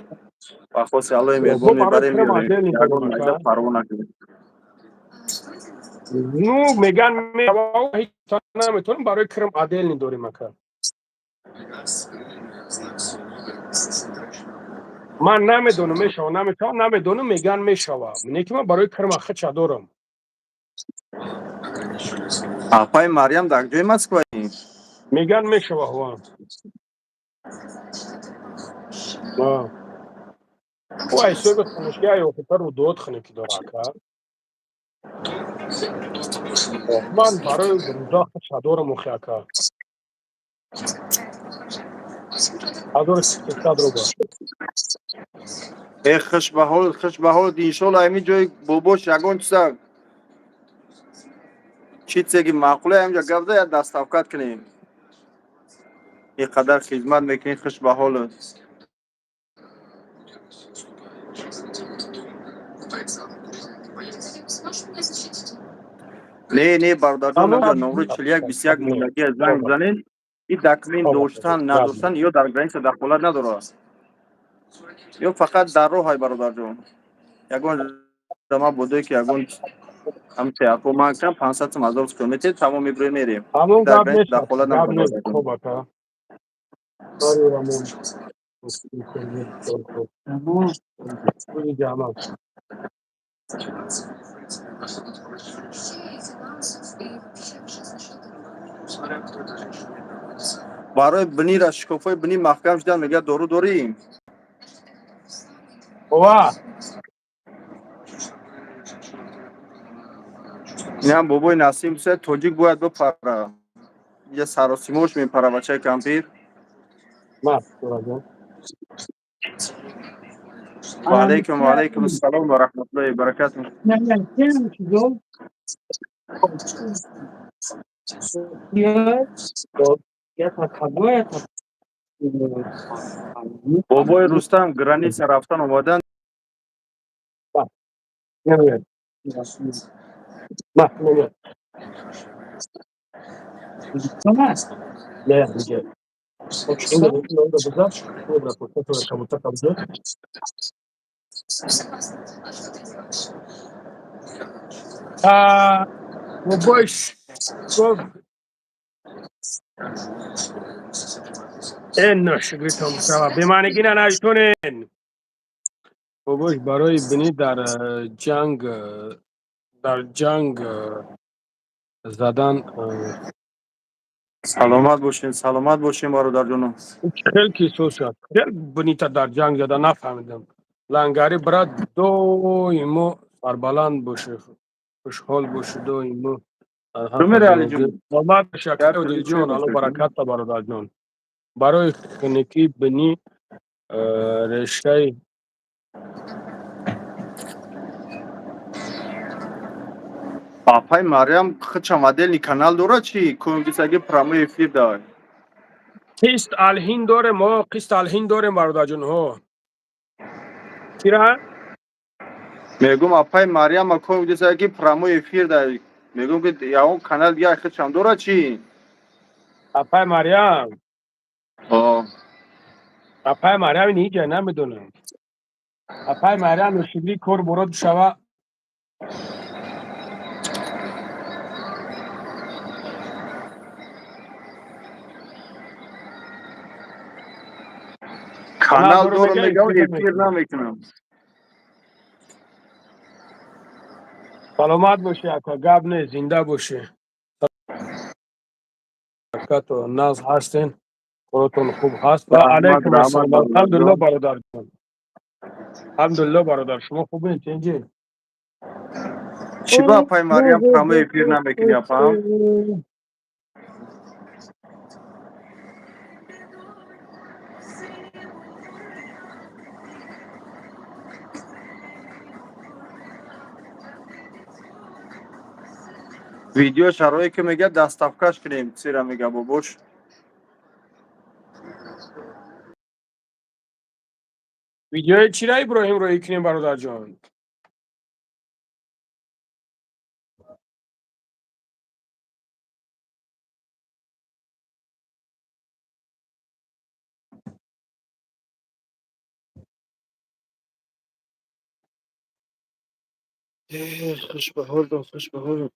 [SPEAKER 2] Ба хоси Аллоҳи меҳрубон
[SPEAKER 1] Бо барои
[SPEAKER 2] мебарем,
[SPEAKER 1] крем
[SPEAKER 2] меорем.
[SPEAKER 1] отдельный
[SPEAKER 2] Ягон
[SPEAKER 1] дорем,
[SPEAKER 2] майда
[SPEAKER 1] ака.
[SPEAKER 2] парво накунед.
[SPEAKER 1] Ну, меган, ҳеҷ наметонем, барои крем отдельный дорем, ака. Ман намедонам, мешава, намешава, намедонам, меган, мешава, не ки ман барои крема хача дорам.
[SPEAKER 2] Апаи Марьям дар ҷои Москваи?
[SPEAKER 1] Меган, мешава, ҳо. Ой, ҳисоби хунушки охитар рудот хунуки дора, ака. Ман барои руда хача дорам, охи, ака, 1300 рубл.
[SPEAKER 2] Э, хуш ба ҳолат, хуш ба ҳолат, иншолло, ҳамин ҷои бобош ягон чиза, чизе ки маъқуле, ҳаминҷа гап зад, як доставкат кунем. Ин қадар хизмат мекунӣ, хуш ба ҳолат. Не, не, бародарҷон,
[SPEAKER 1] Тамом.
[SPEAKER 2] намҷа номро 41 21 мондагӣ, занг занед. Ин документ доштан, надоштан ё дар граница дахолат надорад, ё фақат дар роҳ ай, бародарҷон, ягон зама бодое ки ягон Ҳам се ман кам 500 сум 1000 сум метед, тамом, меброем, мерем.
[SPEAKER 1] Ҳамон
[SPEAKER 2] Дар
[SPEAKER 1] гап нест,
[SPEAKER 2] дахолат
[SPEAKER 1] гап
[SPEAKER 2] намекунам.
[SPEAKER 1] нест. Хоб, ака. Бари рамон.
[SPEAKER 3] Тамом.
[SPEAKER 1] Рӯзи ҷамъ.
[SPEAKER 4] Все и финансов, и вообще жизнь.
[SPEAKER 2] Барои бинира, шикофҳои бини маҳкам шудан, мегӯяд, дору дорӣ?
[SPEAKER 1] Ова.
[SPEAKER 2] Инам бобои Насим се тоҷик бояд бипара. Инҷа саросимош мепара, бачаи кампир.
[SPEAKER 1] Ма, дораҷон.
[SPEAKER 2] Ва алайкум, ва алайкум ассалом ва раҳматуллоҳи ва баракатуҳ.
[SPEAKER 3] Не, не, кем чизо? Я кого это?
[SPEAKER 2] Бобои Рустам, граница рафтан омадан.
[SPEAKER 1] Намеяд. Ма, намеяд. Не, дига. Инда бизар, инда пурсатора кабутар кабутар.
[SPEAKER 4] Согласна. А что ты делаешь?
[SPEAKER 1] А, бобои гуфт, эн ношукритон бишава. Бемаънигина наштунен. Бобош, барои бинӣ дар ҷанг задан.
[SPEAKER 2] Саломат бошем, саломат бошем, бародарҷоно.
[SPEAKER 1] Хел ки шуд, хел бинита дар ҷанг зада, нафаҳмидам. Лангари, брат, доимо сарбаланд бошӣ, хушҳол бошӣ доимо.
[SPEAKER 2] Чӣ Алиҷон?
[SPEAKER 1] Саломат бошӣ, акаи Одилҷон, Алло баракатта, бародарҷон. Барои хунукии бинӣ решаи
[SPEAKER 2] Апай Марьям хичам отдельный канал дорад чи? Комбисаги прямой эфир давай.
[SPEAKER 1] Қист алҳин дорем, мо қист алҳин дорем, бародарҷонҳо. Чира?
[SPEAKER 2] Мегум, апай Марьяма комбисаги прямой эфир дай. Мегум, ки ягон канал дига хичам дорад чи?
[SPEAKER 1] Апай Марьям?
[SPEAKER 2] О.
[SPEAKER 1] Апай Марьям ҳиҷа намедонам. Апай Марьям ношибли кор бород шава.
[SPEAKER 2] Канал дорам, мегам, эфир намекунам.
[SPEAKER 1] Саломат бошӣ, ака, гап нест, зинда бошӣ. Баракату наз ҳастен, коротон хуб ҳаст. Ва алайкум ассалом. Алҳамдулилло, бародарҷон. Алҳамдулилло, бародар, шумо хубед, тинҷи?
[SPEAKER 2] Чӣ ба апай Марьям прямой эфир намекунӣ, апам? Видео шарои ки мега доставкаш кунем, цира мега бобош.
[SPEAKER 1] Видеои чира, Иброҳим, роӣ кунем, бародарҷон?
[SPEAKER 2] Хуш ба ҳолтон, хуш ба ҳолтон.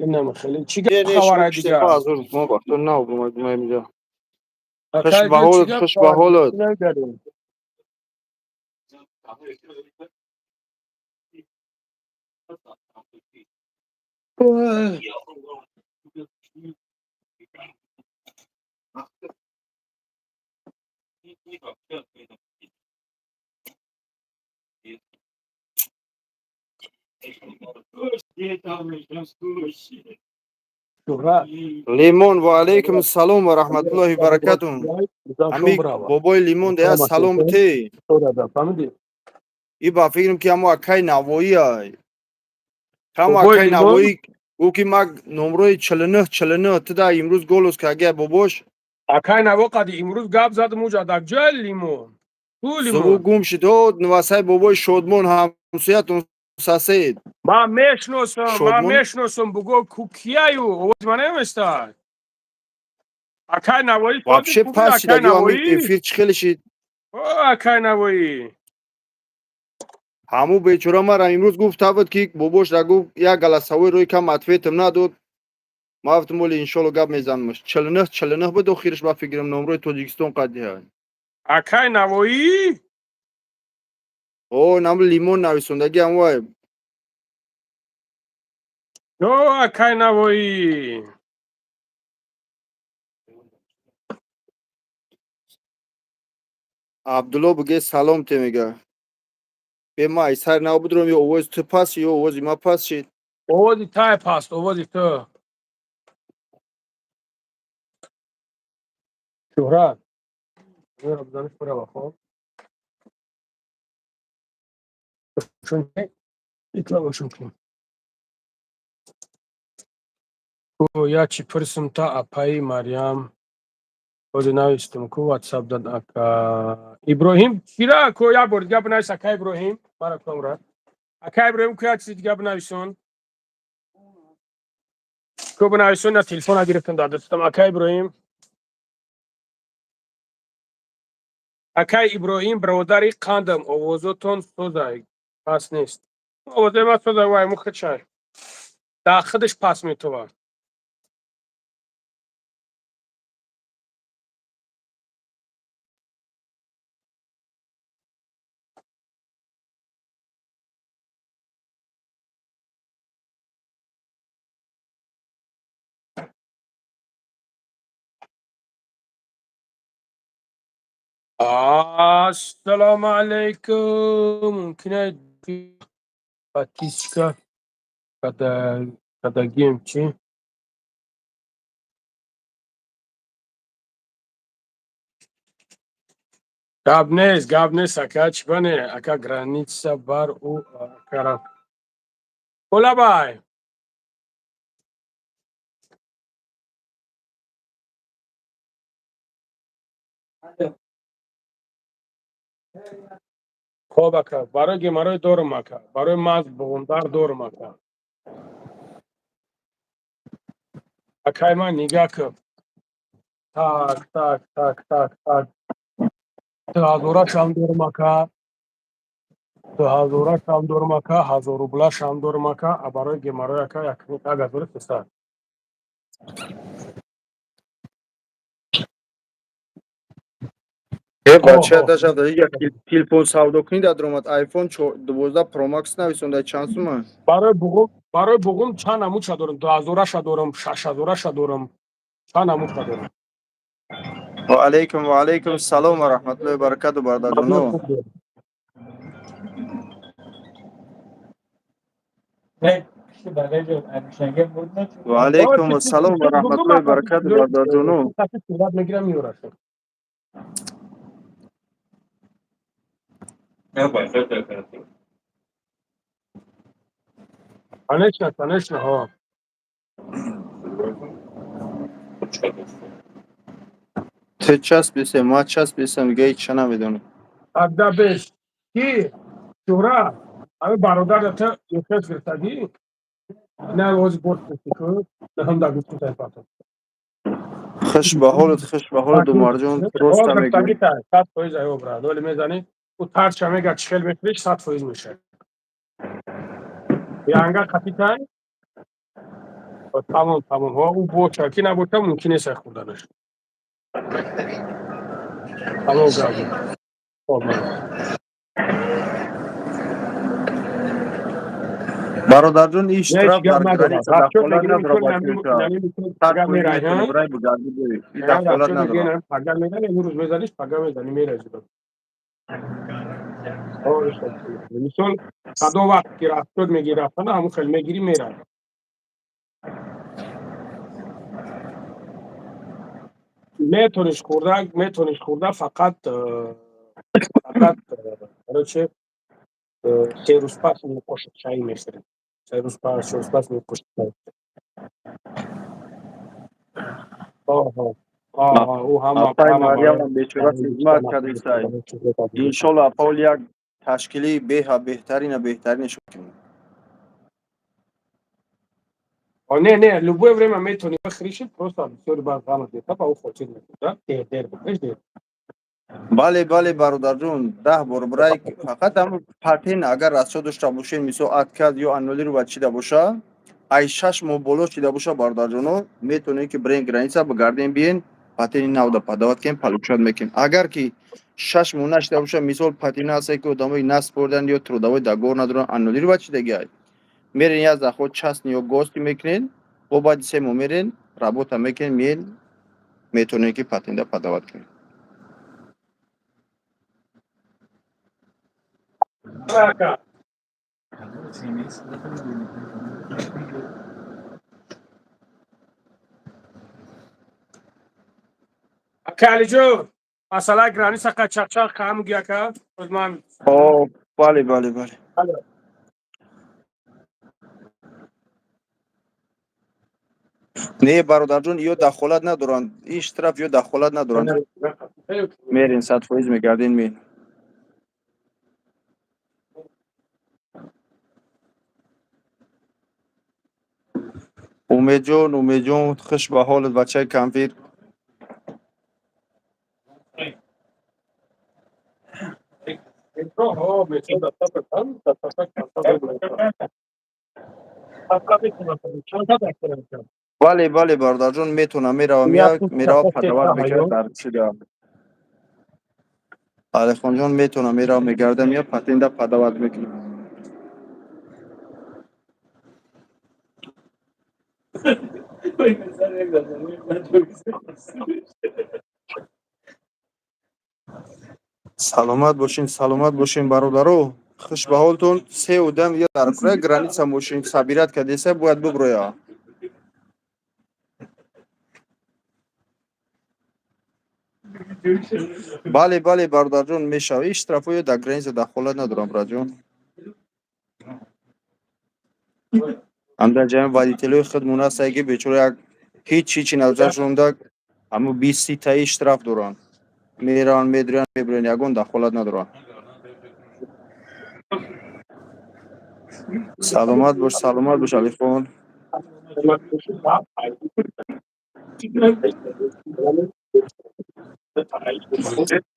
[SPEAKER 1] Инам хеле чӣ гап, хабара дигар?
[SPEAKER 2] Мо вақто наобромад инҷо. Хуш ба ҳолат, хуш ба ҳолат. Лимон, ва алайкум ассалом ва раҳматуллоҳи ва баракатуҳ. Ами бобои Лимон дея салом те. И ба фикрам, ки ҳамо акай Навоӣ ай. Ҳамо акай Навоӣ ӯ ки мак номрои 49 49 туда имрӯз голос кагия, бобош.
[SPEAKER 1] Акай Наво қади имрӯз гап задам, уҷа дар ҷои Лимон. Ку
[SPEAKER 2] Зуву
[SPEAKER 1] Лимон?
[SPEAKER 2] Гум шуд. О, нувасай бобои Шодмон, ҳамсоятон, сасед.
[SPEAKER 1] Ман мешносам, ман
[SPEAKER 2] Шодмон?
[SPEAKER 1] мешносам, буго, ку кияю? Овози ман наместад? Акай Навоӣ.
[SPEAKER 2] Вообще пас шида, ё ҳамин эфир чӣ хеле шид?
[SPEAKER 1] О, акай Навоӣ.
[SPEAKER 2] Ҳамун бечора мара имрӯз гуфта буд, ки бобош ра гуфт, як голосовой рӯи кам ответам надод. Ма гуфтам, оли иншолло гап мезанамаш. 49 49 буд охираш, ба фикрам, номрои Тоҷикистон қадиҳа.
[SPEAKER 1] Акай Навоӣ.
[SPEAKER 2] О, нам лимон нависондаги ҳамвай.
[SPEAKER 1] О, акай Навоӣ.
[SPEAKER 2] Абдулло буге, салом те мега. Бе, ма айсар нав будром, ё овози ту пас, ё овози ма пас шид.
[SPEAKER 1] Овози тай паст, овози ту. Шӯҳрат. Мера бизаниш бирава, хоб. Итлабашон кунем. Ку я чӣ пурсум та, апаи Марьям. Бози навистум ку ватсап дад ака Иброҳим кира ку, як бор дига бинавис, ака Иброҳим, мара камра. Ака Иброҳим, ку як чизи дига бинависон. Ку бинависон, на телефона гирифтам дар дастам, ака Иброҳим. Акай Иброҳим, бародари қандам, овозотон созай. Пас нест. Овозои ма созай, вай мухачай. Дар худаш пас метова. Ассалому алайкум. Мумкина подписка кадагим чӣ? Гап нест, гап нест, ака, чӣ бане, ака, граница бар ӯ акара. Холабай. Хоб, ака, барои геморрой дорум, ака, барои мағз буғумдар дорум, ака. Акай ман нигаҳ кун. Так, так, так, так, так. 2000-ашам дорум, ака. 2000-ашам дорум, ака, 1000 рублашам дорум, ака, а барои геморрой, ака, 1300.
[SPEAKER 2] Э, бача, дашав як телефон савдо кунӣ, дар омад iPhone 12 Pro Max нависонда, чанд сума?
[SPEAKER 1] Барои буғум чанд намудша дорум, 2000-аша дорум, 6000-аша дорум, чанд намудша дорум.
[SPEAKER 2] Ва алайкум, ва алайкум салом ва раҳматуллоҳи ва баракату, бародарҷоно. Ва алайкум ассалом ва раҳматуллоҳи ва баракату, бародарҷоно.
[SPEAKER 1] Мегирам, меорашон. Конечно, конечно, ҳо.
[SPEAKER 2] Ту часписем, ма часписем, дига ҳеч намедонам.
[SPEAKER 1] Тогда беш. Ки? Шӯҳрат, ҳами бародар ту ёхес гирифтагӣ? На, ози борт ку, наҳам дар гуфти тайфатон.
[SPEAKER 2] Хуш ба ҳолат, хуш ба ҳолат, Умарҷон, роста мегӯӣ.
[SPEAKER 1] 100% аё, брат. Оли мезанӣ, ӯ тарча мега, чӣ хел мекунӣ, 100% мешавад. Янга капитай. Тамом, тамом. Ҳо, ӯ боша, ки набоша, мумкин нест хӯрданаш. Тамом, гап. Хоб.
[SPEAKER 2] Бародарҷон, ин штраф дар граница дахолат надорад, дахолат надорад.
[SPEAKER 1] Пага мезани, имрӯз мезаниш, пага мезани, мерази. Мисол, кадом вақт ки рафтод мегири, рафтана, ҳамун хел мегирӣ, меравӣ. Метониш хӯрда, метониш хӯрда, фақат, короче, 3 рӯз пас қошиқ чай мехӯрем. 3 рӯз пас, 4 рӯз пас қошиқ чай. Ӯ ҳама.
[SPEAKER 2] Апаи Марьямам бечора хизмат кардисай. Иншолло, апаол, як ташкилии беҳа беҳтарина беҳтаринаш кунем.
[SPEAKER 1] Не, не, любое время метавонӣ бихӯриши, просто бисёри баъд ғамат мехӯрад, ба ӯ хотир мекунад, дер дер бихӯриш, дер.
[SPEAKER 2] Бале, бале, бародарҷон, 10 бор брай, фақат ҳам патент агар расчёт дошта бошед, мисол отказ ё аннулировать шида боша, ай 6 моҳ боло шида боша, бародарҷоно, метавонед ки бирен граница, бигарден, биен, патенти навда подавать кунем, получать мекунем. Агар ки 6 моҳ нашида боша, мисол патент ҳасте ки одамои наспордан ё трудовой договор надоранд, аннулировать шидагиай, мерен як заход частный ё гости мекунед, бо баъди 3 моҳ мерен, работа мекунед, миен, метавонед ки патента подавать кунед.
[SPEAKER 1] Ака. Ака Алиҷон, масъалаи граница қа чақчақ кам ги, ака. Ман
[SPEAKER 2] О, бале, бале, бале. Не, бародарҷон, ё дахолат надоранд, ин штраф ё дахолат надоранд. Мерен, 100% мегарден, меен. Умедҷон, Умедҷон, хуш ба ҳолат, бачаи кампир.
[SPEAKER 1] Метро, ҳо, метро доставка там, доставка там.
[SPEAKER 2] Бале, бале, бародарҷон, метавонам, меравам, як мерава, подавать мекунад дар чида. Алихонҷон, метавонам, меравам, мегардам, я патента подавать мекунам. Саломат бошин, саломат бошин, бародаро, хуш ба ҳолтон. Се одам я дар кура граница мошин собирать кардеса, бояд буброя. Бале, бале, бародарҷон, мешава. Ин штрафҳоё дар граница дахолат надорам, братҷон. Ҳамда ҷамъи водителои худмон ҳастае ки бечора як ҳеҷ чичи назаршонда, ҳамун 20-30 таи штраф доранд, мераванд, медурянд, мебурянд, ягон дахолат надоранд. Саломат бош, саломат бош, Алихон.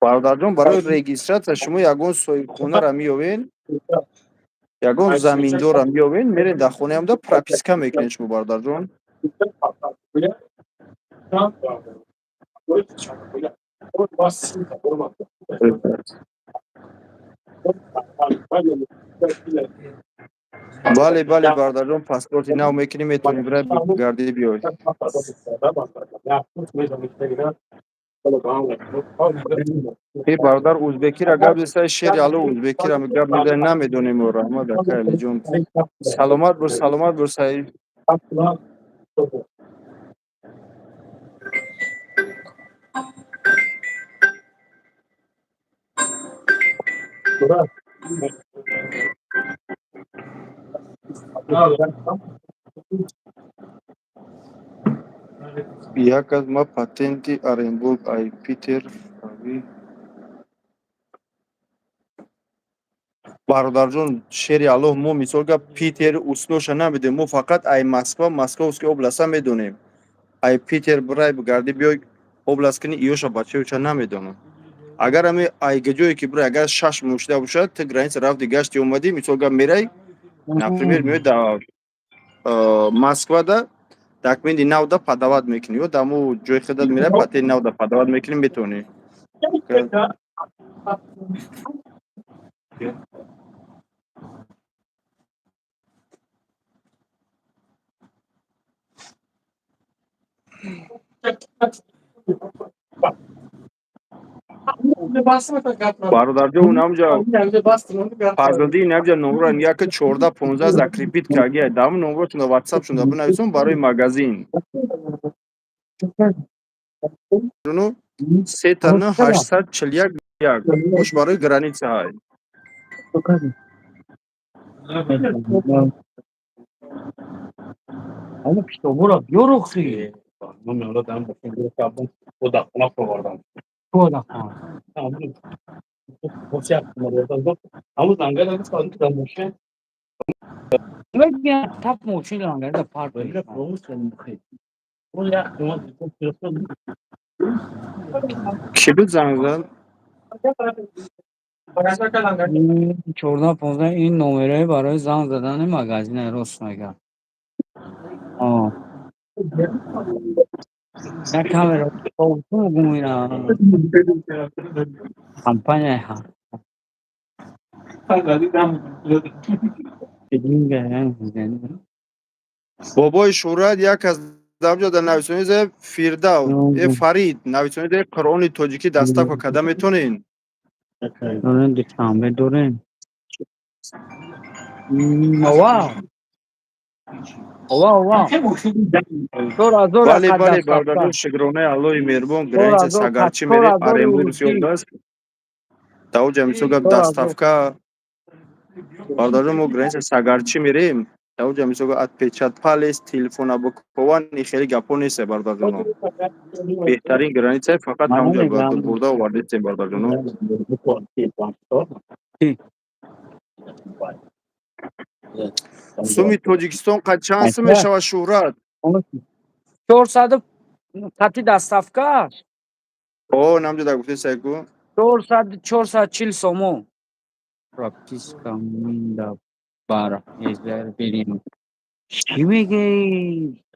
[SPEAKER 2] Бародарҷон, барои регистрация шумо ягон соҳибхонара меёвен, ягон заминдора меёвен, мерен дар хонаамда, прописка мекунед шумо, бародарҷон. Бале, бале, бародарҷон, паспорти нав мекунӣ, метавонӣ бирай, гардӣ, биёй. Э, бародар, узбекира гап зеста, шери ало, узбекира гап мезани, намедонем. Раҳмат, ака Алиҷон, саломат бош, саломат бош, Саид. Як аз ма патенти Оренбург ай Питер. Бародарҷон, шери аллоҳ, мо мисол гап Питер усноша намедонем, мо фақат ай Москва, Московский областа медонем. Ай Питер бирай, бигардӣ, биёй, област кини, иёша бачаюча намедонам. Агар ами ай ҷое ки бирай, агар 6 моҳ шуда бошад, ту граница рафти, гашти, омадӣ, мисол гап мерай, например, меои да Москвада, документи навда подавать мекунӣ ё даму ҷои худат мерай, патенти навда подавать мекунӣ, метавонӣ. Бародарҷон, унамҷа Фазлиддин, инамҷа номро яки 14 15 закрепить кагия, даму номротунда ватсапшунда бинависон барои магазин. 999 841 1 бош, барои граница ҳай.
[SPEAKER 3] Ама китобҳоро биёр охи. Куа хона? Мегӯяд, тап мошин лангарида парк.
[SPEAKER 2] Кӣ буд занг зад?
[SPEAKER 3] 14 15, ин номерои барои занг задани магазина, рост мегӯяд. Як камера гум, ина компания ҳа.
[SPEAKER 2] Бобои Шӯҳрат, як аз дамҷо дар нависонӣ зад, Фирдав э Фарид нависонӣ зад, Қуръони тоҷикӣ доставка карда метонен?
[SPEAKER 3] Дорем, Душанбе дорем. Ова ова ова, 4000.
[SPEAKER 2] Бале, бародарон, шукронаи Аллоҳи меҳрубон, граница Сагарчи мерем, Оренбург ёдааст, даоҷа мисол гап доставка. Бародарон, мо граница Сагарчи мерем, даоҷа мисол гап отпечат палец, телефона букова, хеле гапҳо нест, бародарҷоно. Беҳтарин граница фақат ҳамҷо бурда овардистем, бародарҷоно. Суми Тоҷикистон қад чанд сум мешавад, Шӯҳрат?
[SPEAKER 3] 400 қати доставка.
[SPEAKER 2] О, намҷо дар гуфти сайку.
[SPEAKER 3] 400, 440 сомон. Прописка минда бар берем. Чӣ мегӯӣ?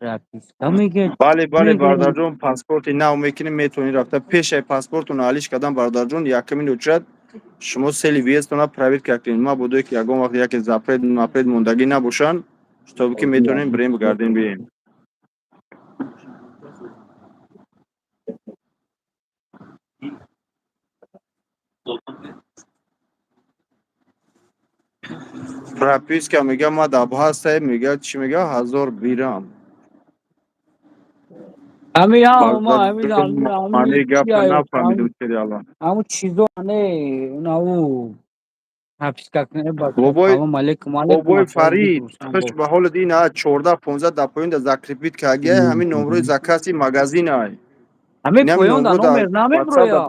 [SPEAKER 3] Прописка мегӯ.
[SPEAKER 2] Бале, бародарҷон, паспорти нав мекунем, метавонӣ рафта. Пешаи паспортуно алиш кардан, бародарҷон, якумин очередь шумо цели въезд она проверка кунед, мабодое ки ягон вақт яке запрет мапрет мондагӣ набошанд, чтобы ки метавонем бирем, бигардем, бием. Прописка мега, ма дар ҳастае, мега, чӣ мега, 1000 бирам.
[SPEAKER 3] Ами
[SPEAKER 2] Мани гапа нафаҳмидум, сериала.
[SPEAKER 3] Ҳамун чизо не, унау прописка.
[SPEAKER 2] Бобои
[SPEAKER 3] Салом алейкум, алейкум.
[SPEAKER 2] Бобои Фарид, хуш ба ҳолат. Ин 14 15 дар поён да закрепить кардия, ҳамин номрои закази магазинай.
[SPEAKER 3] Ҳамин поён да номер намеброя.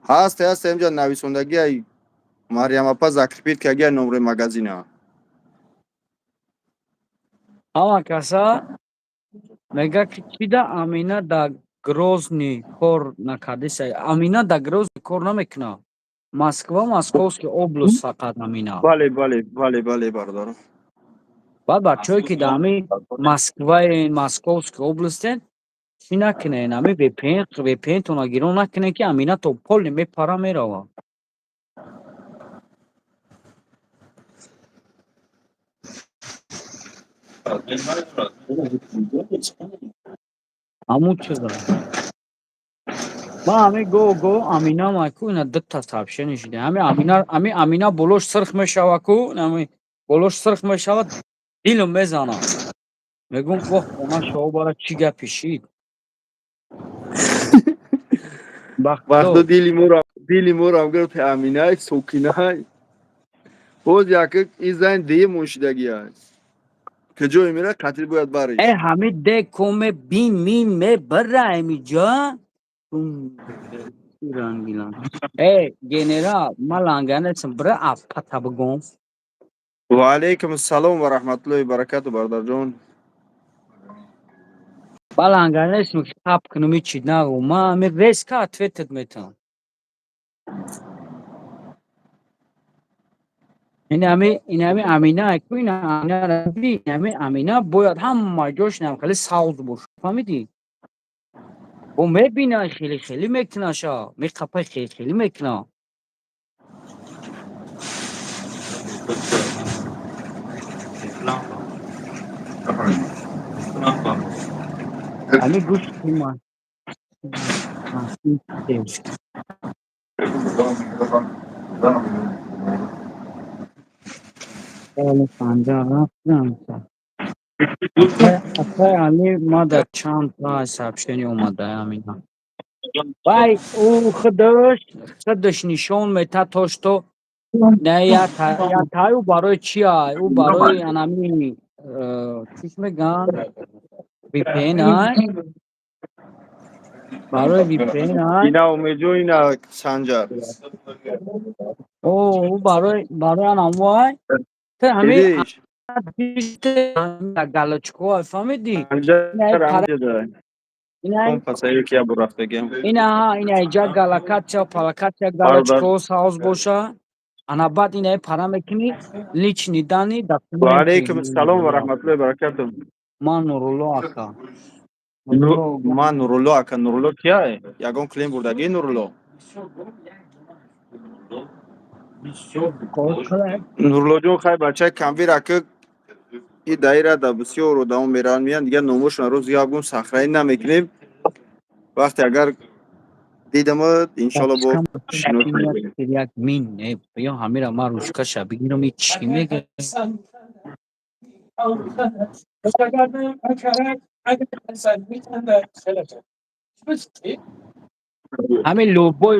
[SPEAKER 2] Ҳаст, ҳаст, инҷа нависондагиай, Марьям апа закрепить кардия номрои магазина.
[SPEAKER 3] Ҳама каса мега, ки чида Амина да Грозный кор накардиса. Амина да Грозный кор намекуна. Москва, Московский область фақат Амина.
[SPEAKER 2] Бале, бародаро.
[SPEAKER 3] Баъд бачаҳое ки дар ҳамин Москваен, Московский областен, чӣ накунен, ҳамин VPN, VPN-тона гирон накунен, ки Амина то поли мепара, мерава. Ҳамун чиза ман ҳамин го го Амина майку, ина дута сообщение шида. Ҳамин Амина, ҳамин Амина болош сирх мешава ку, ҳамин болош сирх мешава, дилм мезана, мегӯм: воҳ, хона шоҳ бара, чӣ гапи шид.
[SPEAKER 2] Вақто дили морам гирифт Аминай сокинай. Боз як и зан дие моншидагиай, куҷое мера, қатил бояд бариш.
[SPEAKER 3] Э, ҳамин декоме бин мин мебара ҳамиҷа рангилан. Э, генерал, ман ланганесам, бира апата бигом.
[SPEAKER 2] Ва алайкум ассалом ва раҳматуллоҳи баракату, бародарҷон.
[SPEAKER 3] Ба ланганесм хап кунум, ичи нагу, ман ҳамин резко ответить метавам. Инами Амина ку, ина Амина раби, инами Амина бояд ҳама ҷош нам хеле савз боша, фаҳмидӣ? Бо мебина, хеле хеле мекунаша, меқапай, хеле хеле мекуна. Ами гӯшти ма. Соли 57. Апай ами ма дар чанд та сообщение омада Амина. Вай, ӯ худаш нишон метад, то что не я тай, ӯ барои чи ай? Ӯ барои анами чиш мегӯянд, VPN ай. Барои VPN ай.
[SPEAKER 2] Ина Умедҷон, ина Санҷар.
[SPEAKER 3] О, ӯ барои анамвай. Ту ҳами
[SPEAKER 2] Дидиш?
[SPEAKER 3] Галочка фаҳмидӣ? Инаҳа, ина иҷа галакатсия, палакатсия, галочка савз боша. Ана баъд инаи пара мекунӣ, личный данные.
[SPEAKER 2] Ва алайкум ассалом ва раҳматуллоҳи баракатуҳ.
[SPEAKER 3] Ман Нурулло ака.
[SPEAKER 2] Ман Нурулло ака. Нурулло кияе? Ягон клиент бурдагӣ, Нурулло? Нуруллоҷон, хай, бачаи камвир ака, и даира да бисёр одамо мераванд, меянд, дигар номошона рӯз ягон сахраӣ намекунем. Вақте агар дидама, иншолло, бо шинос.
[SPEAKER 3] Як мин ё ҳамира ман ручкаша бигирам, и чӣ мега? Ҳамин любой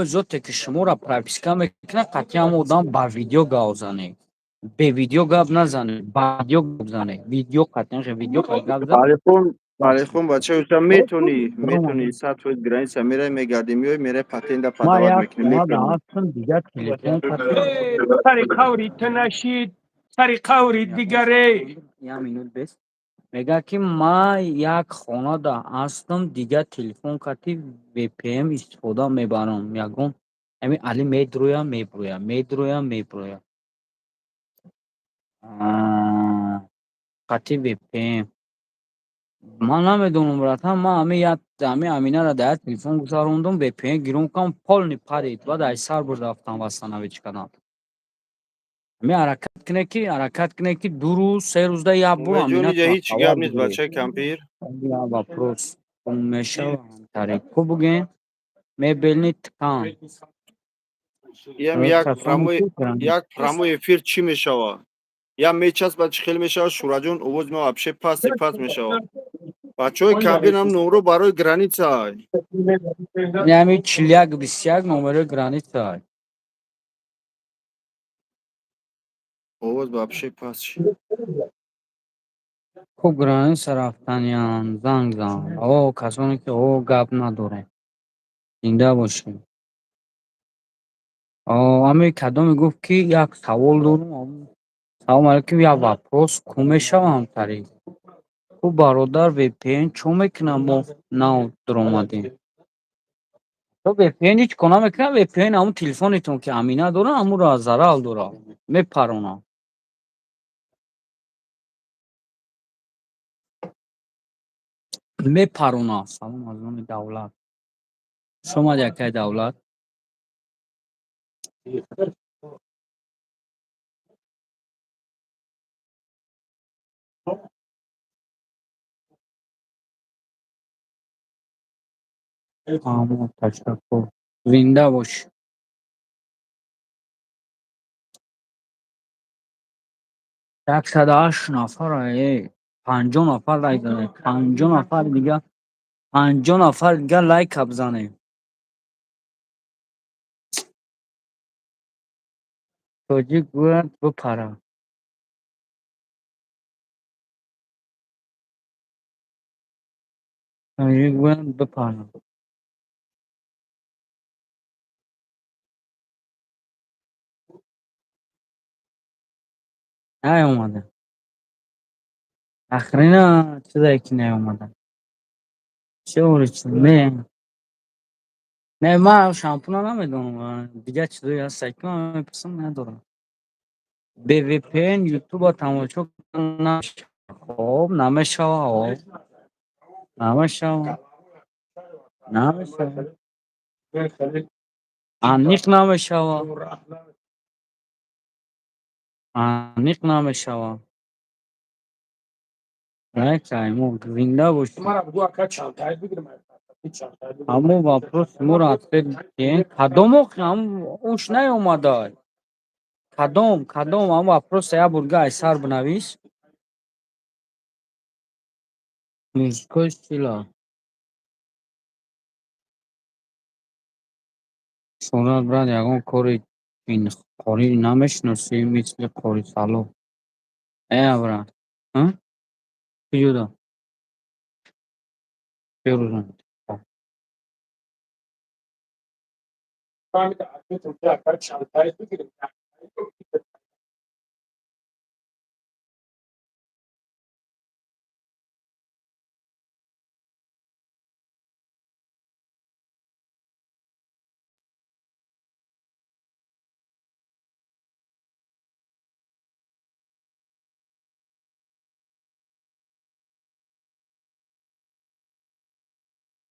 [SPEAKER 3] зоте ки шуморо прописка мекунад, қатъиян одам ба видео гап занед, бе видео гап назанед, ба видео гап занед, видео қатъиян видео гап зан.
[SPEAKER 2] Алихон, бача, уша метонӣ 100% граница мерай, мегардӣ, меои, мерай, патента подавать мекунӣ.
[SPEAKER 3] Дигар телефон.
[SPEAKER 1] Сари қаври ту нашид, сари қаври дигаре.
[SPEAKER 3] Як минут бес. Мегӯяд, ки ман як хонада ҳастам, дигар телефон кати VPN истифода мебарам. Ягон ҳамин али медроя, меброя, медроя, меброя кати VPN. Ман намедонам, братан. Ман ҳамин як ҳамин Аминаро дар як телефон гузарондум, VPN гирон кардам, полный парид. Баъд аз сар бурд рафтам, восстановить кардам. Ҳамин ҳаракат кунед, ки 2 рӯз, 3 рӯзда як бор.
[SPEAKER 2] Умедҷон, иҷа ҳеҷ гап нест, бачаи кампир.
[SPEAKER 3] Вопрос мешава тариқ ку буген мебельный ткан.
[SPEAKER 2] Ям як прямой эфир чӣ мешава? Я мечаспад, чӣ хел мешава, Шураҷон? Овози ма вообще пасти паст мешава. Бачаҳои кампир, ҳам номро барои граница.
[SPEAKER 3] Ҳами 41 21 номерои граница.
[SPEAKER 2] Овоз вообще паст шид.
[SPEAKER 3] Хуб, граница рафтаниян, занг зан. О, касоне ки о гап надорем, зинда бошем. Ами кадоме гуфт, ки як савол дорум. Салом алейкум, як вопрос: ку мешавам тариқ ку, бародар, VPN чо мекунам? Мо нав дуромадем. VPN ҳеҷ кор намекунад. VPN ҳамун телефонетон, ки Амина дора, ҳамунро зарал дора, мепаронад, мепаронад. Салом аз номи давлат. Хуш омадӣ, акаи Давлат. Фаҳмо, ташаккур, зинда бош. 108 нафар, 50 нафар лайк занед, 50 нафар дига, 50 нафар дига лайка бизанед. Тоҷик гӯяд, бипара. Тоҷик гӯяд, бипара. Наёмада. Охрена чизае ки наёмада. Чӣ не. Не, ман шампуна намедонам. Дигар чизое ҳастае, ки ман мепурсам, надорам. Бе VPN Ютуба тамошо намешава. Хоб, намешава, хоб. Намешава. Намешава. Аниқ намешава. Аниқ намешава. Райкай, мо зинда бошем. Ҳамон вопрос моро ответ диҳем. Кадом охи ҳам уш наёмада? Кадом ҳам вопроса як бурга аз сар бинавис. Мужской сила. Шӯҳрат, брат, ягон кори ҷинқорӣ намешиносӣ, мисли Қори Салоҳ? Э, брат. Куҷода? Фирӯзон.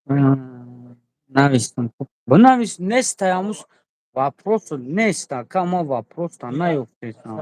[SPEAKER 3] Навистам. Бинавис, нестай ҳамус вопрос нест, ака, ма вопроста наёфтесам.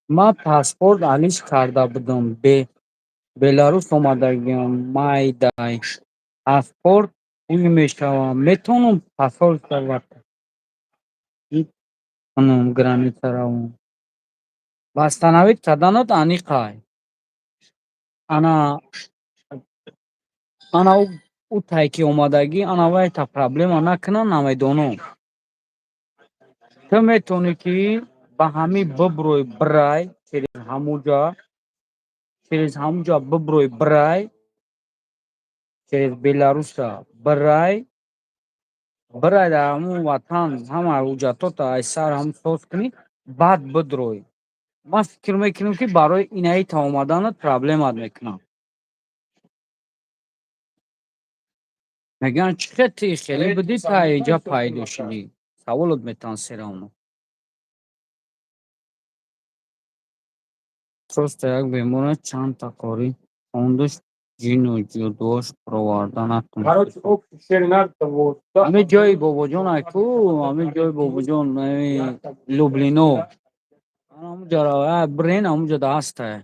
[SPEAKER 3] Ман паспорт алиш карда будам, Беларус омадагиам, майдай паспорт ҳуй мешавам, метавонам посольство кунам, граница равам? Восстановить карданат аниқай. Ана ана ӯ тай ки омадагӣ, ана вайта проблема накунам, намедонам. Ту метавонӣ, ки ба ҳамин биброй, бирай через ҳамуҷа биброй, бирай через Беларуса, бирай дар ҳамун ватан, ҳама ҳуҷҷатота аз сар ҳам соз кунӣ, баъд бидрой. Ман фикр мекунам, ки барои инаита омаданат проблемат мекунам. Мегӯянд, чӣ хел ти хеле будӣ, та инҷа пайдо шудӣ? Саволот метавон серавно. Просто як бемора чандта қорӣ хондуш, ҷину ҷудош бароварда натонистем. Ҳамин ҷои бобоҷон айку, ҳамин ҷои бобоҷон, Люблино. Ҳамуҷа бирен, ҳамуҷа ҳастай.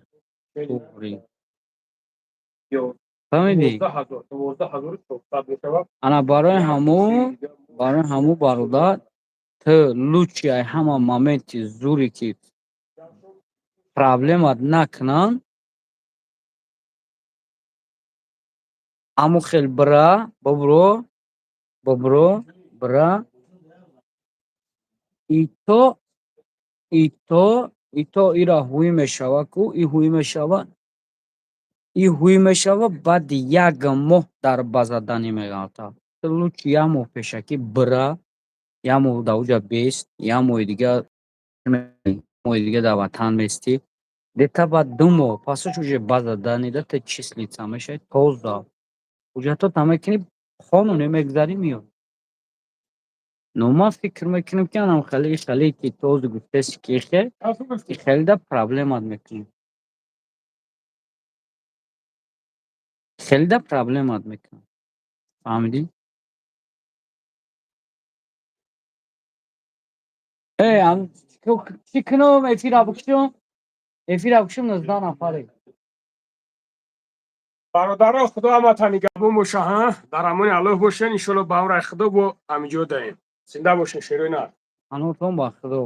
[SPEAKER 3] Фаҳмидӣ? Ана барои ҳамун, бародар, ту лучше ай ҳама моменти зуре, ки проблемат накунанд, ҳамун хел бира, бибро, бибро, бира ито ира ҳуй мешава ку, и ҳуй мешава, и ҳуй мешава, баъди як моҳ дар базаданӣ меғалтад. Ту лучше як моҳ пешакӣ бира, як моҳ дар уҷа бест, як моҳи дига дар ватан местӣ, где-то баъд 2 моҳ пасаш уже база данныйда ту числиться мешавӣ, тоза ҳуҷҷатота мекунӣ, қонунӣ мегузарӣ, меоӣ. Но ман фикр мекунам, ки анам хеле хеле ки този гуфтеси, ки хеле да проблемат мекунӣ. Хеле да проблемат мекунад. Фаҳмидӣ? Э, чӣ кунам, эфира бикушам? Эфира бикушам, 19 нафаре.
[SPEAKER 1] Бародаро, Худо ҳаматон нигаҳбон боша, ҳа, дар амони Аллоҳ бошен. Иншолло, ба амраи Худо бо ҳамиҷо даем. Зинда бошен, шерои нар.
[SPEAKER 3] Ҳанӯзтон ба Худо.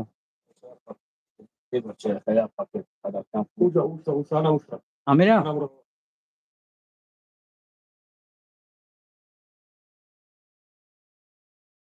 [SPEAKER 1] Уҷа, уша, уша, ана уша.
[SPEAKER 3] Амира?